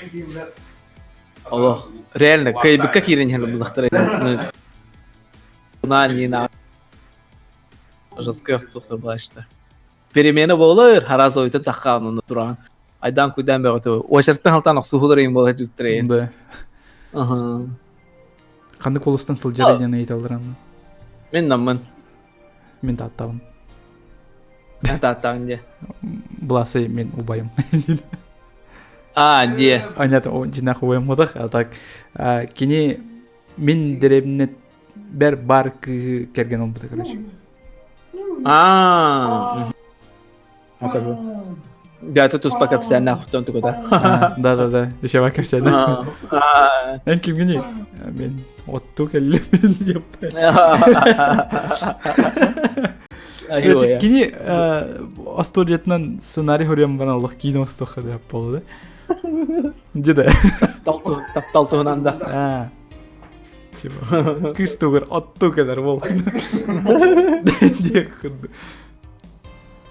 Олох, реально, кайбыкка киирэн иһэн булахтар. На не на жестко тоқтор булашта. Перемена болар, хараза ойтан таххаан туран. Айдан куйдан бөҕөтө. Очередтан халтан охсуһулар им буола жүттэрин. Да. Аха. Ханнык улустан сылдьар диэн ыйыталлар Мин наммын. Мин тааттабын. Тааттаҕын дии. Быласы мин убайым. А, дии. Понятно, дьинах убайым хотах, а так кини мин дэриэбинэ бэр бар кыыһы кэргэн ылбыта короче. Аа. Бята туспа кэпсээннээх хотон тугута. Да, да, да. Еще бар кэпсээнэ. Эн кимгиний? Мен отту кэллим деп. Кини остуоруйатынан сценарий хоруйан баран олох киин остоха деп болду. Деде. Таптал туһунан да. Типа, кыыс тугар отту кэлэр бол. Диэх курдук.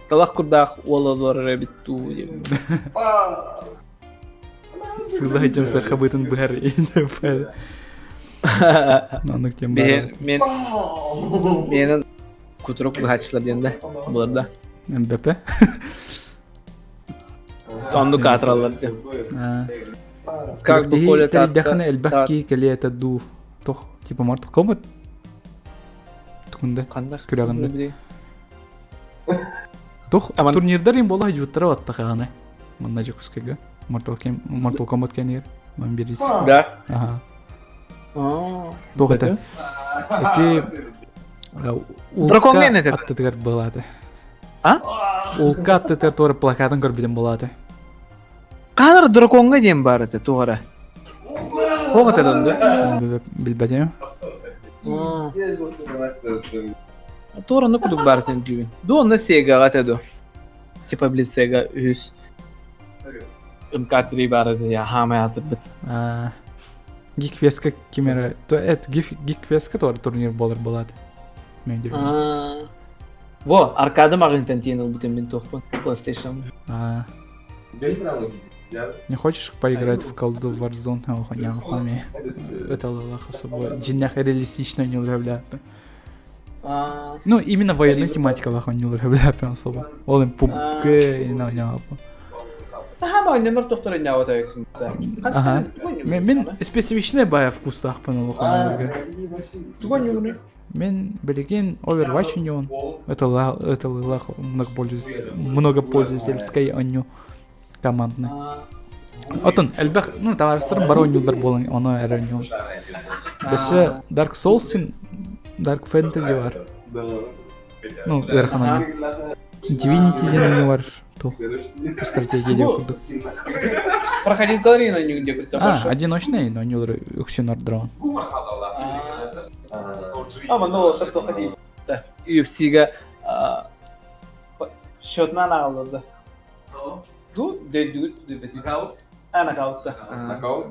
Талах курдаах уол олорор эбит дуу диэн. Сыла сылдьан сархабытын быһар Оннук тем бар. Мен менин кутурук быһааччылар диэн да булар да. МБП. Оннук аатыраллар диэн. Как бы Коля Тэрийдэххинэ элбэх киһи кэлиэ этэ дуу. Тох, типа Mortal Kombat тугунда Ханна? Күрэҕинде. Тух турнирдар им буола дьуттара баттахаҕына. Манна Дьокуускайга Mortal Mortal Kombat кэнигэр ман бирис. Да. Аха. Туох это? Эти Дракон мен это. Аттытыгар былааты. А? Улка аттытыгар туора плакатын көрбүтүм былааты. Хаанар драконга диэн баар этэ туох эрэ. Туох этэ донду? Билбэтим. Туора кудук баар этэн дүүбүн. Ду онно Сегаҕа этэ ду. Типа блин Сега үһүс МК3 баар этэ я хаамай аатырбыт. Гикфеска ким эрэ то эт Гикфеска туора турнир буолар буолааты. Мен дирбин. Во, аркада маҕынтан тиэн ылбытым мин туохпун PlayStation. Не хочешь поиграть в колду Warzone? Ох, не пами. Это лалаха собой. Дьиннэх реалистично не управляю. Ну, именно военная тематика лаха не управляю особо. Ол им PUBG и на него. Хаама ойнонор тохтор Ага. Мен специфичный бая вкустах паналаха. Мен билигин Overwatch оонньуубун. Это это лах многопользовательскай оонньуу командный. Отон элбэх ну табаарыстарым бары оонньууллар буолан ону эрэ оонньуубун. Дөссө Dark Souls диэн Dark Fantasy бар. Ну, ыарахан оонньуу. Divinity диэн оонньуу бар. Туох стратегия диэн курдук. Проходить на нигде. А, одиночный оонньуулар үксүн ордороон. А, ну, проходить. UFC-га Счетынан ааҕыллар да. Ду дөйдүгүт дөйбөтүгүт. Нокаут. А нокаутта. Нокаут.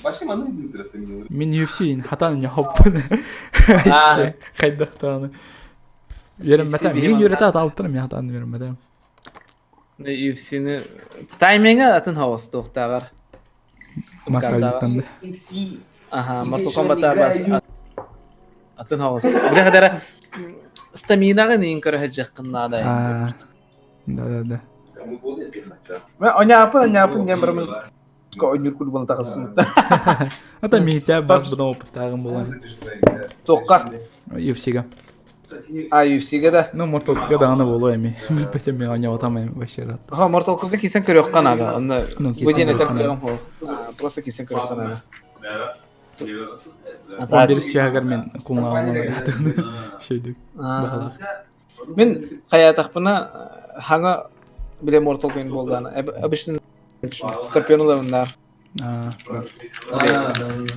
Вообще маннык интересно. Мин UFC хатан не хоппун. Хайдахтааны. Үөрэммэтэ. Мин үөрэтэ атаабыттар мен хатан үөрэммэтэ. UFC-ни тайминга атын хаос туохтааҕар. Макалиттан. Аха, Mortal Kombat бас атын хаос. Бile kadar стаминаҕын иин көрө сылдьыаххын наада. Да, да, да. Оняапын, оняапын диэн барамын ойнуур курбун таҕыстым. Ата миитэ бас быдан опыттааҕым буолан. Туохха? UFC-га. А, UFC-га да? Ну, Mortal Kombat даҕаны буолуо эми. Билбэтим мен оонньоотом эми вообще рад. Ха, Mortal Kombat кисэн көрүөххэ наада. Онно Ну, бу диэн киирсэн этэр көрүөххэ кыаҕым суох. Просто кисэн көрүөххэ наада. Он бирис чаһыгар мен куҥааҕын шөйдүк. Баһалаах. Мин хайаатахпына хаҥа биле Mortal Kombat буолдаана. Обычно Скорпион ылабыннаар.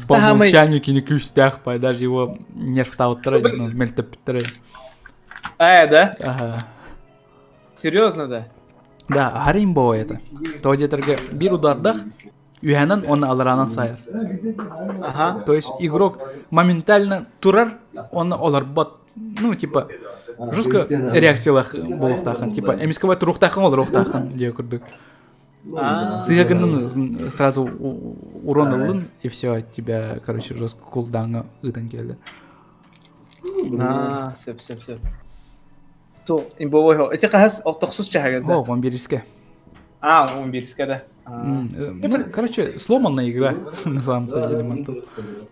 По умолчанию кини күүстээх пай, даже его нервтаабыттара, ну, мөлтөппүттэрэ. А, да? Ага. Серьезно, да? Да, харим это. То диэтэргэ биир удардах, үһэнэн уонна алараанан сайар. Ага. То есть игрок моментально турар, он олорбот. Ну, типа, жестко реакциялах буолуохтаахын. Типа, эмискэ туруохтаахын олоруохтаахын диэ курдук. Сыһыгыннын сразу урон ыллын, и все, тебя, короче, жестко кулдауҥҥа ыытан кэллэ. А, сөп, сөп, сөп. То, имбовой хо. Эти хаһыс тохсус чаһыгар да? О, он бириске. А, он бириске да. Ну, короче, сломанная игра, на самом-то деле, Mortal.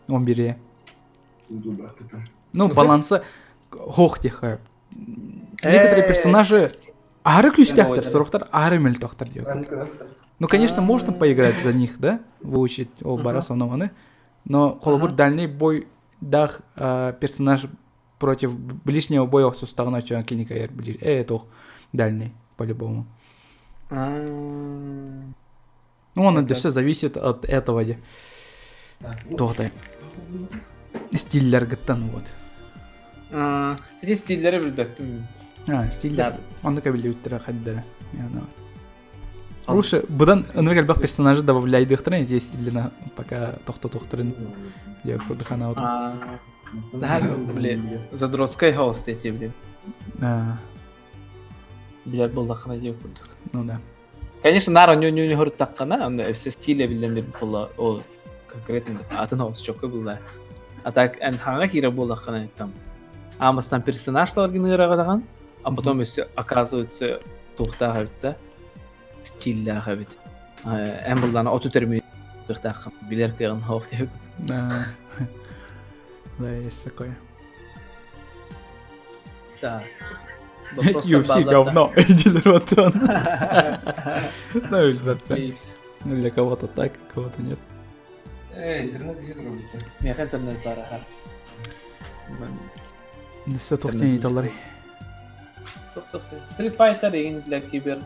Он бери. Ну, баланса хох тихо. Некоторые персонажи аһары күүстээхтэр, сорохтор аһары мөлтөхтөр диэк. Ну, конечно, можно поиграть за них, да, выучить ол бара сонованы, но холобур дальний бой дах персонаж против ближнего боя охсустаҕына чоон кини кайар ближ тоох дальний по-любому. Ну, он это все зависит от этого де. Туохтай. Стиллергыттан вот. Ити стиллери билбэппин. А, стиллер. Оннук эбиллибиттэрэ хайдара. Лучше быдан ынырык элбэх персонажы добавляйдыахтарын эти стиллерин пока тохтотуохтарын диэ курдук ханаабытым. Наһаа блин, задротскай хаос диэти блин. Билэр буоллаххына диэ курдук. Ну да. Конечно, наар онньу хоруттаххына, онно өссө стиле биллэн бир буолла, ол конкретно атын хаос чокко булла. А так эн хаҥа киирэ буоллаххына там аамастан персонаж гыныараҕадаҕан, а потом өссө оказывается туохтаах эбит да, стиллээх эбит. Эн буллаана оту термин кыахтааххын билэр кыаҕын хоох диэбит. Да. Да, есть такое. Да. UFC говно, иди рот он. Ну, билбэппин. Для кого-то так, кого-то нет. Интернет работает. Миэхэ интернет баар аха. Все тухтен италлары. Street Fighter игин для кибер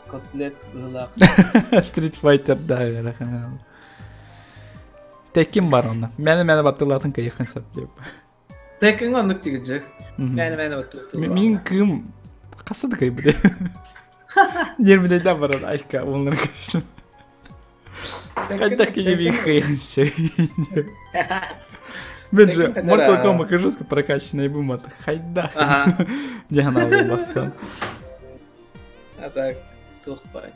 котлет быһылаах. Street Fighter да верахан. Теккин бар онно. Мэне-мэне баттылатын кайыхын сап деп. Теккин оннук тигиджек. Мэне-мэне баттылатын. Мин кым қасы да кайбы Нермидейден барар айка онлар кашлым. Қайда кене кайыхын Мен же Mortal Kombat жестко прокачанный бумат. Хайда. Диана бастан. А так, тухпай.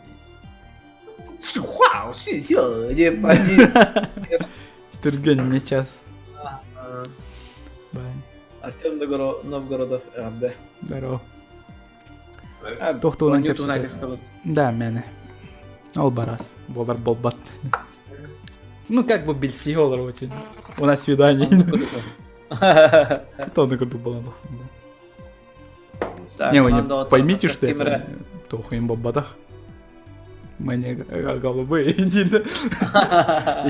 Түрген не час. Бай. Артем Новгородов эҕэрдэ. Здорово. Тохтуунан кэпсэтэ. Да, мэне. Ол барас. Болар болбат. Ну, как бы билси олар очень. У нас свидание. Тоны курдук болан Не, вы не поймите, что это тухуин бабадах. Мне голубые.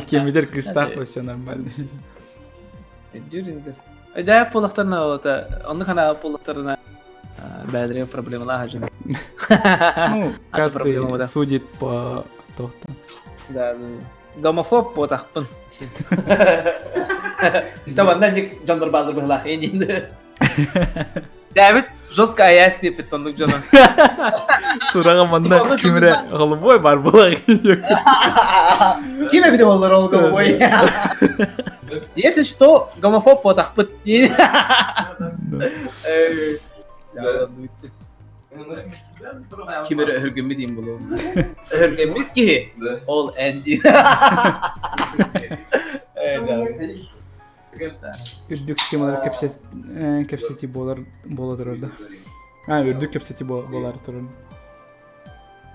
Иккемидер кыстах, все нормально. Дьэ буолахтарына олата, оннук хана буолахтарына бэйэлэригэр проблемалаах дьон. Ну, каждый судит по то-то. Да, гомофоб буотахпын. Табанна ник дьоннор баалар быһылаах иин. Дэбит Жестко аяс диэппит оннук дьоно. Сураҕа манна ким эрэ голубой бар буолар. Ким эбитэ буоллар ол голубой? Если что, гомофоб буотахпыт. Ким эрэ өһүргэммит иин булуо. Өһүргэммит киһи ол Энди. Үрдүк темалар кэпсэтии буолар буола турар да. А, үрдүк кэпсэтии буолар турар.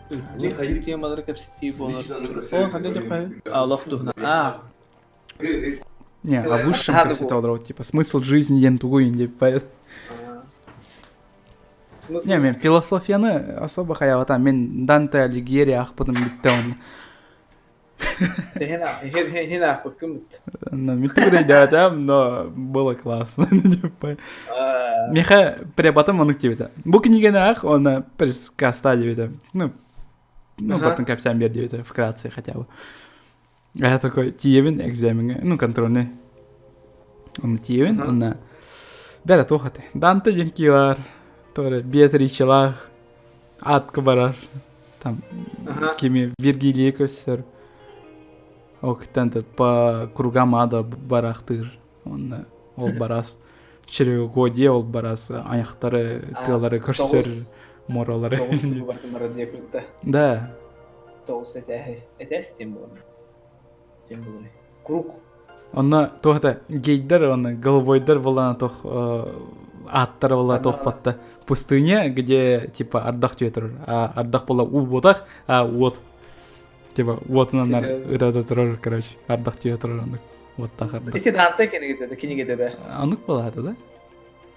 Үрдүк темалар кэпсэтии буолар турар. О, ханна да Аллах туһунан. А. Не, о высшем кэпсэтэ олорор, типа смысл жизни диэн тугуй дип Не, мен философияны особо хаябатам. Мен Данте Алигьери аахпытым бүттэ оны. Хин аахпыккын бүт. Ну, мүттүк но было классно. Миха препатым онук диэбитэ. Бу кинигени аах, оны перескаста диэбитэ. Ну, ну, бартын кэпсээн бер диэбитэ, вкратце хотя бы. А я такой, тиийэбин экзамеҥҥа, ну, контрольный. Онно тиийэбин, онно бэрэ туох этэй. Данте диэн киһи баар, туора Беатричелаах аатка барар. Там кими Вергилийы көрсөр. Ол кыттан по кругам ада барахтыыр. Онно ол барас чревогодие ол барас аяқтары тыалары көрсөр моралары. Да. Тоҕус этээһи. Этээс тем буолар. Тем буолар. Круг. Онно туох это гейдер онно головойдер буолан туох ааттара була туох батта пустыня где типа ардах түһэ турар а ардах була уу буотах а уот типа уотунан ытата турар короче ардах түһэ турар оннук уоттаах ардах Ити Данте кинигэтэ кинигэтэ да оннук буолаата да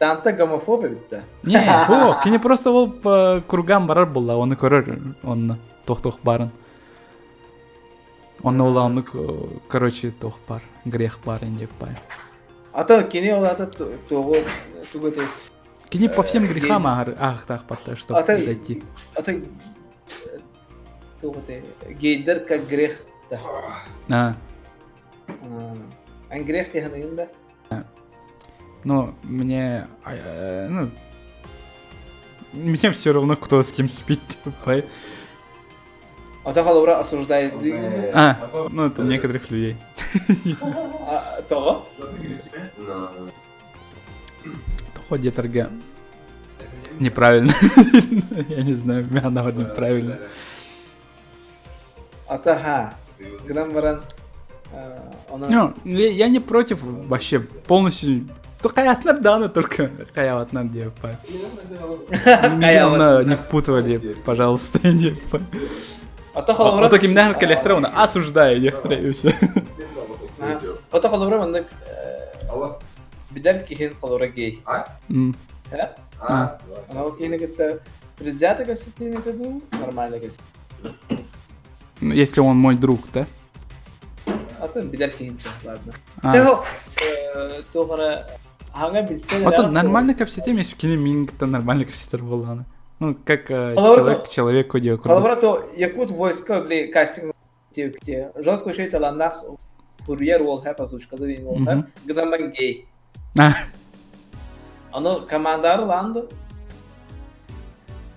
Данте гомофоб эбит да Не, о, кини просто ол по кругам барар буолла, оны көрөр онно туох-туох баарын. Онно ол оннук, короче, туох бар, грех бар деп бай. А то кини ол ата тугу тугу этэй Кини по всем грехам аахтаах батта, чтобы зайти. А то тугу этэй гейдер как грех да. А. Ан грех диэн да. Но мне, ну, мне все равно, кто с кем спит, типа. А то холобура осуждает. А, ну это некоторых людей. А, того? Того где Неправильно. Я не знаю, меня наоборот неправильно. А то ха. Гынан баран Ну, я не против вообще полностью. То хайатнар даны только хайаватнар деп. Меня не впутывали, пожалуйста, не. А то кимнәр кэлэхтэрэ оны осуждаю некоторые и все. Ото холобура маннык билэр киһин холобура гей. Анал киһини кытта предвзято кэпсэтиини дуу, нормально кэпсэтии. Если он мой друг, да? Атын билэр киһим ладно. Чэ, туох эрэ хаҥа билсэн Атын нормально кэпсэтиим, если кини мин кытта нормально кэпсэтэр буоллаҕына. Ну, как человек к человеку диэ курдук. Холобура то Якут войско, били, кастинг диэбиттии. Жестко үчүгэй талааннаах курьер уол хэп озвучкада диэн уол хэп. Гынан гей. Ону командары ылаан ду?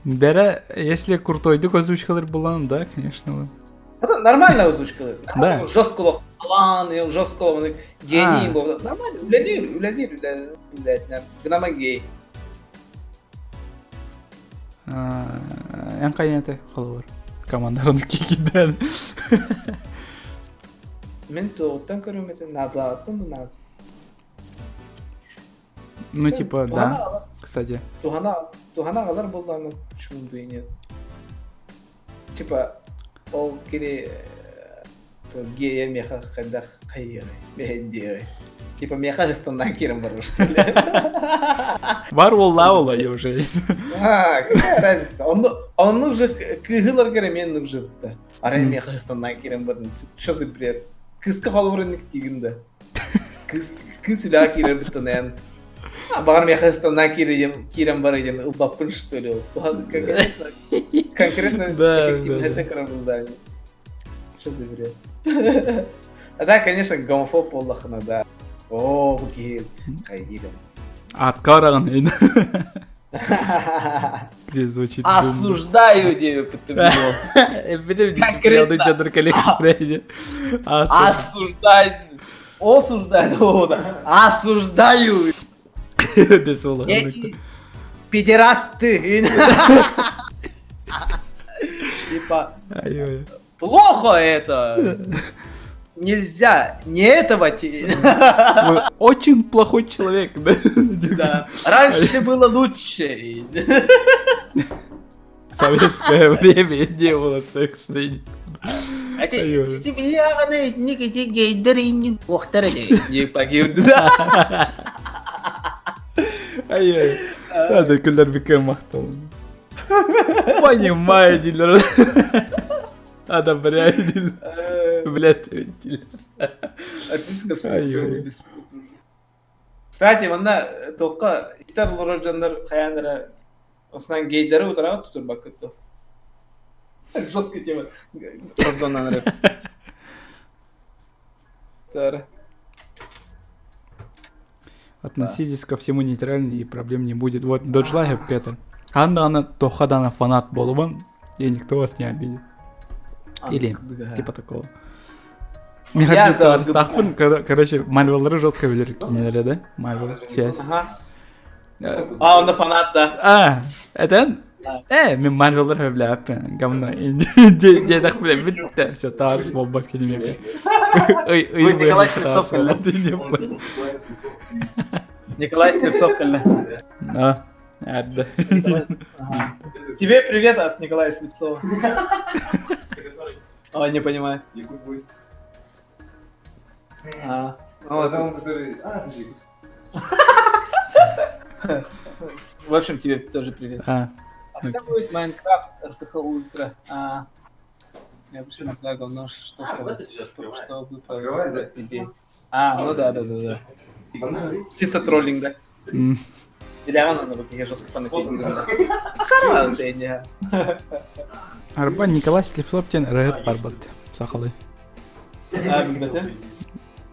Бэрэ, если крутойдук озвучкалар булан, да, конечно. Это нормально озвучкалар. Да. Жестко алан, жестко гений был. Нормально, үлэлиир, үлэлиир, үлэлиир, гынан гей. Эн хайыате холобур командарын кикиден. Мин туоҕуттан көрүм этин наадалааттан да наада. Ну типа да, кстати. Туһана туһана аҕалар буоллаҕына почему бы и нет. Типа ол кини гея меха хайдах хайыай мэһэйдиэй. Типа меха ыстаннан киирэн барар что ли. Бар уоллаа ола я уже. А, какая разница? Он, он уже кыһыларгар эмиэ оннук жыбытта. Арай меха ыстаннан киирэн бардым. Что за бред? Кыска холобуруннук тиигин да. Кыыс кыыс үлэҕэ киирэр бүттэн баҕар миэхэ ыстаннан киирэн киирэн барар диэн ылбаппын что ли конкретно конкретно Да, да, это көрөбүл Что за бред? А так, конечно, гомофоб буоллахына да. Оо, бу киһи хайдиир. Аатка бараҕын. Где звучит бомба. Осуждаю диэбиппит Эппитим дисциплинаны дьоннор кэлэктэрэ Осуждаю. Осуждаю. Осуждаю. Эти педерасты. Типа, плохо это. Нельзя, не этого. Вы очень плохой человек, да? Да. Раньше было лучше. В советское время не было секса. Эти бияҕаны итинник ити гейдер иннин туохтар не погиб. Ай-ай. Надо күллэр бүккэ махтал. Понимаю, дииллэр. Одобряю, дииллэр. Блядь, дииллэр. Ай-ай. Кстати, манна туохха истэр олорор дьоннор хайаан эрэ Основном гейдеры утараҕыт тутурбаккыт дуо? Жесткая тема. Разгоннан эрэ. Тара. Относитесь ко всему нейтрально и проблем не будет. Вот Доджлагер Петр. Анна, она Тохадана фанат болубан, и никто вас не обидит. Или типа такого. Я за Михаил короче, Марвеллары жестко билер кинилери да? Марвел, связь. Ага. А, он фанат, да. А, это мин Марвеллар хөбүлээппин, говно. Диэтэх бile бүттэ, все, таарыс буолбат кинимиэхэ. Ый, ый, Вы Николай Слепцов кэллэ. Николай Слепцов кэллэ. А, эрдэ. Тебе привет от Николая Слепцова. Ой, не понимаю. А, ну, это он, который... А, подожди. В общем, тебе тоже привет. А, а когда будет Майнкрафт РТХ Ультра? А, я вообще не знаю, говно, что чтобы продать идею. А, ну да, да, да, да. Чисто троллинг, да? Или она надо, я жестко фанатею. Арба Николай Слепцов диэн ырыаһыт барбыт сахалыы. А, билбэтим.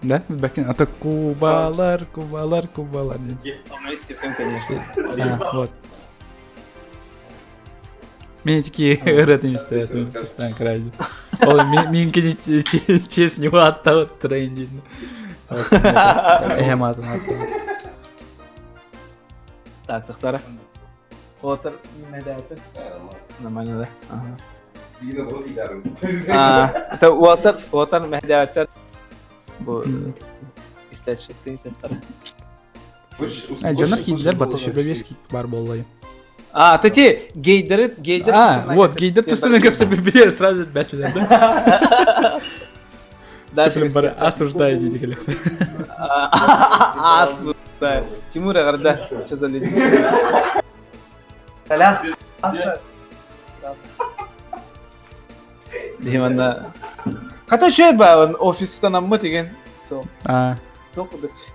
Да, билбэккин. А то кубалар, кубалар, кубалар диэн. Ону конечно. А, вот. Мин такие ырыатын истээтим бастаан кыраайдым. Ол минкини честь не аттабыт трендин. Эһэм аатын ааттабыт. Так, тохтара. Отыр медәпин. Нормально, да? Ага. А, это Уотар, Уотар мэһдээбэттэр. Бу истээччи тахтара. Дьоннор киирдилэр бата сүбэ биэс бар буоллайым. А, ты ти гейдеры, гейдер. А, вот, гейдер тустарынан кэпсэппитигэр сразу бэчилэр да? Дальше бары осуждаю диэти кэлэхтэр. Осуждаю. Тимур эҕэрдэ, что за люди? Толян, Диманна. Хата үчүгэй баҕын офистанаммыт деген. А.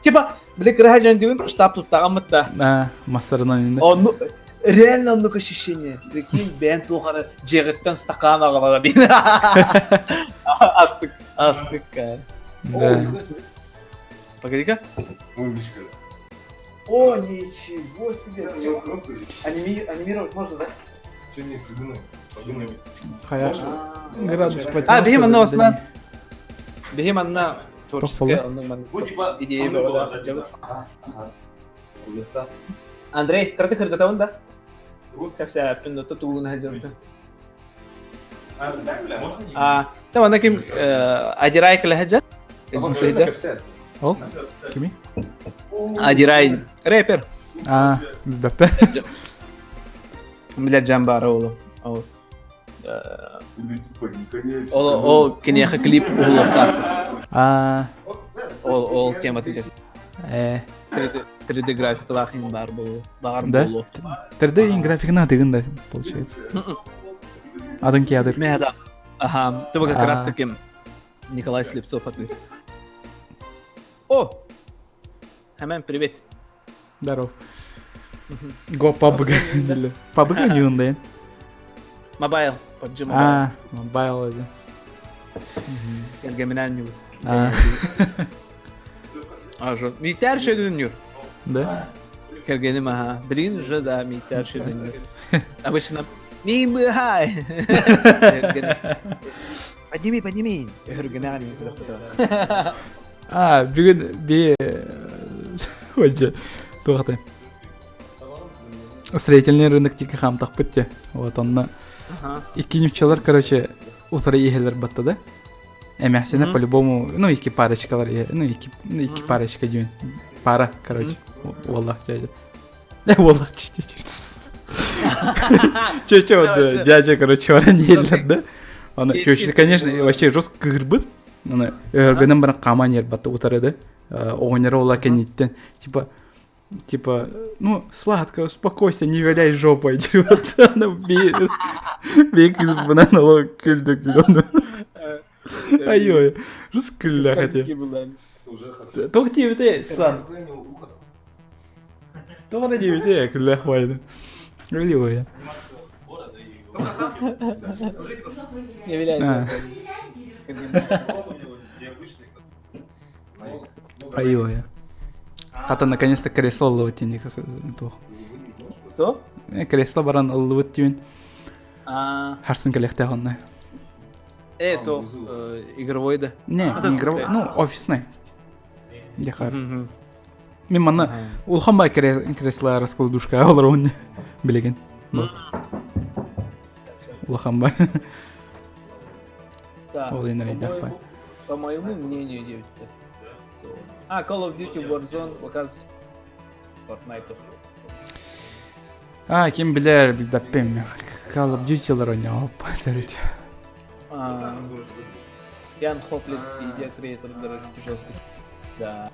Типа, били кыраһа дьон диибин штаб туттаҕаммыт да. А, мастарынан инде. Онну реально оннук ощущение. Прикинь, бэйэн туох эрэ дьиэҕиттэн стакан аҕалара диэн. Астык, астык. Да. Погоди-ка. О, ничего себе. Анимировать можно, да? Что не придумай? Подумай. Хайа градус А, биһим анна осман. Биһим анна творческая идея была. Андрей, кырты кырдатабын да? Кэпсээппин да тутулун сылдьыбытым. А, там ана ким Адирай кэлэ сылдьар. Ол? Кими? Адирай рэпер. А, билбэппэ. Билэр дьон баара ол. Ол ол ол киниэхэ клип уһулуохтаах. А. Ол ол тематыгар. Э. 3D графикалаах иһин баар буолуо. Баҕар Да? буолуо. 3D иһин графиканы атыгын да, получается. Атын киадыр. Мэ да. Аха, ты как раз таки Николай Слепцов атыыр. О! Хэмэн, привет. Здоров. Го PUBG. PUBG не он Mobile. PUBG Mobile. А, Mobile это. Кэргэминээн ньубут. А. А, жо. Митэр шөдүн ньур. Да? Кэргэним аха. Билигин уже да мииттэр шүдүннүр. Обычно миин быһай. Подними, подними. Өһүргэнэҕин мин күлэхпит. А, бүгүн би Отже, туохтай. Строительный рынок тики хаамтахпыт те. Вот онно икки нючалар, короче, утары иһэлэр батта да. Эмээхсинэ по-любому, ну, икки парочкалар, ну, икки, ну, икки парочка диэн. Пара, короче, уоллах дядя. Уоллах Че, че, вот, дядя, короче, баран иһэллэр да. Аны, че, конечно, вообще жестко кыырбыт. Аны, өһөргөнөн баран хааман иһэр батта утары да. Оҕонньоро уола кэнниттэн, типа, Типа, ну, сладко, успокойся, не виляй жопой. Она бей кызбынан ало күлдү күл Ай-ой, жус күллэ хати. Тох диэбите сан. Тоҕо диэбите күллэх байды. Ой-ой. Не виляй. Ай-ой. Хата наконец-то кресло ыллыбыт диэн туох. Кто? Кресло баран ыллыбыт диэн. Харсын кэлиэхтээх онно. То игровой да? Не, не игровой, ну, офисный. Дехар. Мен манна улахан бай кресло раскладушка олорон билеген. Улахан бай. Ол инэрийдэх бай. По моему мнению, девять. А, Call of Duty Warzone показ Fortnite. А, ким билэр, билбэппин. Call of Duty-лар оонньообоп төрүт. Ян Хоплес видео креатор жесткий. Да.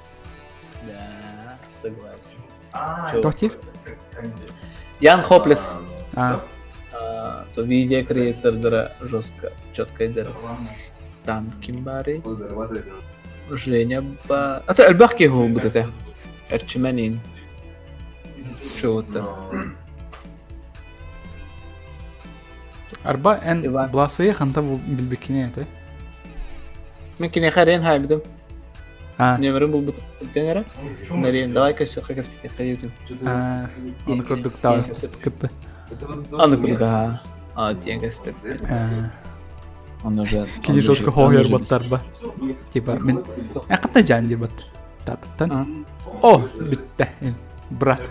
Да, согласен. Туох диир? Ян Хоплес. А. То видео креатордара жестко, четко идэр. Там ким баарый? Женя ба... А то элбэх киһи буолбут этэ. Эрчимэн Чего-то. Арба эн Бласыйы ханта билбиккине этэ? Мен киниэхэ эрээн хаайбытым. Нөмөрүн булбут эрэ. Нарен, давай көссөххө кэпсэтиэххэ диэтим. Аны курдук таҕыстыспыккытта. Аны курдук аха. А тиэн кэстеп. Оны уже Кини жестко хоһуйар баттарба. Типа мен Аката жан диир баттар. Тататтан. О, бүттэ. Брат.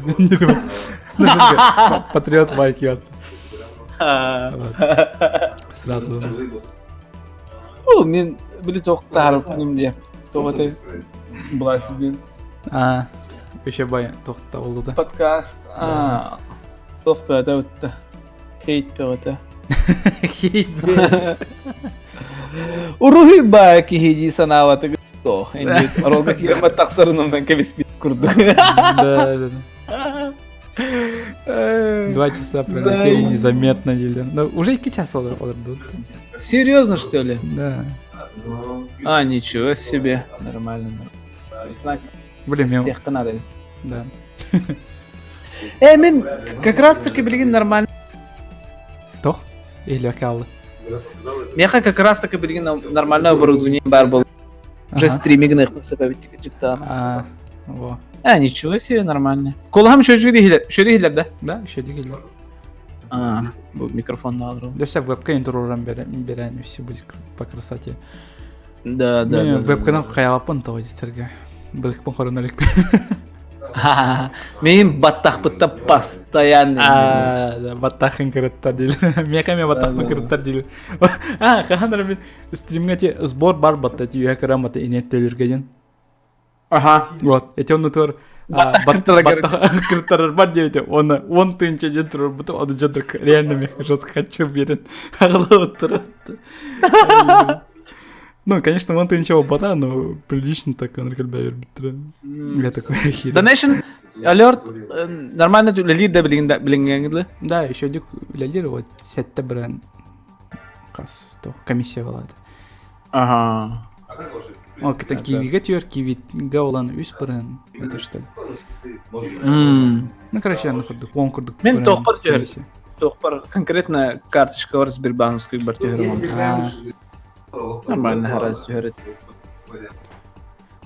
Патриот байки Сразу. О, мен били тоқтарып диye. Тоғатай Бласидин. А, еще бай тоқта oldu да. Подкаст. А, тоқта өтті. Хейт бөҕөтө. Хейт Уруһуй баа киһи дии санаабатыгыт дуо? Инник оролго киирэммэт тахсарынан кэбиспит курдук. Да, да, да. 2 часа пролетели незаметно или. Ну, уже 2 часа олордут. Серьезно, что ли? Да. А, ничего себе. Нормально. Знак Блин, мен... всех надо. Да. Мин как раз таки билигин нормально. Тох? Или акалы? Миэхэ как раз таки билигин нормально оборудование баар буолла. Уже стриминг А, во. А, ничего себе, нормально. Куолаһым үчүгэй иһиллэр да? Да, үчүгэй иһиллэр. А, бу микрофон наалар. Да все, вебка туруоран берэн, все будет по красоте. Да. Мен вебканы хайалаппын тоҕо дистерге. Былыкпын хорун элек. Мин баттахпытта постоянно. А, да, баттахын кырыттар диир. Миэхэ эмиэ баттахпын кырыттар диир. А, хаһан мин стримҥэ ти сбор бар батта ти үйэ кырам бата инет төлүргэ диэн. Вот, эти оннутугар Баттах кырыттара кырыттарар бар диэбитэ. Оны 10 тыһыынча диэн турар оны дьон реально мен жестко хочу берен. Аҕалабыттар. Ну, конечно, 10 тыһыынча буолбата, но прилично так он бербиттэр. Я такой охерел. Donation alert нормально үлэлиир да билигин билиҥҥэ Да, еще дик үлэлиир вот сэттэ бырыһыан хас то комиссия была. О, это кивигэ түһэр, кивигэ олан 3 бырыһыан, это что ли? Ну, короче, аны курдук, он курдук. Мин туохпар түһэр. Туохпар конкретно карточка бар Сбербанковский бар түһэр. А, Нормально хараз түһэр.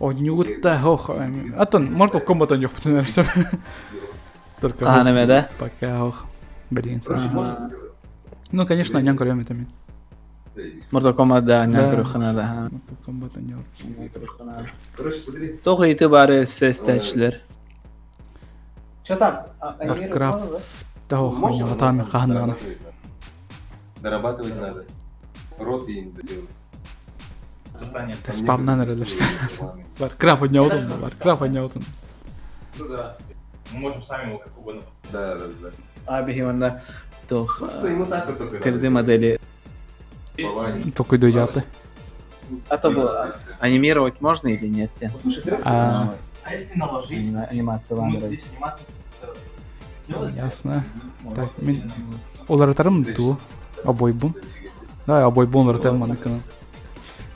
О, нюгутта, ох, атын, Mortal Kombat ойнуохпутун эрэ. Только Хаһан эмэ да? Пока ох. Блин. Ну, конечно, аньан көрөм это мин. Mortal Kombat да аньан көрүөххэ да. Mortal Kombat аньан. Тоҕо ыйытыы баары өссө истээччилэр. Что там? Warcraft да ох, аньаҕатаами хаһан даҕаны. Дорабатывать надо. Рот ей не доделать. Спамнан эрэлэр. Warcraft аньаҕытын да, Warcraft аньаҕытын. Ну да. Мы можем сами его как угодно. Да, да, да. А, биһи манна туох Просто ему так вот только 3D модели. Толкуйдуу дьааты. А то было. Анимировать можно или нет? А, А если наложить? Анимация Ну, здесь анимация. Ясно. Так, мин уларытарым дуу обойбун. Да, обойбун уларытарым маныкынан.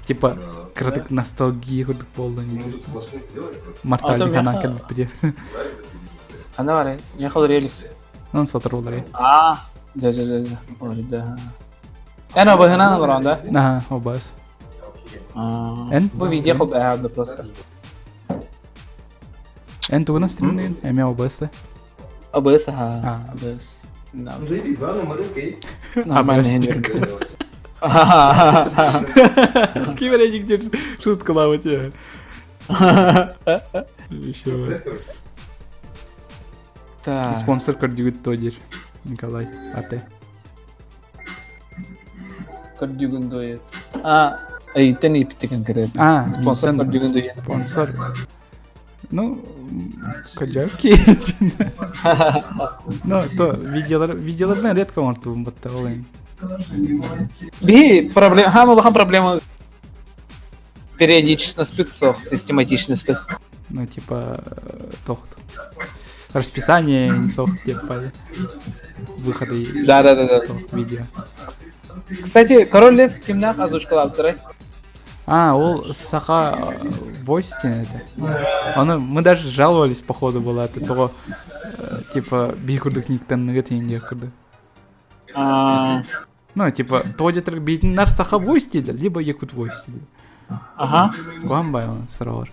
Типа, кыратык ностальгия курдук буолла. Морталь ханан кэлбиппит. Хана барай? Меха релик. Нан сатыр уларый. А, дьэ дьэ дьэ дьэ. Эн обыһынан олорон да? Аха, обас. Эн? Бу видео хобб просто. Эн тугунан стримнигин? Эмиэ обс да? ОБС, аха. ОБС. Заебись, главное, моделька есть. Нормально. Ким эрэ дьиктир шуткалаабыт я. Еще. Так. Спонсор көрдүгүт то диир Николай Ате. Көрдүгүн дуо А, ыйтан ииппитин кэрэ. А, Спонсор көрдүгүн дуо Спонсор. Ну, кодьяки. Ну, то видеолар, видеолар редко оҥортубун батта ол Би проблема, хаама улахан проблема периодично спит сох, систематично спит. Ну, типа, тохт. Расписание не сох, типа, выхода Да, да, да, да. видео. Кстати, Король Лев кимнээх озвучкалаабыттарай? А, ол Саха Voice это. Ону мы даже жаловались походу была это того типа биһи курдук никтанныга тиин курдук. Ну, типа, то где-то биитиннар Саха Voice дииллэр, либо Якут Voice дииллэр. Ага. Куһаан бай сороҕор.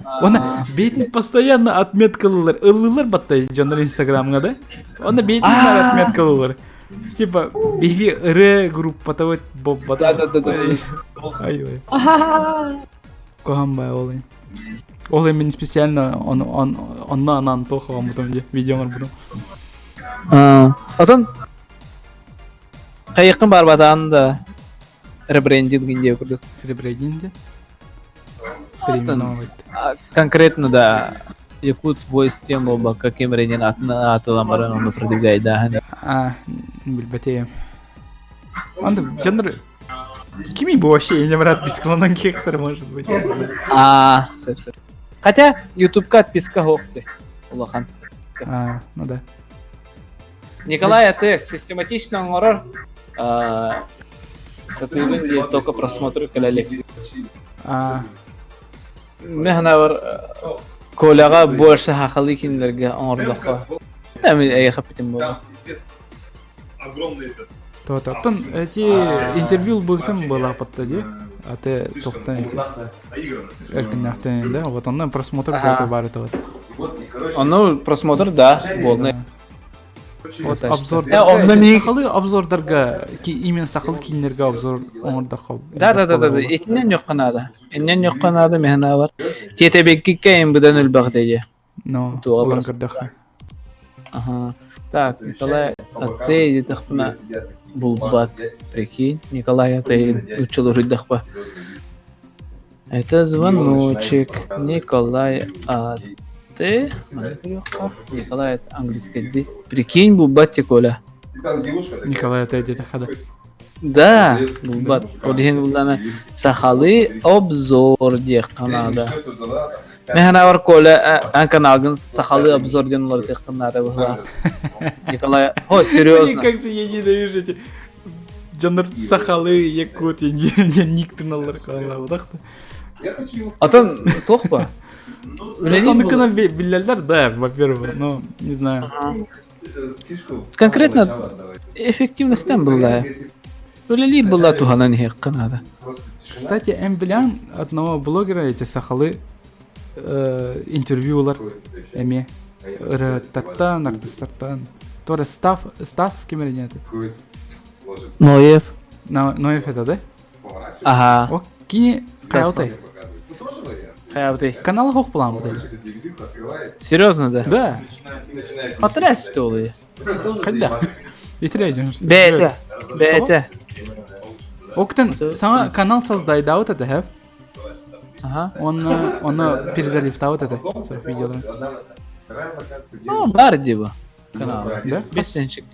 Оны бейтин постоянно отметкалылар. Ыллылар батта дьоннор инстаграмҥа да. Оны бейтин отметкалылар. Типа, биһиги ыры группата вот боббата. Да, да, да, да. Ай ой. Куһаан бай ол. Ол мен специально он он онно анан тохоҕом бутум ди видео оҥорбутум. Отон хайыккын барбатаан да ребрендинг диye курдук. Ребрендинг де? Переименовывать. Конкретно да. Якут Voice тем оба каким ренин атылан баран оны продвигает да. А, билбэтиэм. Анда жанр Кими бу вообще не брат бесклонан кектор может быть. А, сөп сөп. Хотя ютубка отписка хохты. Улахан. А, ну да. Николай, а ты систематично оҥорор сатыыбын диye только просмотры кэлэлик. А. Мехнавар Коляҕа больше хахалы кинилэргэ оҥордоххо. Эми эйиэхэ эппитим буолуо. Огромный этот. То-то. Оттон эти интервью быктым была подтади. А ты тохтан эти. Эркиннахтан, да? Вот он просмотр какой-то бар это вот. Ону просмотр, да, буолна. Вот обзор. Сахалы обзордарга, именно сахалы кинилерге обзор оҥордоххо. Да, да, да, да, итиннэн ньоххо наада. Иннэн ньоххо наада механа бар. Тиэтэбиккиккэ имбыдан өлбөх дии. Ну, улан көрдөххө. Ага. Так, Николай Атей дитэхпинэ булбат. Прикинь, Николай Атей учулуруйдахпа. Это звоночек. Николай Ате. Николай это английский ди. Прикинь, булбат Коля. Николай Ате дитэхада. Да, булбат. Ол иһин буллана сахалы обзор диэх канада. Механавар Коля ан каналгын сахалы обзор диэн уларытыахтан быһылаах. Николай, о, серьезно. Как же я ненавижу эти дьоннор сахалы якут никтыналар калабыдахта. Атын туох ба? Оныкына биллэллэр да, во-первых, но не знаю. Конкретно эффективностьтан была. Үлэлиир была туһанан иһиэххэ наада. Кстати, эн билэн одного блогера эти сахалы интервьюлар эмиэ. Ырыаттартан, артыстартан. Торе Став, Стас ким эрэ это? Ноев. Ноев это, да? Ага. О, кини хайалтай. Хайалтай. Канал хох буламытай. Серьезно, да? Да. Хатрас битолы. Хайда. Итирейден. Бэйэтэ. Бэйэтэ. Октен саҥа канал создай да вот это хэв. Ага. Он он перезаливтаут это сорох видеолар. Ну, бар диба. Канал. Да? Бестенчик.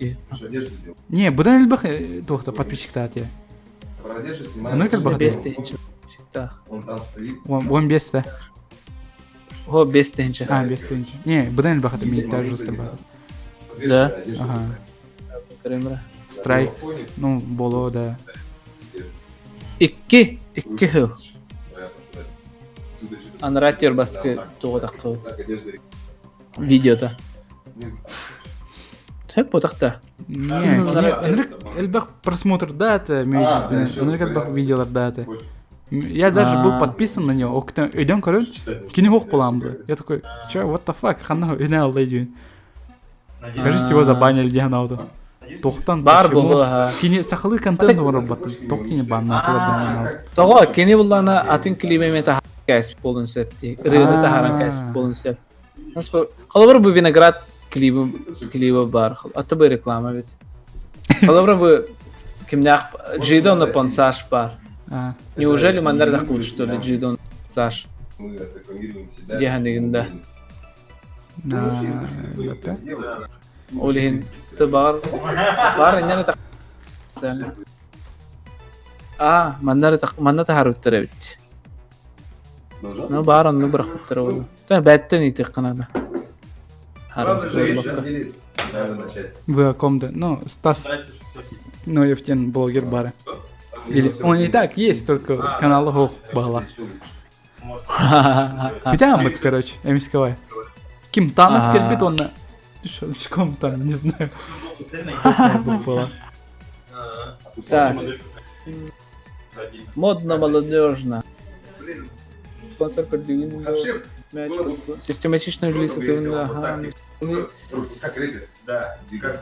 Не, будан элбэх туохта подписчиктаат я. Онор элбэх. Бестенчик. Он бесте. О, бестенчик. А, бестенчик. Не, будан элбэх это миттар жестко элбэх. Да. Ага. Страйк. Ну, боло, да. Икки, икки хыл. Анратер баскы туғатаққы видеота. Сөп ботақта. Не, кини элбэх просмотр даты, ынырык элбэх видеолар даты. Я даже был подписан на него, октан өйдөн көрөн, кини хох буламды. Я такой, чё, what the fuck, ханна өйнө алдай дүйін. Кажется, его забанили диэн ауто. Тохтан Бар болу, ха. Кини сахалы контент оҥорбот. Тох кини баннаатылар диэн Тоҕо кини буллана атын клибеме таһааран кээспит буолун сөп дии. Ырыаны таһааран кээспит буолун сөп. Холобур бу виноград клиби клиби бар. Ата бу реклама бит. Холобур бу кимнээх Джидон на понсаж бар. Неужели маннар да кур что ли Джидон понсаж? Диэхэнигин да. Ол иһин бар бар инньэ та А, манна манна таһаарбыттар эбит. Ну баар онну бырахпыттар ол. Та бэттэн итих кынада. Вы о ком-то? Ну, Стас Ноевтен блогер бары. Или он и так есть, только канал хох бала. Битамыт, короче, МСКВ. Ким Танос кэлбит онна. Щелчком там, не знаю. Была. Так. Модно, молодежно. Спонсор продвинул мяч. Систематично релиз ага. Да, как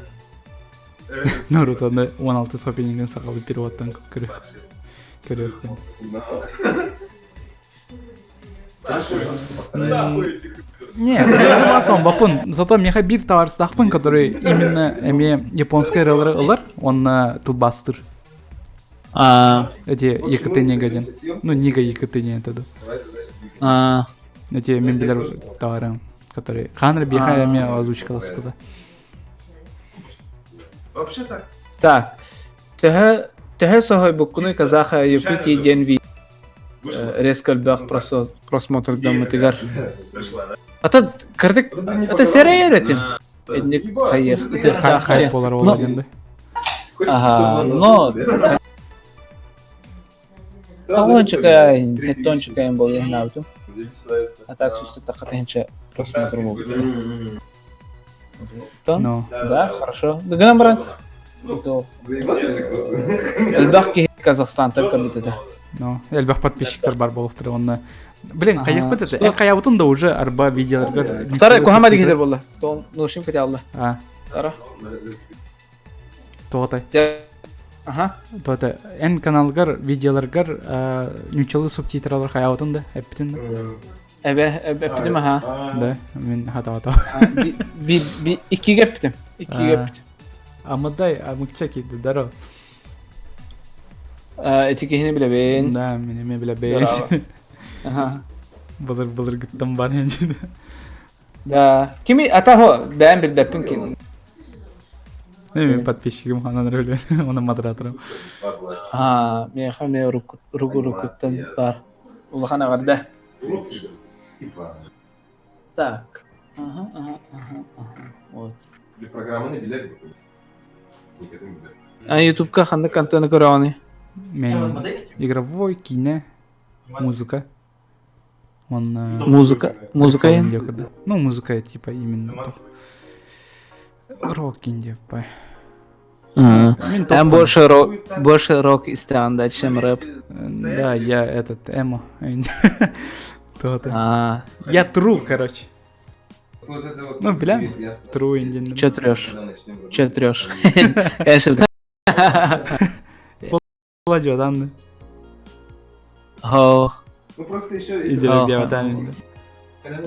Наруто 16 сопенинен сахалы переводтан көрөх. Көрөх. Не, я не бапын. Зато меха бир товарыстахпын, который именно эме японская рылары ылар, он тылбастыр. А. Эти ЕКТ негоден. Ну, нига ЕКТ не это. А. Эти мембилер товары, которые Ханр биха эме озвучка спада. Вообще так. Так. Төһө төһө соһой буккуну казаха Якутии диэн ви резко элбэх просмотр даммытыгар. Ата кырдык ата серейер этин. Эдник хайых. Хайп болар ол дегенде. Ага, но Алончика, хеттончика им был ягнауту. А так сүстэ тахатынча просмотр могут. Да, хорошо. Гынан баран. Элбэх киһи Казахстантан көрбүт Ну, элбэх подписчиктар бар болуктар онна. Блин, кайыкпыт это. Эн каябытын да уже арба видеоларга. Тара кухама дигитер болла. Тон нушим хотялла. А. Тара. Тоғатай. Ага. Тоғатай. Эн каналгар видеоларгар нючалы субтитралар хаябытын да, эппитин да. Эбе, эппитим аха. Да, мен хата Би би иккиге эппитим. Иккиге эппитим. Амадай, амыкча кийди, даро. Эти киһини билэбин. Да, мен эме билэбин. Ага. Былыр былыр гыттан бар енді. Да. Кими атахо бэйэм билбэппин кин. Не, мен подписчигим ханан рөлө, оны модераторым. А, миэхэ эмиэ ругу рукуттан бар. Улахан аҕарда. Так. Ага, ага, ага, ага. Вот. Программаны билер. А ютубка ханнык контент көрөҕүнүй? Мен игровой, кино, музыка. Он Музыка, музыка Ну, музыка типа именно рок инди па. Там больше рок, больше рок истэҕин да, чем рэп. Да, я этот эмо. То-то. Я тру, короче. Вот это вот Ну, бля, будет ясно. True Indian. Че трешь? Когда начнем работать. Че трешь? Конечно. Була О, Ну просто еще... Иди Ага. где Когда